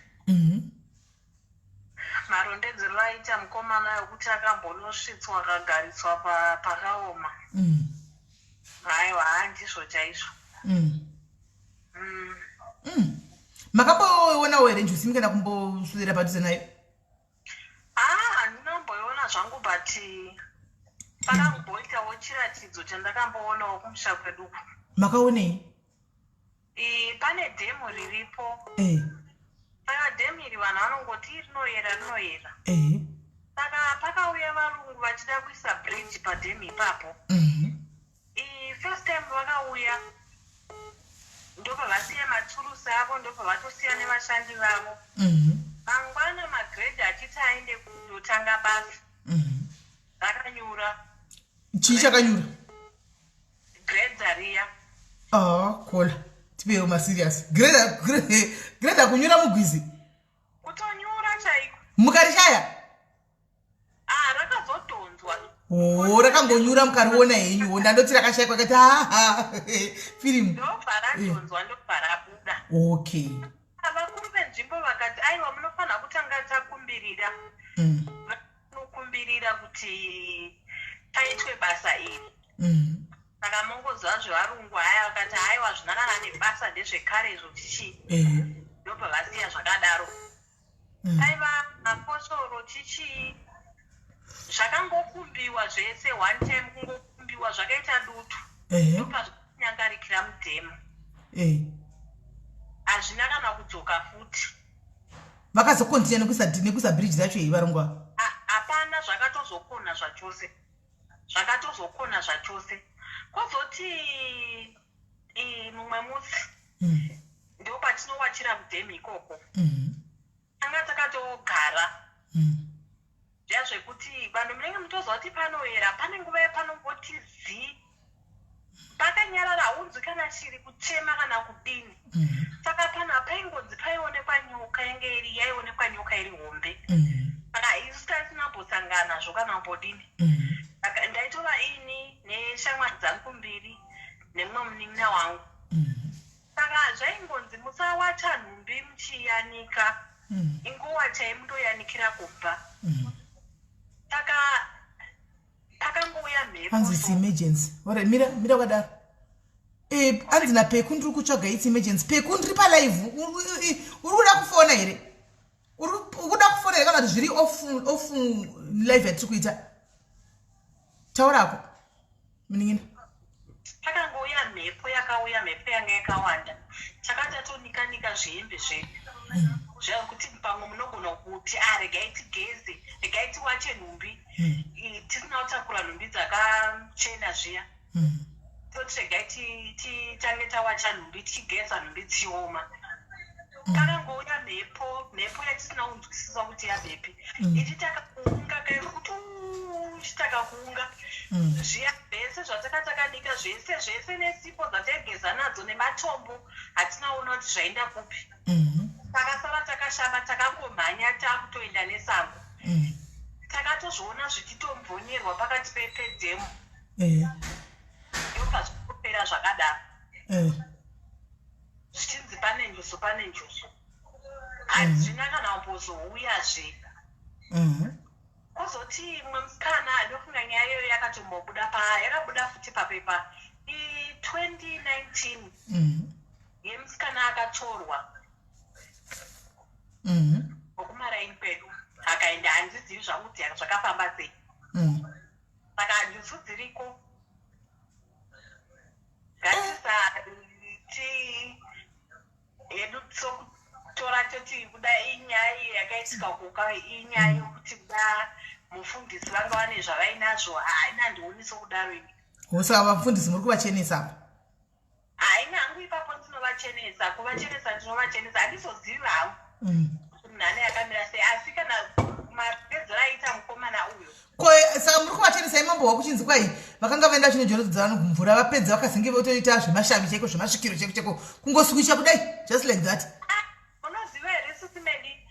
Marondedzero aita mukomana yokuti akambonosvitswa akagariswa pakaoma. Aiwa, handizvo chaizvo. Makamboonawo here njuzu imi kana kumboswedera padhuze nayo? Ah, handinamboiona zvangu, but pakamboitawo chiratidzo chandakamboonawo kumusha kweduku. Makaonei? Pane dhemu riripo. Saka dhemu iri vanhu vanongoti rinoyera, rinoyera. Saka pakauya varungu vachida kuisa bridge padhemu ipapo. First time vakauya ndobva vasiya maturusi avo, ndobva vatosiya nevashandi vavo. Mangwana magredha achiti aende kundotanga basa, rakanyura. Chii chakanyura? Gredha riya. Ah, caller, tipewo maserious. Gredha kunyura mugwizi? Kutonyura chaiko. Mukarishaya? Ah, rakazodhonzwa. O, rakangonyura mukariona henyu? Ndandoti rakashayikwa kati haha firimu. Ndobva radhonzwa, ndobva rabuda. Vakuru venzvimbo vakati aiwa, munofanira kutanga takumbirira, vanokumbirira kuti paitwe basa iri. Saka mongoziva zvevarungu haya, vakati haiwa, zvinangana nebasa ndezvekare izvo chichi. Ndobva vasiya zvakadaro. Aiva mafoshoro chichii, zvakangokumbiwa zvese one time, kungokumbiwa zvakaita dutu, ndobva zvanyangarikira mudhemu. Hazvina kana kudzoka futi. Vakazokontinya nekuisa nekuisa bridge racho iyi varungu ava. Hapana zvakatozokona zvachose. Zvakatozokona zvachose. Kozoti mumwe musi ndopatinowachira kudhemu ikoko. Tanga takatogara. Zviya zvekuti vanhu munenge mutoziva kuti panoera pane nguva yapanongoti zii pakanyarara haunzwi kana shiri kuchema kana kudini. Saka panhu paingonzi paionekwa nyoka yange iri yaionekwa nyoka iri hombe. Saka isu taisina kumbosangana nazvo kana kumbodini. Saka ndaitova ini neshamwari dzangu mbiri nemumwe munin'ina wangu. Saka zvaingonzi musawacha nhumbi muchiyanika. Ingowachai mundoyanikira kumba. Saka pakangouya mhepo Hanzi it's so emergency. Alright, mira mira wakadaro. Eh, hanzi naPeku ndiri kutsvaga it's emergency. Peku ndiri palive. Uri kuda kufona here? Uri kuda kufona here kana kuti zviri off off live yatiri kuita? Taurako. Munin'ina. Pakangouya mhepo yakauya mhepo yanga yakawanda. Tanga tatonika nika zvihembe zvedu. Zviya kuti pamwe munogona kuti ah regai tigeze, regai tiwache nhumbi. Tisina kutakura nhumbi dzakachena zviya. Toti regai titange tawacha nhumbi tichigeza nhumbi dzichioma. Pakangouya mhepo, mhepo yatisina kunzwisisa kuti yabvepi. Ichitaka kuunga kairi kuti ichitaka kuunga. Zviya zvese zvatanga takanika zvese zvese nesipo dzataigeza nadzo nematombo hatina kuona kuti zvaenda kupi. Takasara takashama takangomhanya takutoenda nesango. Takatozviona zvichitombonyerwa pakati pedhemu. Ndobva zvakupera zvakadaro. Zvichinzi pane njuzu pane njuzu. Hazvina kana kumbozouyazve. Kuzoti mumwe musikana ndofunga nyaya iyoyo yakatombobuda pa yakabuda futi papepa i 2019 yemusikana akatorwa wekumaraini kwedu akaenda handizivi zvangu kuti zvakafamba sei. Saka njuzu dziriko. Ngatisati hedu sokutora toti kuda inyaya iyi yakaitika kuka inyaya yokuti kuda mufundisi vanga vane zvavainazvo haina handioni sokudaro ini. Saka vafundisi muri kuvachenesa apa? Haina hangu ipapo ndinovachenesa, kuvachenesa ndinovachenesa handizozivi hangu kuti munhu ane akamira sei asi kana mapedzero aita mukomana uyo. Ko saka muri kuvachenesa imambo kuchinzi kwai vakanga vaenda vachinojorodzana vanhu kumvura vapedza vakazenge votoita zvemashavi chaiko zvemasvikiro chaiko chaiko kungoswicha kudai just like that. Unoziva here sisi Medi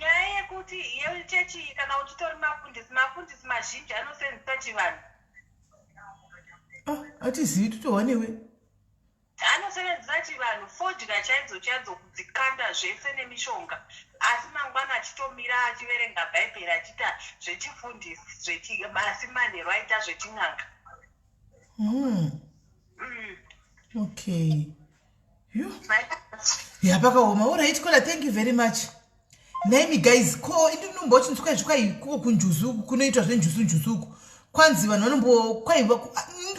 nyaya yekuti yechechi kana uchitori mafundisi mafundisi mazhinji anosenzesa chivanhu. Hatizivi totohwa newe. Anosevenzesa chivanhu fodya chaidzo chaidzo kudzikanda zvese nemishonga asi mangwana achitomira achiverenga bhaibheri achiita zvechifundisi zvechi asi manheru aita zvechin'anga. Okay. Yo. Ya pakaoma. All right, Kola, thank you very much. Naimi guys, ko indinombo chinzwa zvikwai kuko kunjuzu uku kunoitwa zvenjuzu njuzu uku. Kwanzi vanhu vanombo kwai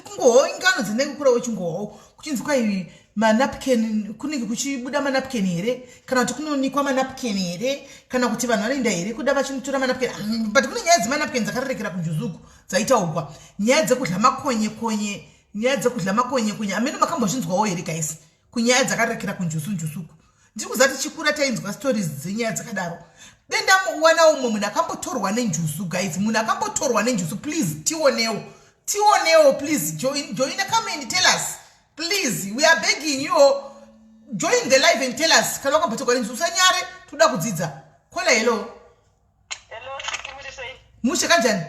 kungohwa ingano dzinenge kura uchingohwa kuchinzi kwai manapkin kunenge kuchibuda manapkin here kana kuti kunonikwa manapkin here kana kuti vanhu vanoenda here kuda vachinotora manapkin, but kune nyaya dzemanapkin dzakarerekera kunjuzu uku dzaitaugwa nyaya dzekudla makonye konye nyaya dzekudla makonye konye amene makambozvinzwawo here guys kunyaya dzakarerekera kunjuzu njuzu uku. Ndiri kuziva tichikura tainzwa stories dzenyaya dzakadaro. Denda wana umwe munhu akambotorwa nenjuzu guys, munhu akambotorwa nenjuzu, please tionewo, tionewo please join, join, come and tell us please, we are begging you, join the live and tell us kana wakambotorwa nenjuzu. Usanyare, toda kudzidza. Kola, hello. Hello, sisi, muri sei? Mushe kanjani?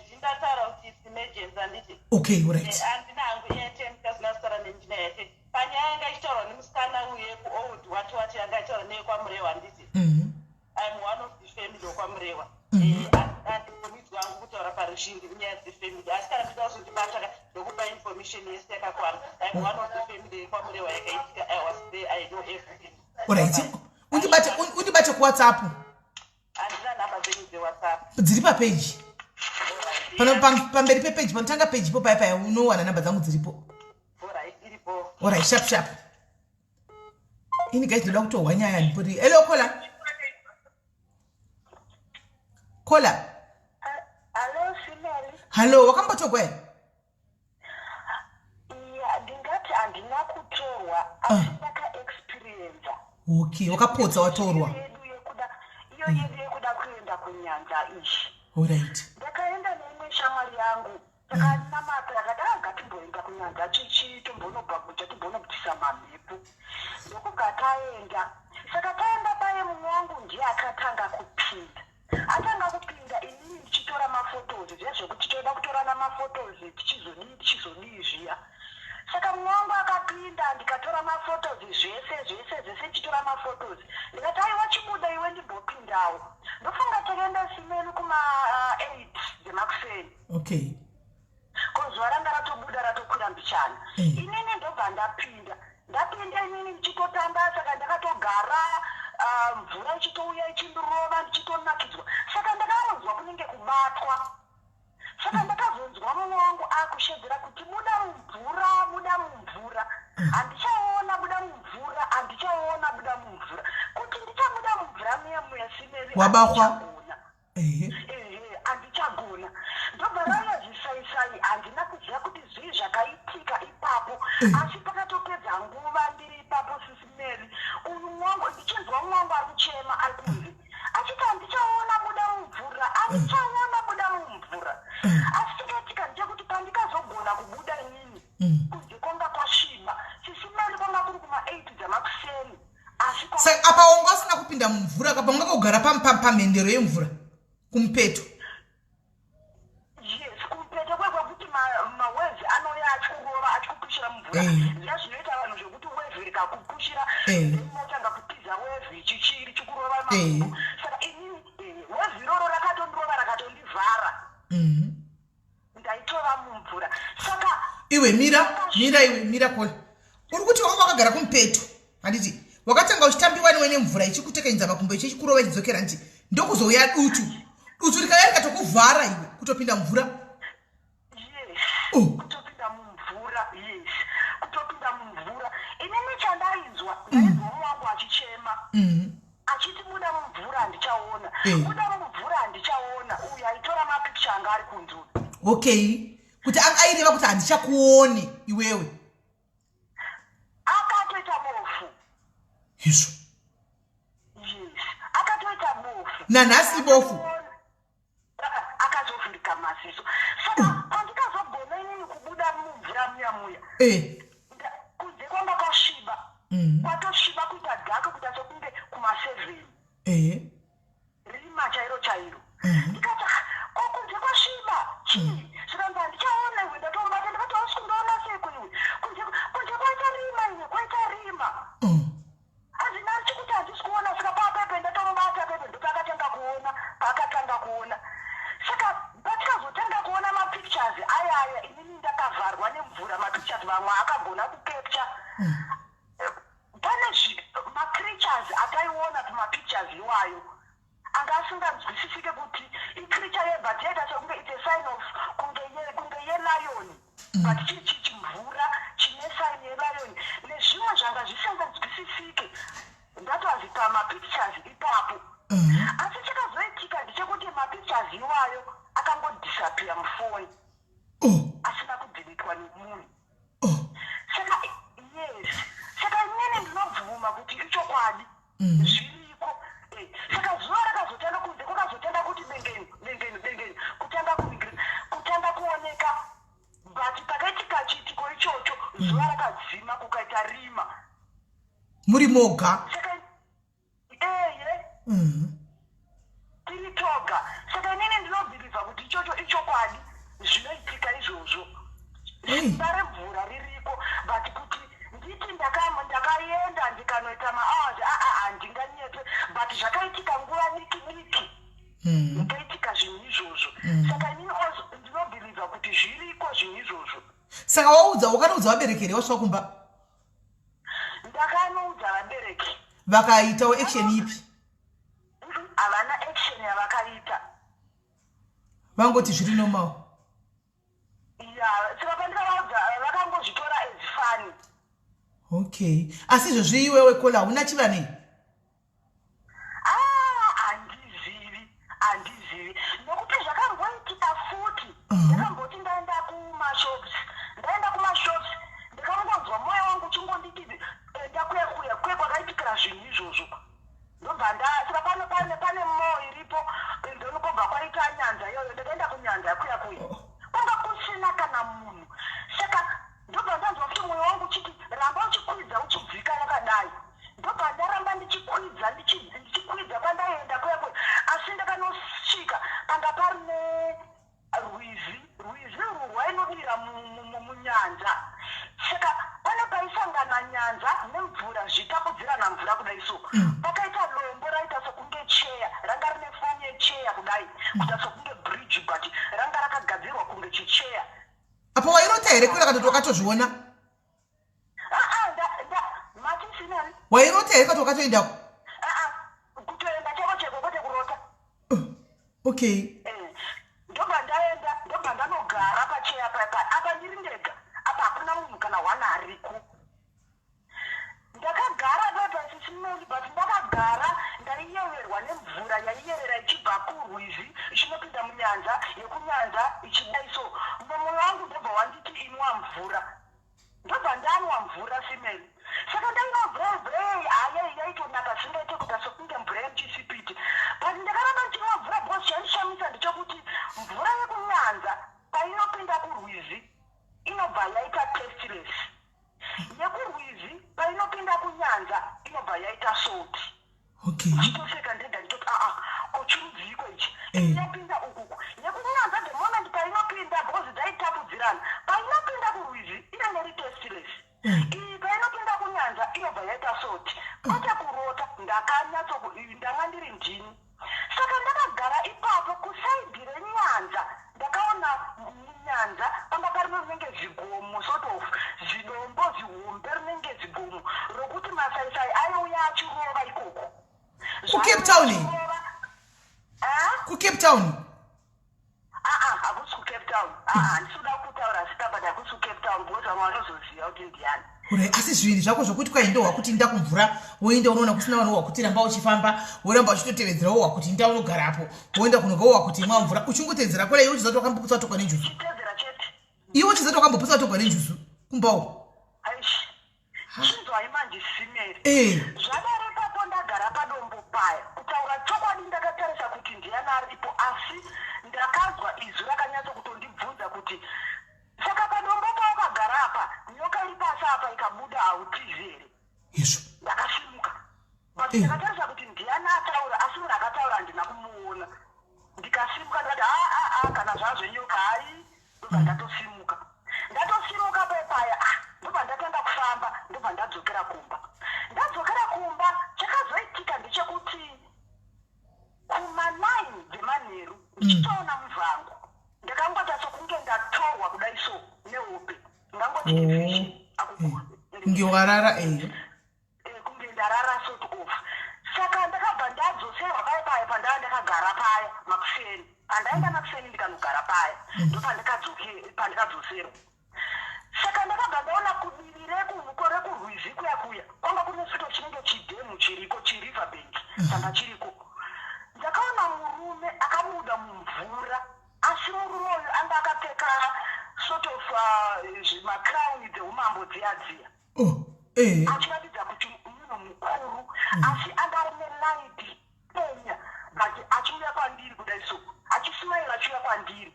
Ndindataura kuti it's emergency handiti? Okay, alright. Handina hangu airtime kasina kutaura nenjina yese. Panyaya yanga ichitaurwa nemusikana uye kuold wati wati yanga ichitaura neyekwaMurewa handiti? I'm one of the family wekwaMurewa. Handibvumidzwi hangu kutaura paruzhinji munyaya dzefamily asi kana muchida kuzondibata ndokupa information yese yakakwana. I'm one of the family yekwaMurewa yakaitika. I was there, I know everything. Alright, undibate undibate kuWhatsApp. Handina nhamba dzenyu dzeWhatsApp. Dziri papeji pano pamberi pepeji panotanga peji ipo paya paya unowana namba dzangu dziripo. Alright, iripo. Alright, sharp sharp. Ini guys ndoda kutohwa nyaya ndipoti. Hello caller. Caller. Hello Simeli. Hello, wakambotogwa here? Yeah, ndingati handina kutorwa asi ah. ndakaexperienza. Okay, wakapotsa watorwa. Iyo yedu yekuda kuenda kunyanza ishi. Alright. Ndakaenda neimwe shamwari yangu takanamata akati ah ngatimboenda kunyanza chichi tombonobhaguja timbonobvisa mamhepo ndokubva taenda saka taenda paye mumwe wangu ndiye akatanga kupinda atanga kupinda inini ndichitora mafotos zviya zvekuti toda kutorana mafotos tichizodii tichizodii zviya saka mumwe wangu akapinda ndikatora mafotos zvese zvese zvese ndichitora mafotos ndikati aiwa chibuda iwe ndimbopindawo ndofunga takaenda simeni kuma 8 dzemakuseni okay ko zuva ranga ratobuda ratokwira mbichana mm. inini ndobva ndapinda ndapinda inini ndichitotamba saka ndakatogara ah, mvura ichitouya ichindirova ndichitonakidzwa saka ndakaronzwa kunenge kubatwa saka mm. ndakazonzwa mumwe wangu akushedzera kuti buda mumvura buda mumvura mm. handichaona buda mumvura handichaona buda mumvura kuti ndichabuda mumvura muya muya simeri wabahwa ehe handichagona ndobva rauya zvisaisai handina kuziva kuti zvii zvakaitika ipapo eh. asi pakatopedza nguva ndiri ipapo sisi mary uyu mwangu ndichinzwa mwangu ari kuchema ari kunze achiti handichaona buda mumvura handichaona buda mumvura eh. asi chakaitika ndechekuti pandikazogona kubuda inini mm. kunze kwanga kwasviba sisi mary kwanga kuri kuma 8 dzamakuseni saka apa wanga usina kupinda mumvura kapa wanga kugara pamhendero yemvura kumupeto yes kumupeto kwekuti mawevhi anouya achikurova achikupushira mumvura eh. ziya zvinoita vanhu zvekuti wevhi rikakupushira eh. motanga kutiza wevhi chichiri chikurova makumbo eh. saka inini wevhi iroro rakatondirova rakatondivhara mhm. ndaitova mumvura saka iwe mira mira iwe mira kola uri kuti wanga wakagara kumupeto handiti wakatanga uchitambiwa newe nemvura ichikutekenyedza makumbo ichichikurova ichidzokera handiti ndokuzouya dutu dutu rikauya rikatokuvhara iwe kutopinda mumvura yes oh. kutopinda mumvura yes kutopinda mumvura inini chandainzwa ndainzwa mm. wangu achichema mm. Achiti buda mumvura handichaona. Eh. Buda mumvura handichaona. Uyu aitora mapicture anga ari kunze uyu. Okay. Kuti aireva kuti handichakuoni iwewe. Akatoita bofu. Izvo. Yes. Akatoita bofu. Nanhasi bofu. Akazovhurika maziso. Saka mm. pandikazogona inini kubuda mumvura muya muya. Eh. Kunze kwanga kwasviba. Mm. Kwatosviba kuita dhaka kuita sekunge kuma 7. Eh. Rima chairo chairo. Mm. Ndikati ah, ko kunze kwasviba. Chii? Mm. Zvikanzi handichaona iwe ndatomubata ndikati hausi kundiona seiko iwe. Kunze kunze kwaita rima iwe kwaita rima. Mm. Hazvina chikuti handisi kuona saka papepe ndatomubata pepe ndopaakatanga kuona paakatanga kuona saka patikazotanga kuona mapictures aya aya inini ndakavharwa nemvura mapictures vamwe akagona kucapture mm. pane macreatures ataiona pamapictures iwayo anga asinganzwisisike kuti icreature ye but yaita sekunge it's a sign of kunge ye kunge yelion mm. but chii chii chimvura chine sign yelion nezvimwe zvanga zvisinganzwisisike that was pamapictures ipapo mm. asi chakazoitika ndechekuti mapictures iwayo akangodisappear mufoni oh. asina kudhilitwa nemunhu oh. saka yes saka inini ndinobvuma kuti ichokwadi mm. zviriko eh, saka zuva rakazotanga kunze kwakazotanga kuti bengeni bengeni bengeni kutanga kutanga kuoneka but pakaitika chiitiko ichocho mm. zuva rakadzima kukaita rima muri moga saka eye mm. tiri toga saka inini ndinobhilivha kuti ichocho ichokwadi zvinoitika izvozvo simba remvura ririko but kuti nditi ndakaenda ndikanoita mahours aa handinganyepe but zvakaitika nguva diki diki hmm. zvakaitika zvinhu izvozvo hmm. saka inini ndinobhilivha kuti zviriko zvinhu izvozvo saka waudza wakanoudza vabereki here wasvika kumba ndakanoudza vabereki vakaitawo action ipi havana action yavakaita vangoti zviri normal ya saka pandikavaudza vakangozvitora as funny Okay, asi izvozvi iwewe kola hauna chivanei? Ah, handizivi, handizivi, nokuti zvakamboitika futi. Ndakamboti ndaenda kumashops, ndaenda kumashops, ndikangonzwa mwoyo wangu uchingonditi enda kuya kuya kuye kwakaitikira zvinhu izvozvo. Ndobva nda saka pane pane pane mo iripo, ndonokobva kwaita nyanza iyoyo. Ndakaenda kunyanza kuya kuya, kwanga kusina kana munhu. Saka ndobva ndanzwa kuti mwoyo wangu uchiti ramba uchikwidza uchidzika wakadai. Ndobva ndaramba ndichikwidza, ndichikwidza kwandaienda kuya kuya, asi ndakanosvika panga parine rwizi. Rwizi urwu rwainodira munyanza. Saka pane paisangana nyanza nemvura, zvichitapudzirana mvura kudai. So pakaita dombo raita sokunge cheya, ranga rine form yecheya kudai, kuita sokunge bridge, but ranga rakagadzirwa kunge chicheya. Apo wairota here kwera katoti wakatozviona? Matisinani? Wairota here kati wakatoendako? Kutoenda cheko cheko, kwete kurota. Ndobva ndaenda, ndobva ndanogara pacheya paipa. Apa ndiri ndega, apa hakuna munhu kana one ariko. Ndakagara paipa, sisimeli, but ndakagara ndaiyeverwa nemvura yaiyerera ichibva kurwizi ichinopinda munyanza, yekunyanza ichidai. So mumwe wangu ndobva wanditi inwa mvura. Ndobva ndanwa mvura, simeli. Saka ndainwa mvura, mvura haya yaitonaka zvingaite, kuita sokunge mvura yemuchisipiti. But ndakaramba ndichinwa mvura because chaindishamisa ndechekuti mvura yekunyanza painopinda kurwizi inobva yaita tasteless, yekurwizi painopinda kunyanza inobva yaita salt. Ndichitoseka ndega, ndichoti, "Aa, ko chirudziko ichi?" Inopinda ukuku yekunyanza, the moment painopinda, because dzaitapudzirana, painopinda kurwizi inenge iri tasteless. Iyi painopinda kunyanza inobva yaita salt. Kwete kurota, ndakanyatso ndanga ndiri ndini. Saka ndakagara ipapo kuside renyanza. Ndakaona munyanza panga parino rinenge zigomo, sort of zidombo zihombe rinenge zigomo rokuti masaisai aiuya achirova ikoko. KuCape Town? Ah? KuCape Town? Aa, hakusi kuCape Town. Aa, handisi kuda kutaura zita, but hakusi kuCape Town because vamwe vanozoziva kuti ndiani. Ure, asi zviviri zvako zvokuti kwaindohwa kuti nda kumvura, woenda unoona kusina vanhu, wakuti ramba uchifamba, woramba uchitotevedzerawo, wakuti nda unogarapo, woenda kunoga, wakuti imwa mvura, uchingotevedzera kora. Iwe uchizati wakamboputsa watogwa nenjuzu? Chitedzera chete. Iwe uchizati wakamboputsa watogwa nenjuzu kumbawo? Aish, chinzwai manje, simeri. Zvadaro ipapo ndagara padombo paya, kutaura chokwadi ndakatarisa kuti ndiani aripo, asi ndakazwa izwi rakanyatso kutondibvunza kuti, "Saka padombo pawakagara apa, nyoka iri pasi apa ikabuda, hautizi here?" Izvo. Ndakasimuka, but ndakatarisa kuti ndiani ataura, asi munhu akataura handina kumuona. Ndikasimuka ndikati, "Aa, kana zvazvenyoka hai." Ndobva ndatosimuka, ndatosimuka pepaya. Ah, ndobva ndatanga kufamba, ndobva ndadzokera kumba. Ndadzokera kumba, chakazoitika ndechekuti kuma9 dzemanheru ndichitoona muvhango, ndakangota sokunge ndatorwa kudai so nehope, ndangoti vision. Kunge warara eyo. Kunge ndarara, sort of. Saka ndakabva ndadzoserwa paya paya pandaa ndakagara paya makuseni, pandaenda makuseni ndikanogara paya, ndopandakadzoserwa. Saka ndakabva ndaona kudivi rekurwizi kuya kuya kwanga kune sort of chinenge chidhemu chiriko, chiriver bank changa chiriko. Ndakaona murume akabuda mumvura, asi murume uyu anga akapfeka sort of macrown dzeumambo dziya dziya, Oh, achiratidza kuti munhu mukuru, asi anga aine light penya, but achiuya kwandiri kudai so, achismaila achiuya kwandiri.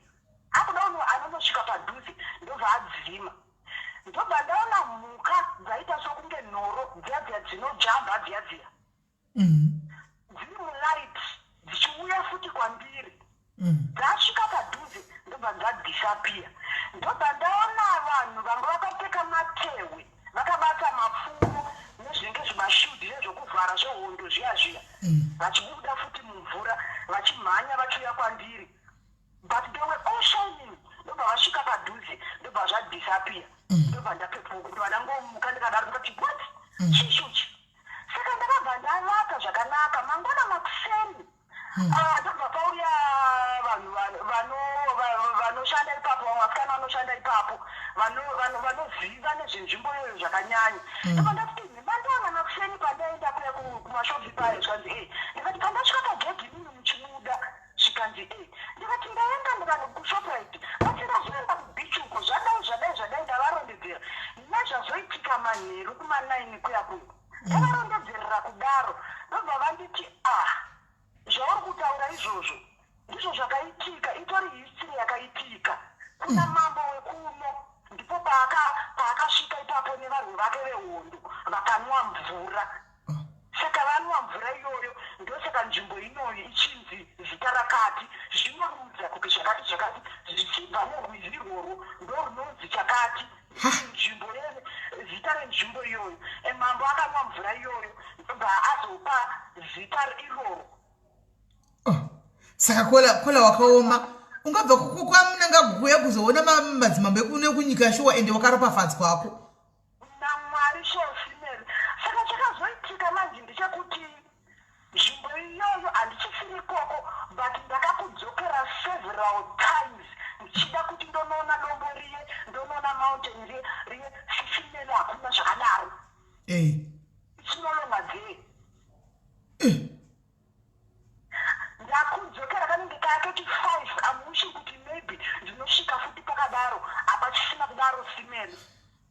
Akuda uno anonosvika padhuze, ndobva adzima. Ndobva ndaona mhuka dzaita sokunge nhoro dziya dziya dzinojamba dziya dziya, dziri mulight, dzichiuya futi kwandiri. Dzasvika padhuze, ndobva dzadisappear. Ndobva ndaona vanhu vanga vakapfeka matehwe, vakabata mapfumo nezvinenge zvimashield zvezvokuvhara zvehondo zviya zviya, vachibuda futi mumvura, vachimhanya vachiuya kwandiri, but they were all shining. Ndobva vasvika padhuze, ndobva zvadisappear. Ndobva ndapepuka, ndobva ndangomuka ndikadaro, ndikati, "What, chichuchi?" Saka ndakabva ndavata zvakanaka. Mangwana makuseni, ah, ndobva pauya vanhu vanoshanda ipapo, vamwe vasikana vanoshanda ipapo, vanoziva nezvenzvimbo iyoyo zvakanyanya. Ndobva ndati, "Mandiwana makuseni pandaenda kuya kumashops payo?" Zvikanzi, "E." Ndikati, "Pandasvika pagedhi inini muchibuda?" Zvikanzi, "E." Ndikati, "Ndaenda ndikano kuShoprite, but ndazoenda kubeach uko, zvadai, zvadai, zvadai." Ndavarondedzera nezvazoitika manheru kuma9 kuya kuya. Ndavarondedzerera kudaro, ndobva vanditi, "Ah, zvauri kutaura izvozvo ndizvo zvakaitika, itori history yakaitika kuna mambo wekuno. Ndipo paakasvika ipapo nevarwi vake vehondo, vakanwa mvura. Saka vanwa mvura iyoyo, ndosaka nzvimbo inoyi ichinzi zita rakati, zvinorudza kuti zvakati zvakati zvichibva murwizi irworwo, ndo runonzi chakati nzvimbo, zita renzvimbo iyoyo. Mambo akanwa mvura iyoyo, ndobva azopa zita iroro." Oh, saka Kola, Kola, wakaoma. Ungabva kwaMnangagwa kuya kuzoona madzimambo ekuno kunyika, shuwa, ende wakaropafadzwako. NaMwari, shosimeri. Saka chakazoitika manje ndechekuti nzvimbo iyoyo handichisiri ikoko, but ndakakudzokera several times ndichida kuti ndonoona dombo riye, ndonoona mountain riye riye. Sisimeli, hakuna zvakadaro. It's no longer there. Ndakudzokera kanenge kaketi 5. I'm wishing kuti maybe ndinosvika futi pakadaro. Hapachisina kudaro, simeni.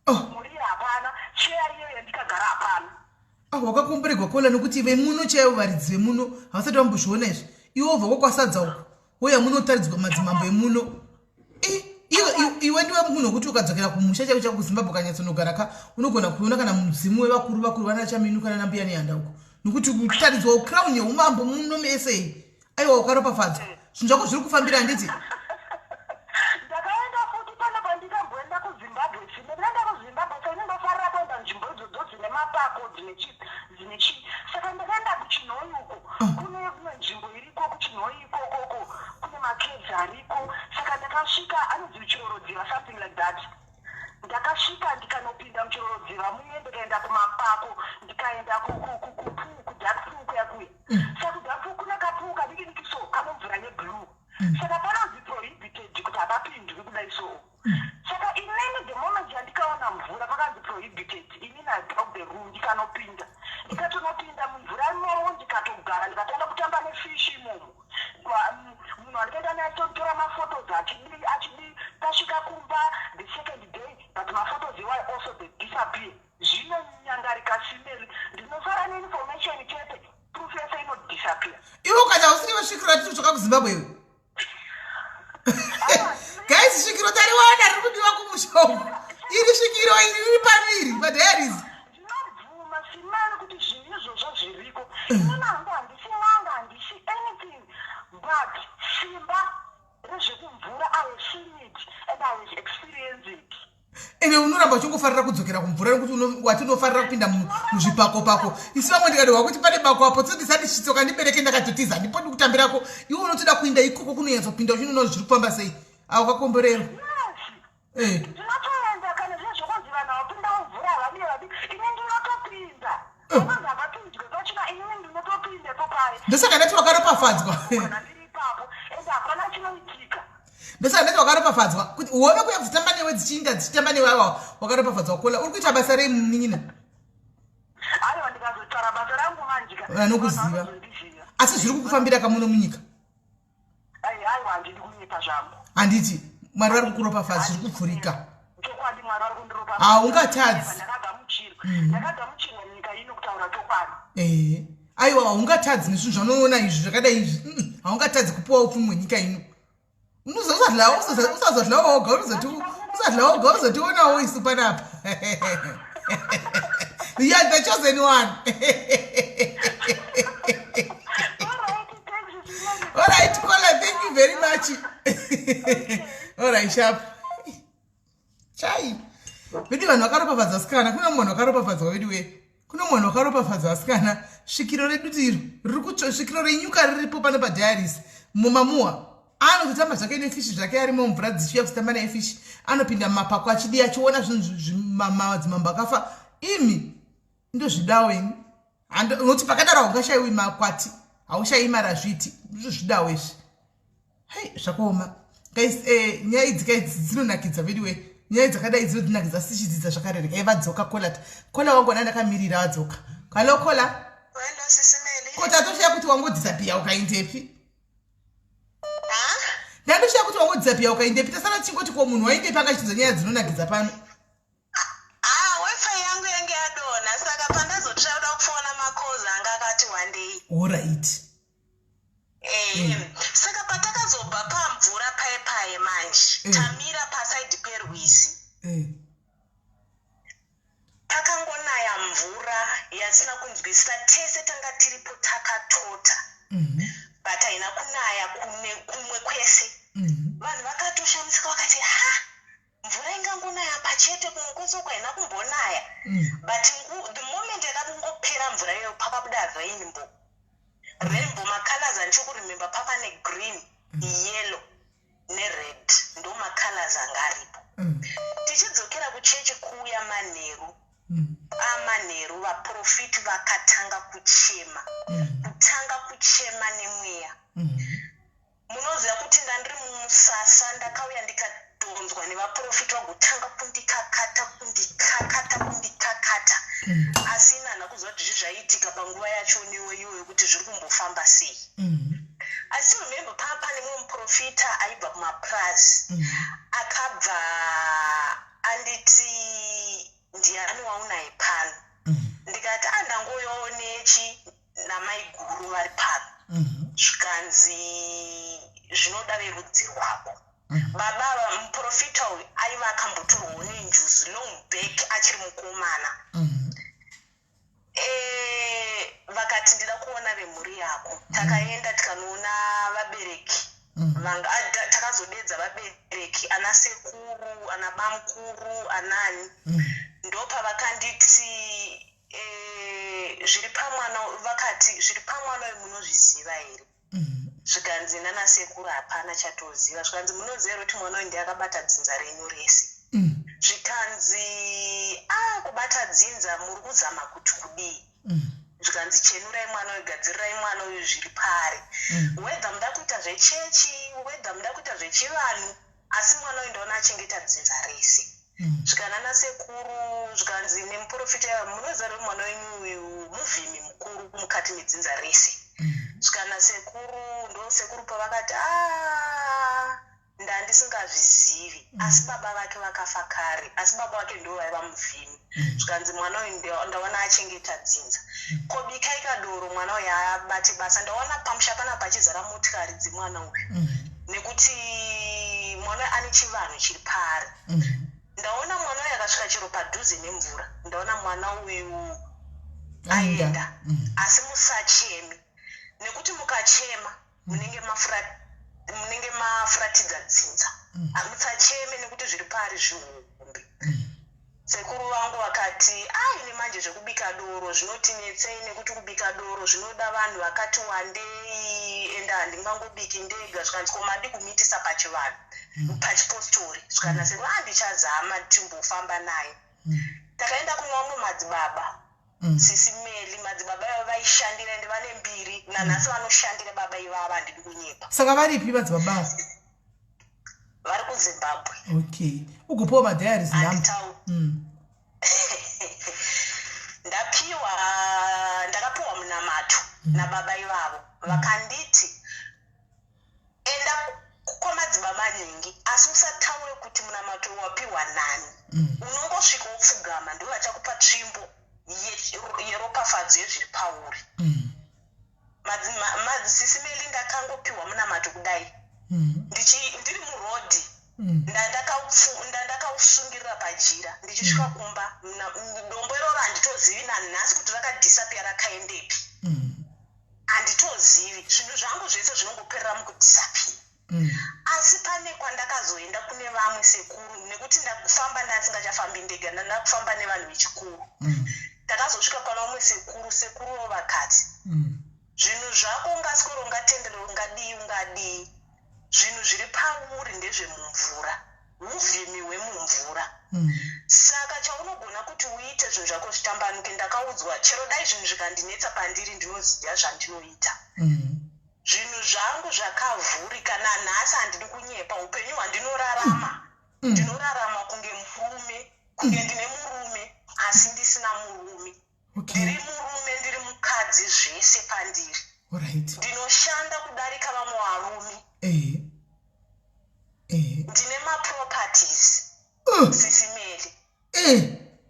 Muriye hapana, cheya iyoyo yandikagara hapana. Ah, wakakomborerwa, Kola, nokuti vemuno chaivo, varidzi vemuno havasati vambozviona izvi. Iwe wobva kwakwasadza uko, uye munotaridzwa madzimambo emuno. Iwe ndiwe munhu wekuti ukadzokera kumusha chaiko chako kuZimbabwe, ukanyatsonogara ka, unogona kuona kana mudzimu wevakuru vakuru vana Chaminuka nana Mbuya Nehanda uko, nokuti kutaridzwa crown yeumambo muno mese. Aiwa, wakaropafadzwa, zvinhu zvako zviri kufambira, handiti? Ndakaenda futi pane pandikamboenda kuZimbabwe sime. Ndaenda kuZimbabwe, saini ndofarira kuenda nzvimbo idzodzo dzine mapako, dzine chi. Saka ndakaenda kuChinhoyi uko. Kune imwe nzvimbo iriko kuChinhoyi ikokoko, kune macaves ariko. Saka ndakasvika, anonzi Chirorodziva, something like that. Ndakasvika, ndikanopinda muChirorodziva muye, ndikaenda kumapako, ndikaenda kudark pool kuya kuya. Saka kudark pool kune kapool kadiki diki so, kanomvura yeblue. Saka panonzi prohibited, kuti hapapindwi kudai so. Saka inini the moment yandikaona mvura pakanzi prohibited, inini I broke the rule, ndikanopinda, ndikatonopinda mumvura imomo, ndikatogara, ndikatanga kutamba nefish imomo. Munhu andikaenda naye tonditora maphotos achidii achidii. Tasvika kumba the second day, but maphotos iwayo also, they disappear. Zvinonyangarika, simeri. Ndinosara neinformation chete, proof yese inodisappear. Iwe ukati hausiri vesvikiro ratiri kutsvaka kuZimbabwe iwe. Guys, svikiro tariwana, riri kudiwa kumusha uku. Iri svikiro iri riri pano, iri padiaries. Ndinobvuma, simari, kuti zvinhu izvozvo zviriko. Inini hangu handisi n'anga, handisi anything, but simba rezvekumvura, I have seen it and I have experienced it. Ende unoramba uchingofarira kudzokera kumvura nekuti wati unofarira kupinda muzvipako pako. Isi vamwe ndikadehwa kuti pane bako apo, tsondisati chitsoka ndibereke, ndakatotiza, handipodi kutambirako. Iwe unotoda kuinda ikoko kunonyatsopinda uchinoona kuti zviri kufamba sei. Avo kakomborero. Ndinotoenda kana zviye zvokunzi vanhu vapinda mumvura havadi vadi, ini ndinotopinda. Vanonzi havapinzwe pachina, inini ndinotopindepo paye. Ndosaka ndati wakaropafadzwa. Kana ndiri ipapo, ende hapana chinoitika. Ndosaka ndati wakaropafadzwa, kuti uone kuya kudzitamba newe, dzichiinda dzichitamba newe. Aiwa, wakaropafadzwa, Kola. Uri kuita basa rei, munin'ina? Aiwa, ndikazotaura basa rangu manje ka, Vanokuziva. vanhu vanozondiziva. Asi zviri kukufambira kamuno munyika? Aiwa, handidi kunyepa zvangu. Handiti Mwari vari kukuropafadza, zviri kupfurika? Chokwadi, Mwari vari kundiropafadza. Haungatadzi. Ndakagamuchirwa, ndakagamuchirwa munyika ino, kutaura chokwadi. Ehe, aiwa, haungatadzi nezvinhu zvaunoona izvi zvakadai izvi. Haungatadzi kupiwa upfumi hwenyika ino. Usazodlawo woga, usadla woga, uzotionawo isu panapa. You are the chosen one. Alright, thanks, Simone. All right, Kola, thank you very much. All right, sharp chai vedu. Vanhu vakaropafadza vasikana, kuna munhu wakaropafadzwa vedu we, kuno munhu wakaropafadzwa vasikana. Svikiro redu tiro riri kutsva, svikiro renyuka riripo pano padiaries mumamuwa. Anototamba zvake nefishi zvake arimo mvura, dzichiuya kuzotamba nefishi. Anopinda mumapako achidi achiona zvinhu, madzimambo akafa. Imi ndozvidawo ini. Unoti pakadaro haungashayiwi makwati, haushayi marazviti. Ndozvidawo izvi. Hei, zvakaoma. Guys, eh, nyaya idzi kai dzinonakidza veduwe. Nyaya dzakadai dzinodinakidza asi tichidzidza zvakarereka. Eh, vadzoka kola. Kola wangu ana ndakamirira vadzoka. Hello kola. Hello sisi Meli. Ko tatoshaya kuti wangodisappear ukaindepi? Ndandoshaya kuti wangodisappear ukaindepi? Tasara tichingoti ko munhu waindepi akachidza nyaya dzinonakidza pano. Ah, wifi yangu yange yadonha saka pandazotsva kuda kufona macalls anga akati wandei. Alright. Eh, saka patakazobva pamvura paye paye manje tamira pasaidi perwizi pakangonaya mvura yatisina kunzwisisa tese tanga tiripo takatota but haina kunaya kune kumwe kwese. Vanhu vakatoshamisika vakati ha mvura ingangonaya pachete kumwe kwese uko haina kumbonaya but the moment yakangopera mvura iyoyo pakabuda rainbow rainbow macolors andichiri kuremember papa negreen yellow nered ndo macolors anga aripo tichidzokera kuchechi kuuya manheru amanheru vaprofiti vakatanga kuchema kutanga kuchema nemweya munoziva kuti ndandiri mumusasa ndakauya ndikadhonzwa nevaprofiti vagotanga kundikakata kundikakata kundikakata asi ini handina kuziva kuti zvi zvaiitika panguva yacho niwo iyoyo kuti zviri kumbofamba sei asi remember paa pane mumwe muprofita aibva kumapurazi akabva anditi ndiani waunaye pano ndikati andangoyawo nechi namaiguru vari pano zvikanzi zvinoda verudzi rwako baba ava muprofita uyu aiva akambotorwawo nenjuzu long back achiri mukomana vakati ndida kuona vemhuri yako takaenda tikanoona vabereki vanga takazodedza vabereki ana sekuru ana bamukuru anani ndopavakanditi zviri pamwana vakati zviri pamwana uyu munozviziva here zvikanzi nana sekuru hapana chatoziva zvikanzi munoziva here kuti mwana uyu ndiye akabata dzinza renyu rese zvikanzi a kubata dzinza muri kuzama kuti kudii zvikanzi chenurai mwana uyu gadzirirai mwana uyu zviri paari whether muda kuita zvechechi whether muda kuita zvechivanhu asi mwana uyu ndaona achengeta dzinza rese zvikanana sekuru zvikanzi nemuprofita munoziva here mwana wenyu uyu muvhimi mukuru mukati medzinza rese zvikana sekuru ndo sekuru pavakati a ndandisingazvizivi asi baba vake vakafa kare asi baba vake ndo vaiva muvhimi zvikanzi mwana uyu ndaona achengeta dzinza kobikai kadoro mwana uyu abate basa ndaona pamusha pana pachizara motikari dzemwana uyu nekuti mwana uyu ane chivanhu chiri paari ndaona mwana uyu akasvika chero padhuze nemvura ndaona mwana uyu aenda asi musachemi nekuti mukachema munenge munenge mafuratidza dzinza musacheme nekuti zviri paari zvihombe sekuru vangu vakati aine manje zvekubika doro zvinotinetsei nekuti kubika doro zvinoda vanhu vakati wandei ende handingangobiki ndega zvikanzi ko madi kumitisa pachivanhu pachipostori zvikana sekuru handichazama timbofamba naye takaenda kune vamwe madzibaba sisi Meli madzibaba ivavo vaishandira ende vane mbiri nanhasi vanoshandira baba ivava handidi kunyepa saka varipi madzibaba ava vari kuzimbabwe okay ugopiwa madiaries number Handitau. Ndapiwa ndakapiwa munamato nababa ivavo vakanditi enda kwamadzibaba nhingi asi usataure kuti munamato wapiwa nani unongosvika wopfugama ndo vachakupa tsvimbo yeropafadzo yezviri pauri sisi Meli ndakangopiwa munamato kudai ndiri murodhi ndandakausungirira pajira ndichisvika kumba dombo iroro handitozivi nanhasi kuti rakadisappear rakaendepi handitozivi zvinhu zvangu zvese zvinongoperera mukudisappear asi pane kwandakazoenda kune vamwe sekuru nekuti ndakufamba ndasingachafambi ndega ndandakufamba nevanhu vechikuru ndakazosvika pana vamwe sekuru sekuruvo vakati zvinhu zvako ungaswero ungatendere ungadii ungadii zvinhu zviri pauri ndezvemumvura uvhimi hwemumvura saka chaunogona kuti uite zvinhu zvako zvitambanuke ndakaudzwa chero dai zvinhu zvikandinetsa pandiri ndinoziva zvandinoita Zvinhu zvangu zvakavhurika nanhasi, handidi kunyepa. Upenyu hwandinorarama, ndinorarama kunge murume, kunge ndine murume, asi ndisina murume. Ndiri murume, ndiri mukadzi, zvese pandiri. Ndinoshanda kudarika vamwe varume. Ndine maproperties, Sisi Meli.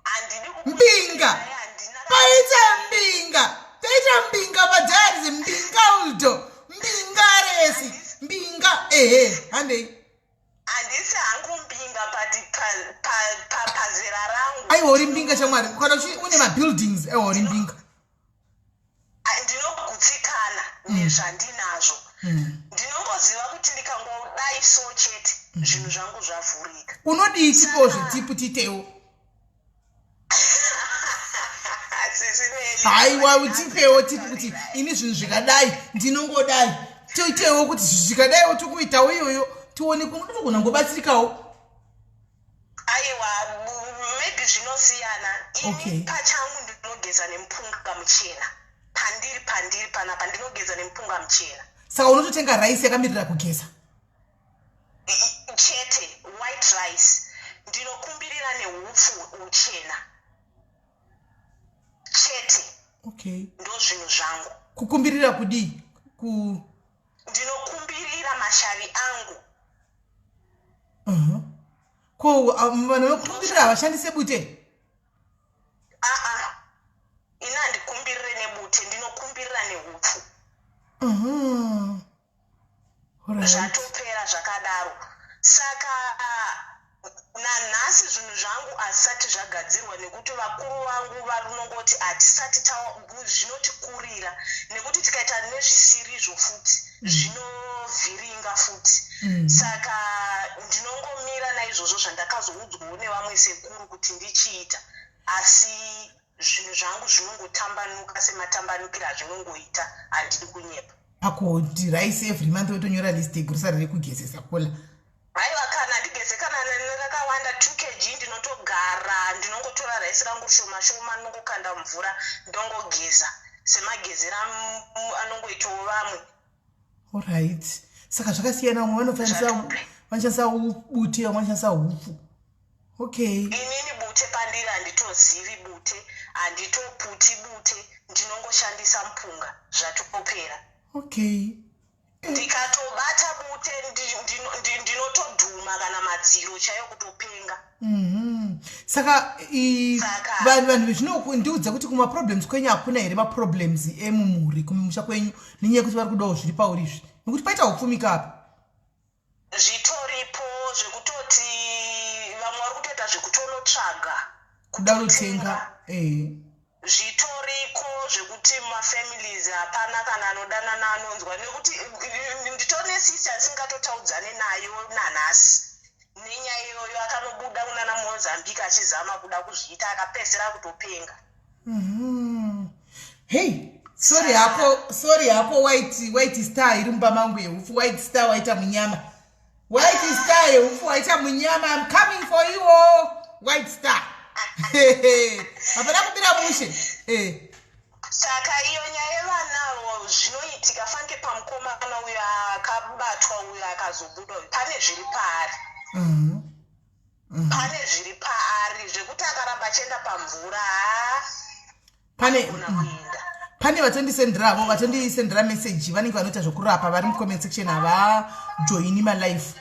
Handidi Mbinga. Handina. Paita mbinga, taita mbinga padiaries, mbinga uldo, mbinga resi, mbinga. Ehe, handei. Handisi hangu mbinga, but pazera rangu. Aiwa, uri mbinga shamwari. Kana une mabuildings, aiwa, uri mbinga. Ndinogutsikana nezvandinazvo. Ndinongoziva kuti ndikangodai so chete, zvinhu zvangu zvavhurika. Unodii? Tipewo zvetipu, tiitewo. Sisi Meli. Haiwa, utipewo tipu kuti ini zvinhu zvikadai ndinongodai. Toitewo kuti zvinhu zvikadaiwo tikuitawo iyoyo, tione kunotogona ngobatsirikawo. Aiwa, maybe zvinosiyana. Ini pachangu ndinogeza nemupunga muchena. Pandiri panapa ndinogeza nemupunga muchena. Saka unototenga raisi yakamirira kugeza? Chete, white rice. Ndinokumbirira neupfu uchena chete. Ndo zvinhu zvangu. Kukumbirira kudii ku Ndinokumbirira mashavi angu. Ko vanhu vekukumbirira havashandise bute? Aa, ini handikumbirire nebute, ndinokumbirira neupfu. Zvatopera zvakadaro. Saka nanhasi zvinhu zvangu hazvisati zvagadzirwa nekuti vakuru vangu varunongoti hatisati zvinotikurira, nekuti tikaita nezvisirizvo futi zvinovhiringa futi. Saka ndinongomira naizvozvo zvandakazoudzwawo nevamwe sekuru kuti ndichiita, asi zvinhu zvangu zvinongotambanuka sematambanukiro azvinongoita. Handidi kunyepa. Pakuti rice every month, wotonyora list yegrocery rekugezesa kola. Aiwa, kana ndigeze kana rakawanda 2 kg, ndinotogara ndinongotora raisi rangu shoma shoma, ndinongokanda mvura, ndongogeza semagezera anongoitawo vamwe. Alright, saka zvakasiyana. Vamwe vanoshandisa bute, vamwe vanoshandisa hupfu. Okay. Inini bute pandiri handitozivi bute, handitoputi bute, ndinongoshandisa mupunga, zvatopera. Ndikatobata bute ndinotodhuma kana madziro chaiyo, kutopenga. Saka vanhu zvinondiudza kuti kumaproblems kwenyu hakuna here maproblems emumhuri, kumusha kwenyu, nenyaya yekuti vari kudawo zviri pauri izvi, nekuti paita upfumi kapa? Zvitoripo zvekutoti vamwe vari kutoita zvekutonotsvaga. Kuda kutenga, eh. Zvitoriko zvekuti mumafamilies hapana kana anodanana anonzwa, nekuti nditori nesister asingatotaudzane nayo nanhasi nenyaya iyoyo. Akanobuda kunana Mozambique achizama kuda kuzviita, akapedzisira kutopenga. Hey, sorry hako, sorry hako. White Star iri mumba mangu yeupfu. White Star, waita munyama. White Star yeupfu, waita munyama. I'm coming for you, oh, White Star. Hapana kubira mushe, eh. Saka iyo nyaya yevanavo zvinoitika fanike pamukomana uyo akabatwa, uyo akazobuda uyu, pane zviri paari. Pane zviri paari zvekuti akaramba achienda pamvura, haa, Pane anogona kuenda. Pane vatondisendera, vatondisendera message, vanenge vanoita zvokurapa, vari mucomment section, havajoini malive.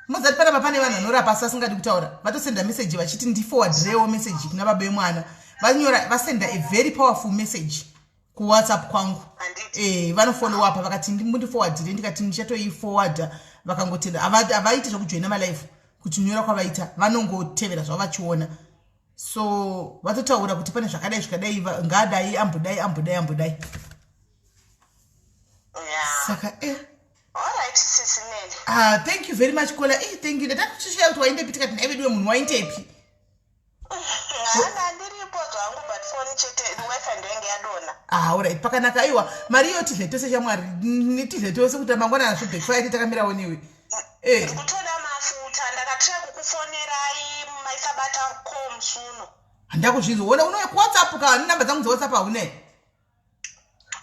Mozati panapa pane vanhu vanorapa asi vasingadi kutaura. Vatosenda message vachiti ndiforwardrewo message kuna baba vemwana. Vanyora, vasenda a very powerful message kuWhatsApp kwangu. Handiti? E, vanofollow up, vakati mundiforwardire, ndikati ndichatoiforwarda. Vakangotenda. Havaiti zvekujoina malive, kuti nyora kwavaita vanongotevera zvavo vachiona. So vatotaura kuti pane zvakadai zvikadai, ngaadai ambodai ambodai ambodai. Saka Alright, Sisi Meli. Ah, thank you very much, Kola. Thank you. Ndatakuchishaya kuti waindepi, tikati nhai veduwe, munhu waindepi? Hana, ndiripo zvangu, but foni chete, wifi ndoinge yadonha. Ah, alright, pakanaka. Aiwa, mari iyo tidle tose shamwari, tidle tose kuti mangwana azvibreakfast takamirawo newe. Ndikutoda mafuta. Ndakatira kukufonerai, maisabata komusuno. Handakuzvinzwa. Ona, unouya kuWhatsApp ka, namba dzangu dzeWhatsApp hauna here?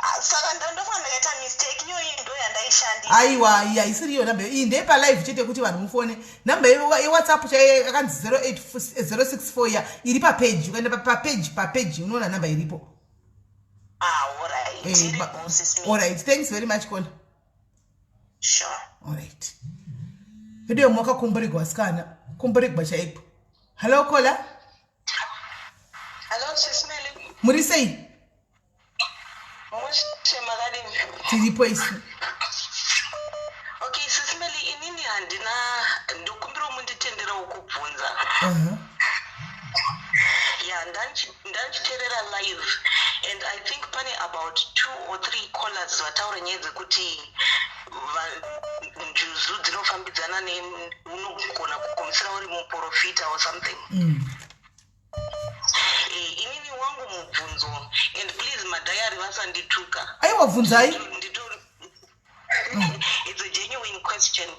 Ah, saka ndandofunga ndakaita mistake iyoyi ndo yandaishandisa. Aiwa, iyi haisiri iyo namba iyi, ndeyepalive chete kuti vanhu mufone. Namba yeWhatsApp chaiyo yakanzi 08064 iya iri papage. Ukaenda papage, papage unoona namba iripo. Ah, alright. Iri boss. Alright, thanks very much, caller. Sure. Alright, video mwakakomboregwa vasikana, komboregwa chaiko. Hello, caller. Hello, Sis Melly. Muri sei? Mushe, makadini? Tiripo isu. Okay, Sis Melly, inini handina, ndokumbira munditenderawo kubvunza. Ya, ndanchiteerera live and I think pane about two or three callers vataura nyaya dzekuti njuzu dzinofambidzana neunogona kugumisira uri muprofita or something. Inini wangu mubvunzo, and please madhayari vasandituka. Aiwa, bvunzai. It's a genuine question.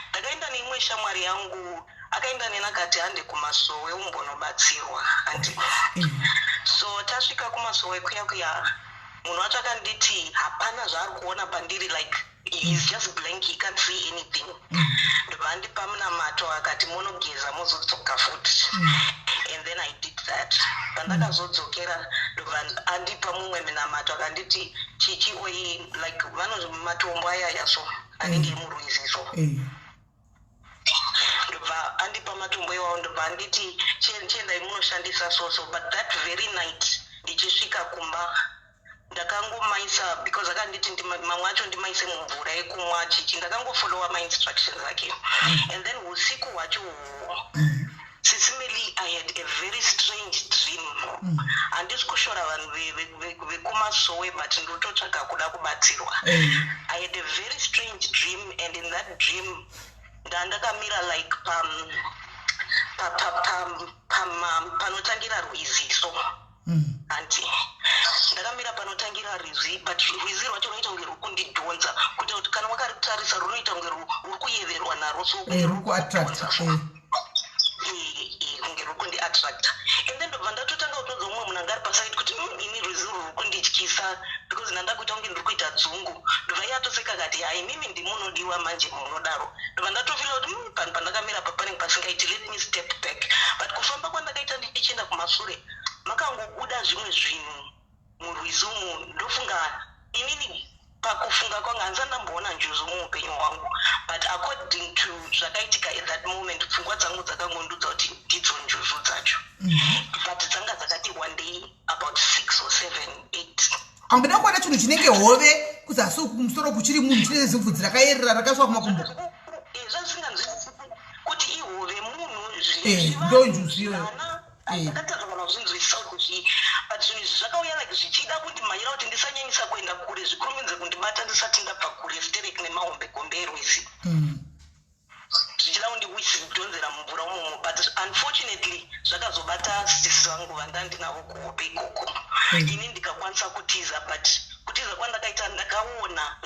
Ndakaenda neimwe shamwari yangu, akaenda neni akati hande kumasowe umbonobatsirwa handi. So tasvika kumasowe kuya kuya, munhu wacho akanditi hapana zvaari kuona pandiri, like he's just blank, he can't see anything. Ndobva andipa munamato akati munogeza mozodzoka futi, and then I did that. Pandakazodzokera, ndobva andipa mumwe minamato, akanditi chichi oi, like vanozi matombo ayaya so anenge emurwizi so. Ndobva andipa matombo iwawo, ndobva anditi chiendai munoshandisa so. But that very night ndichisvika kumba, ndakangomaisa because akanditi mamwe acho ndimaise mumvura yekumwa chichi. Ndakangofollowa mainstructions ake and then usiku hwacho uhwo, Sis Melly, I had a very strange dream. Handisi kushora vanhu vekumasowe, but ndinototsvaga kuda kubatsirwa. I had a very strange dream, and in that dream ndandakamira like panotangira rwizi so hanti ndakamira panotangira rwizi, but rwizi rwacho runoita kunge ruri kundidhonza, kuita kuti kana wakaritarisa runoita kunge ruri kuyeverwa narwo so. Ruri kuattracta. Kunge ruri kundiattracta, and then ndobva ndatotanga kutodza umwe munhu anga ari paside kuti, ini rwizi urwu ruri kundityisa," because ndandakuita kunge ndiri kuita dzungu. Ndobva iye atoseka akati, "Hai, mimi ndimunodiwa manje munodaro." Ndobva ndatofeela kuti, panhu pandakamira pa panenge pasingaiti, let me step back." But kufamba kwandakaita ndichienda kumasure, makangobuda zvimwe zvinhu murwizi umu. Ndofunga inini pakufunga kwanga handisati ndamboona njuzu muupenyu hwangu, but according to zvakaitika at that moment, pfungwa dzangu dzakangondudza kuti ndidzo njuzu dzacho, but dzanga dzakati one day about six or seven, eight. Ambida kuona chinhu chinenge hove kuzasi uku kumusoro kuchiri munhu, chine zibvudzi rakayerera rakaiswa kumakumbo. Zvazisinganzwisisi kuti ihove munhu. Ndo njuzu iyoyo. Ndakatadza kana kuzvinzwisisa kuti zvii, but zvinhu izvi zvakauya like zvichida kundimhanyira kuti ndisanyanyisa kuenda kure, zvikurumidze kundibata ndisati ndabva kure sterek nemahombe kombe erwizi, zvichida kundiwisidhonzera mumvura umomo. But unfortunately zvakazobata sisi vangu vandandinavo kuhope ikoko. Ini ndikakwanisa kutiza, but kutiza kwandakaita ndakaona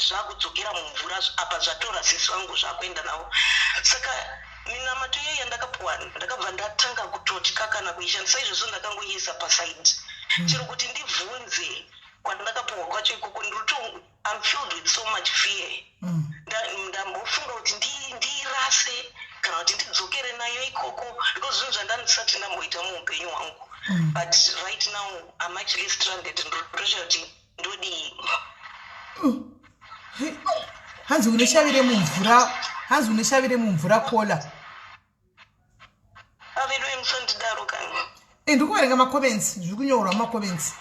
zvakudzokera mumvura apa zvatora sisi vangu zvakuenda navo. Saka minamato iyoyi yandakapuwa, ndakabva ndatanga kutotya kana kuishandisa. Izvozvo ndakangoiisa paside chero kuti ndibvunze kwandakapuwa kwacho ikoko. Ndinoto I'm filled with so much fear. Ndambofunga kuti ndiirase kana kuti ndidzokere nayo ikoko, because zvinhu zvandandisati ndamboita muupenyu hwangu. But right now I'm actually stranded. Ndotosha kuti ndodii. Hey, hanzi une shavi remumvura, hanzi une shavi remumvura, caller. Avedu emusandidaro kani. Ndiri kuverenga macomments, zviri kunyorwa mumacomments,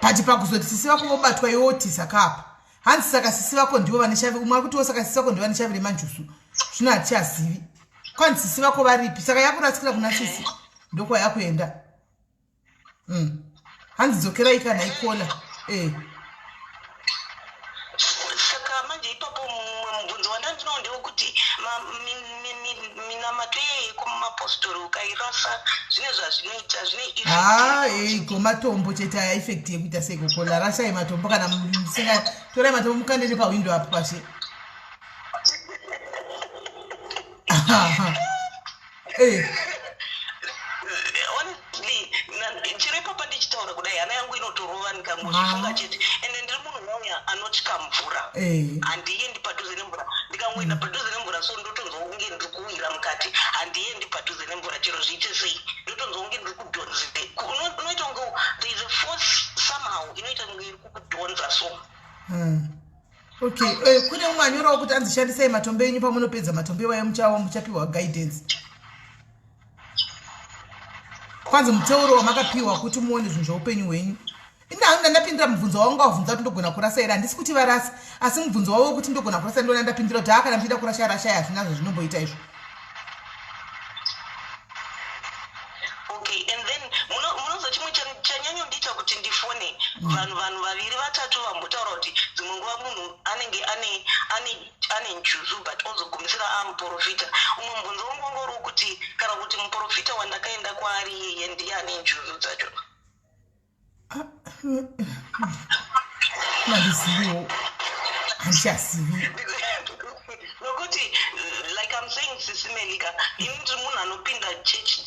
but pakuzoti sisi vako vobatwa iwotisa kapa, hanzi saka sisi vako ndivo vane shavi. Umwe ari kutiwo saka sisi vako ndivo vane shavi remanjusu. Zvino hatichazivi kwanzi sisi vako varipi, saka yakurasikira kuna sisi ndokwayakuenda. Hanzi dzokerai kana icaller. Saka manje ipapo mumwe mubvunzo wandandinawo ndewekuti minamato iyeyi yekumapostori ukairasa, zvine zvazvinoita, zvine Ha, eiko matombo chete aya, effect yekuita seiko? Caller, rasai matombo kana musinga, torai matombo mukande nepahwindo apo pashe. Honestly, chero ipapa ndichitaura kudai, hana yangu inotorova. Ndikangozvifunga chete, ende ndiri munhu wauya anotya mvura. Handiendi padhuze nemvura. Ndikangoenda padhuze nemvura so, ndotonzwa kunge ndiri kuwira mukati. Handiendi padhuze nemvura chero zviite sei. Ndotonzwa kunge ndiri kudhonze. Unoita kunge there is a force somehow inoita kunge iri kukudhonza so. Okay, kune umwe anyorawo kuti anzi shandisai matombo enyu. Pamunopedza matombo iwayo, muchawa muchapiwa guidance. Kwanzi muteuro wamakapiwa kuti muone zvinhu zveupenyu hwenyu. Inda ndapindura mubvunzo wavo wavhunza kuti ndogona kurasa here. Handisi kuti varasa, asi mubvunzo wavo wekuti ndogona kurasa, ndona ndapindura kuti haa, kana muchida kurasha, rashai. Hazvinazvo zvinomboita izvo. Okay, and then munoziva chimwe chanyanyondiita kuti ndifone? Vanhu vaviri vatatu vambotaura kuti dzimwe nguva munhu anenge ane njuzu but ozogumisira amuprofita. Umwe mubvunzo wangu wanga uri wekuti kana kuti muprofita wandakaenda kwaari iyeye ndiye ane njuzu dzacho. Handiziviwo, handichazivi. Nokuti like I'm saying, Sisi Melika, ini ndiri munhu anopinda chechi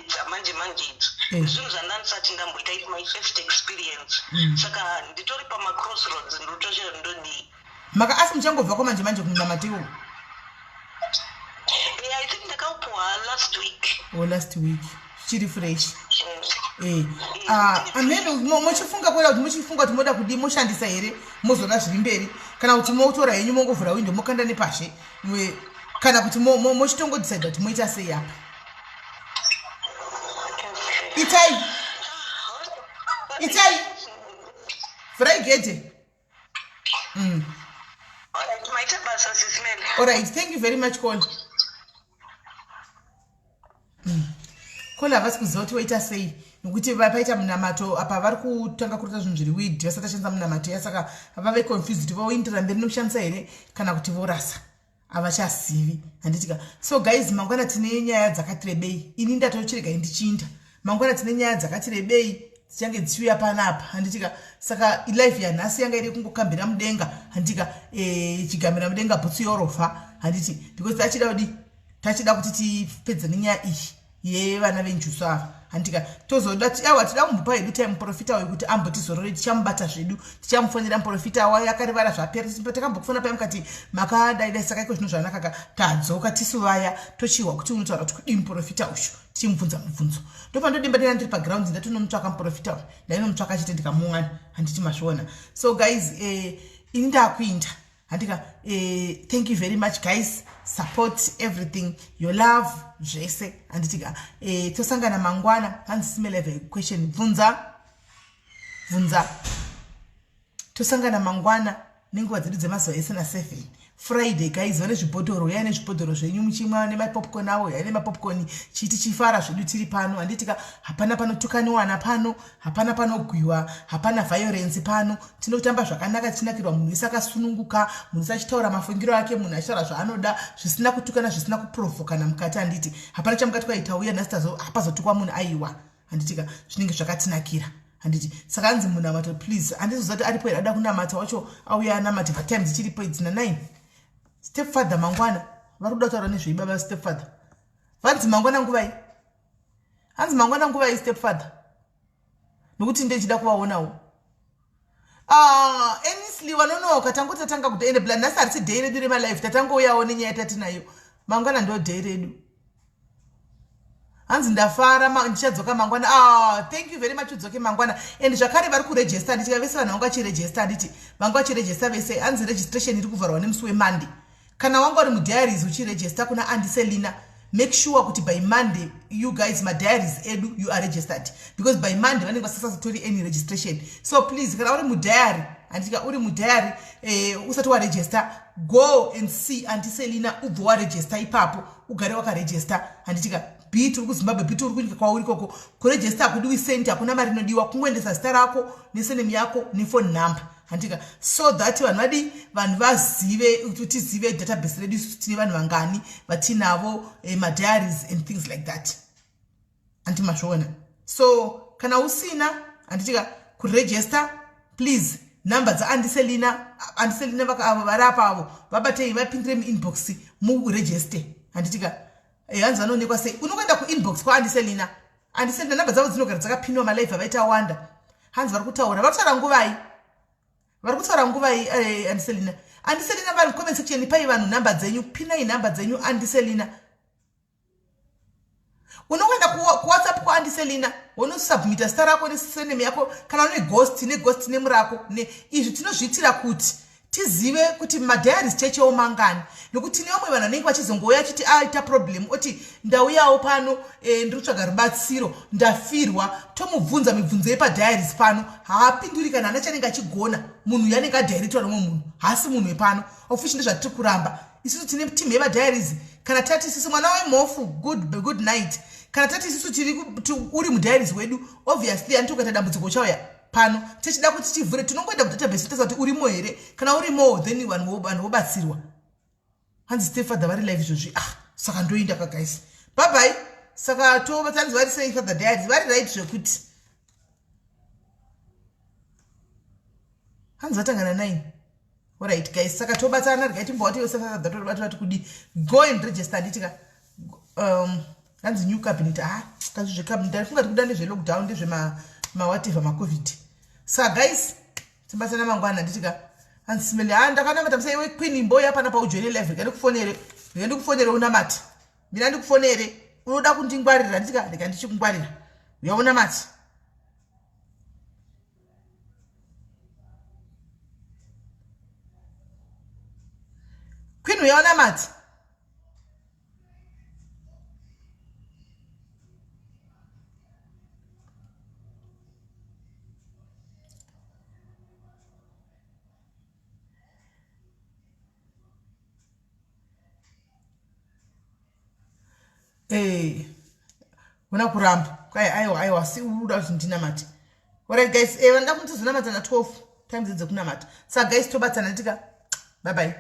dzamanje manje idzi. Zvinhu zvandandisati ndamboita. It's my first experience. Saka nditori pamacrossroads, ndotosha ndodii. Maka asi muchangobva kwamanje manje kumunamatiwo? Yeah, I think ndakaupuwa last week. Oh, last week, zvichiri fresh. Ah, amene muchifunga kuenda kuti muchifunga kuti moda kudii, moshandisa here, mozoona zviri mberi, kana kuti motora henyu mongovhura windo mokanda nepashe, kana kuti mochitongodecide kuti moita sei apa. Itai, itai, vhurai gedhe. Alright, maita basa, Sisi Meli. Alright, thank you very much, Call. Call havasi kuziva kuti voita sei, nokuti paita munamato apa, vari kutanga kurota zvinhu zviri weird vasati vashandisa munamato ya. Saka vave confused kuti voindira mberi nokushandisa here kana kuti vorasa, havachazivi, handitika? So guys, mangwana tine nyaya dzakati rebei. Ini ndatochiregai ndichiinda. Mangwana tine nyaya dzakati rebei dzichange dzichiuya panapa, handitika? Saka live yanhasi yanga iri kungokambira mudenga, handitika? Chigamira mudenga bhutsu yorovha, handiti? Because tachida kudi tachida kuti tipedze nenyaya iyi yevana venjusu ava, handitika? Tozoda, awa, tida kumbopa hedu time muprofita uyu kuti ambotizorore. Tichamubata zvedu, tichamufonera muprofita wayo akarivara zvapera. Takambokufona paya mukati makadaidai, saka iko zvino zvanakaka, tadzoka tisu vaya, tochihwa kuti unotaura kuti kudii muprofita uyu, tichimubvunza mubvunzo. Ndopandodimba ndina ndiri paground, ndatonomutsvaka muprofita uyu, ndainomutsvaka chete ndikamuwana, handiti? Mazviona. So guys, ini ndakuinda, handika? Thank you very much guys, support, everything, your love, zvese, handitika? Tosangana mangwana. Hanzi simelevel question, bvunza, bvunza. Tosangana mangwana nenguva dzedu dzemazuva ese na7 Friday. Guys, vane zvibhodhoro, uyai nezvibhodhoro zvenyu muchimwa nemapopcorn avo, uyai nemapopcorn chiti chifara zvedu tiri pano, handitika? Hapana panotukaniwana pano, hapana panogwiwa, hapana violence pano. Tinotamba zvakanaka, tichinakirwa, munhu wese akasununguka, munhu wese achitaura mafungiro ake, munhu achitaura zvaanoda, zvisina kutukana, zvisina kuprovokana mukati, handiti? Hapana chamukati kwaita uya nhasi hapazotukwa munhu, aiwa, handitika? Zvinenge zvakatinakira, handiti? Saka hanzi munamato, please. Handizoziva kuti aripo here ada kunamata wacho, auya anamate patime dzichiripo idzi na9. Stepfather mangwana vari kuda kutaura nezvei? Baba stepfather vanzi mangwana nguvai? Hanzi mangwana nguvai, stepfather? Nokuti ndechida kuvaonawo. Ah, Enisly vanonoka. Tangoti tatanga kuti ende bla, nhasi harisi day redu remalive, tatangouyawo nenyaya tatinayo. Mangwana ndo day redu. Hanzi ndafara, ndichadzoka mangwana. Ah, thank you very much, udzoke mangwana. And zvakare vari kuregister, handiti? Vese vanhu vanga vachiregister, handiti? Vanga vachiregister vese, hanzi registration iri kuvharwa nemusi weMonday. Kana wanga uri mudiaries uchiregister kuna Auntie Selina, make sure kuti by Monday, you guys, madiaries edu, you are registered, because by Monday vanenge vasasazotori any registration. So please, kana uri mudiary, handitika? Uri mudiary, usati waregister, go and see Auntie Selina, ubve waregister ipapo, ugare wakaregister, handitika? Be it uri kuZimbabwe, be it uri kunyika kwauri ikoko, kuregister hakudiwi sendi, hakuna mari inodiwa, kungoendesa zita rako nesurname yako nephone number, handitika? So that vanhu vadi vanhu vazive kuti tizive database redu isusu tine vanhu vangani vatinavo, madiaries and things like that, handiti? Mazviona. So kana usina, handitika, kuregister, please, namba dzaAuntie Selina, Auntie Selina avo vari apa avo, vabatei, vapindire muinbox, muregister, handitika? Hanzi vanoonekwa sei? Unongoenda kuinbox kwaAuntie Selina. Auntie Selina namba dzavo dzinogara dzakapinwa, malive avaita awanda. Hanzi vari kutaura, vari kutaura nguvai? Vari kutaura nguvai eh, Andiselina? Andiselina vari comment section, ipai vanhu nhamba dzenyu, pinai nhamba dzenyu Andiselina. Unokuenda kuWhatsApp kwaAndiselina, wonosubmita zita rako neseneme yako, kana une ghost neghost name rako. Izvi tinozviitira kuti tizive kuti madiaries chechewo mangani, nokuti tine vamwe vanhu vanenge vachizongouya achiti aita problem, oti ndauyawo pano e, ndiri kutsvaga rubatsiro, ndafirwa. Tomubvunza mibvunzo yepadiaries pano, haapinduri kana ana chanenge achigona. Munhu uyu anenge adhairitwa nomwe munhu, haasi munhu wepano, ofuchi ndezvatiri kuramba isusu. Tine timu yevadiaries. Kana tati isusu mwana wemhofu, good night. Kana tati isusu tiri uri mudiaries wedu, obviously anditi ukaita dambudziko uchauya pano. Tichida kuti tivhure, tinongoenda kudatabase totasa kuti urimo here. Kana urimo, then vanhu vobatsirwa. Hanzi stepfather vari live izvozvi. Ah, saka ndoenda ka guys, bye bye. Saka tovatanzi vari sei father diaries? Vari right zvekuti hanzi vatangana 9. Alright guys, saka tobatsana. Regai timbowati yose vati kudi go and register, handitika? Hanzi new cabinet. Ah, kazi zvecabinet arifunga tikuda ndezvelockdown, ndezvemawhatever, maCovid. Saka guys, tibatsana mangwana, handitika? Hanzi simele ha ndakanamata musa iwe queen imboya pana paujoine live. Rega ndikufonere, rega ndikufonere unamati. Mina ndikufonere, unoda kundingwarira, handitika? Rega ndichikungwarira, uya unamati. Queen, uya unamati. Eh, una kuramba kwai? Aiwa, aiwa, si uda kuti ndinamate. Alright guys, eh, vanoda kuti tizonamata na 12 times dzekunamata. Saka guys, tobatsana tika. Bye bye.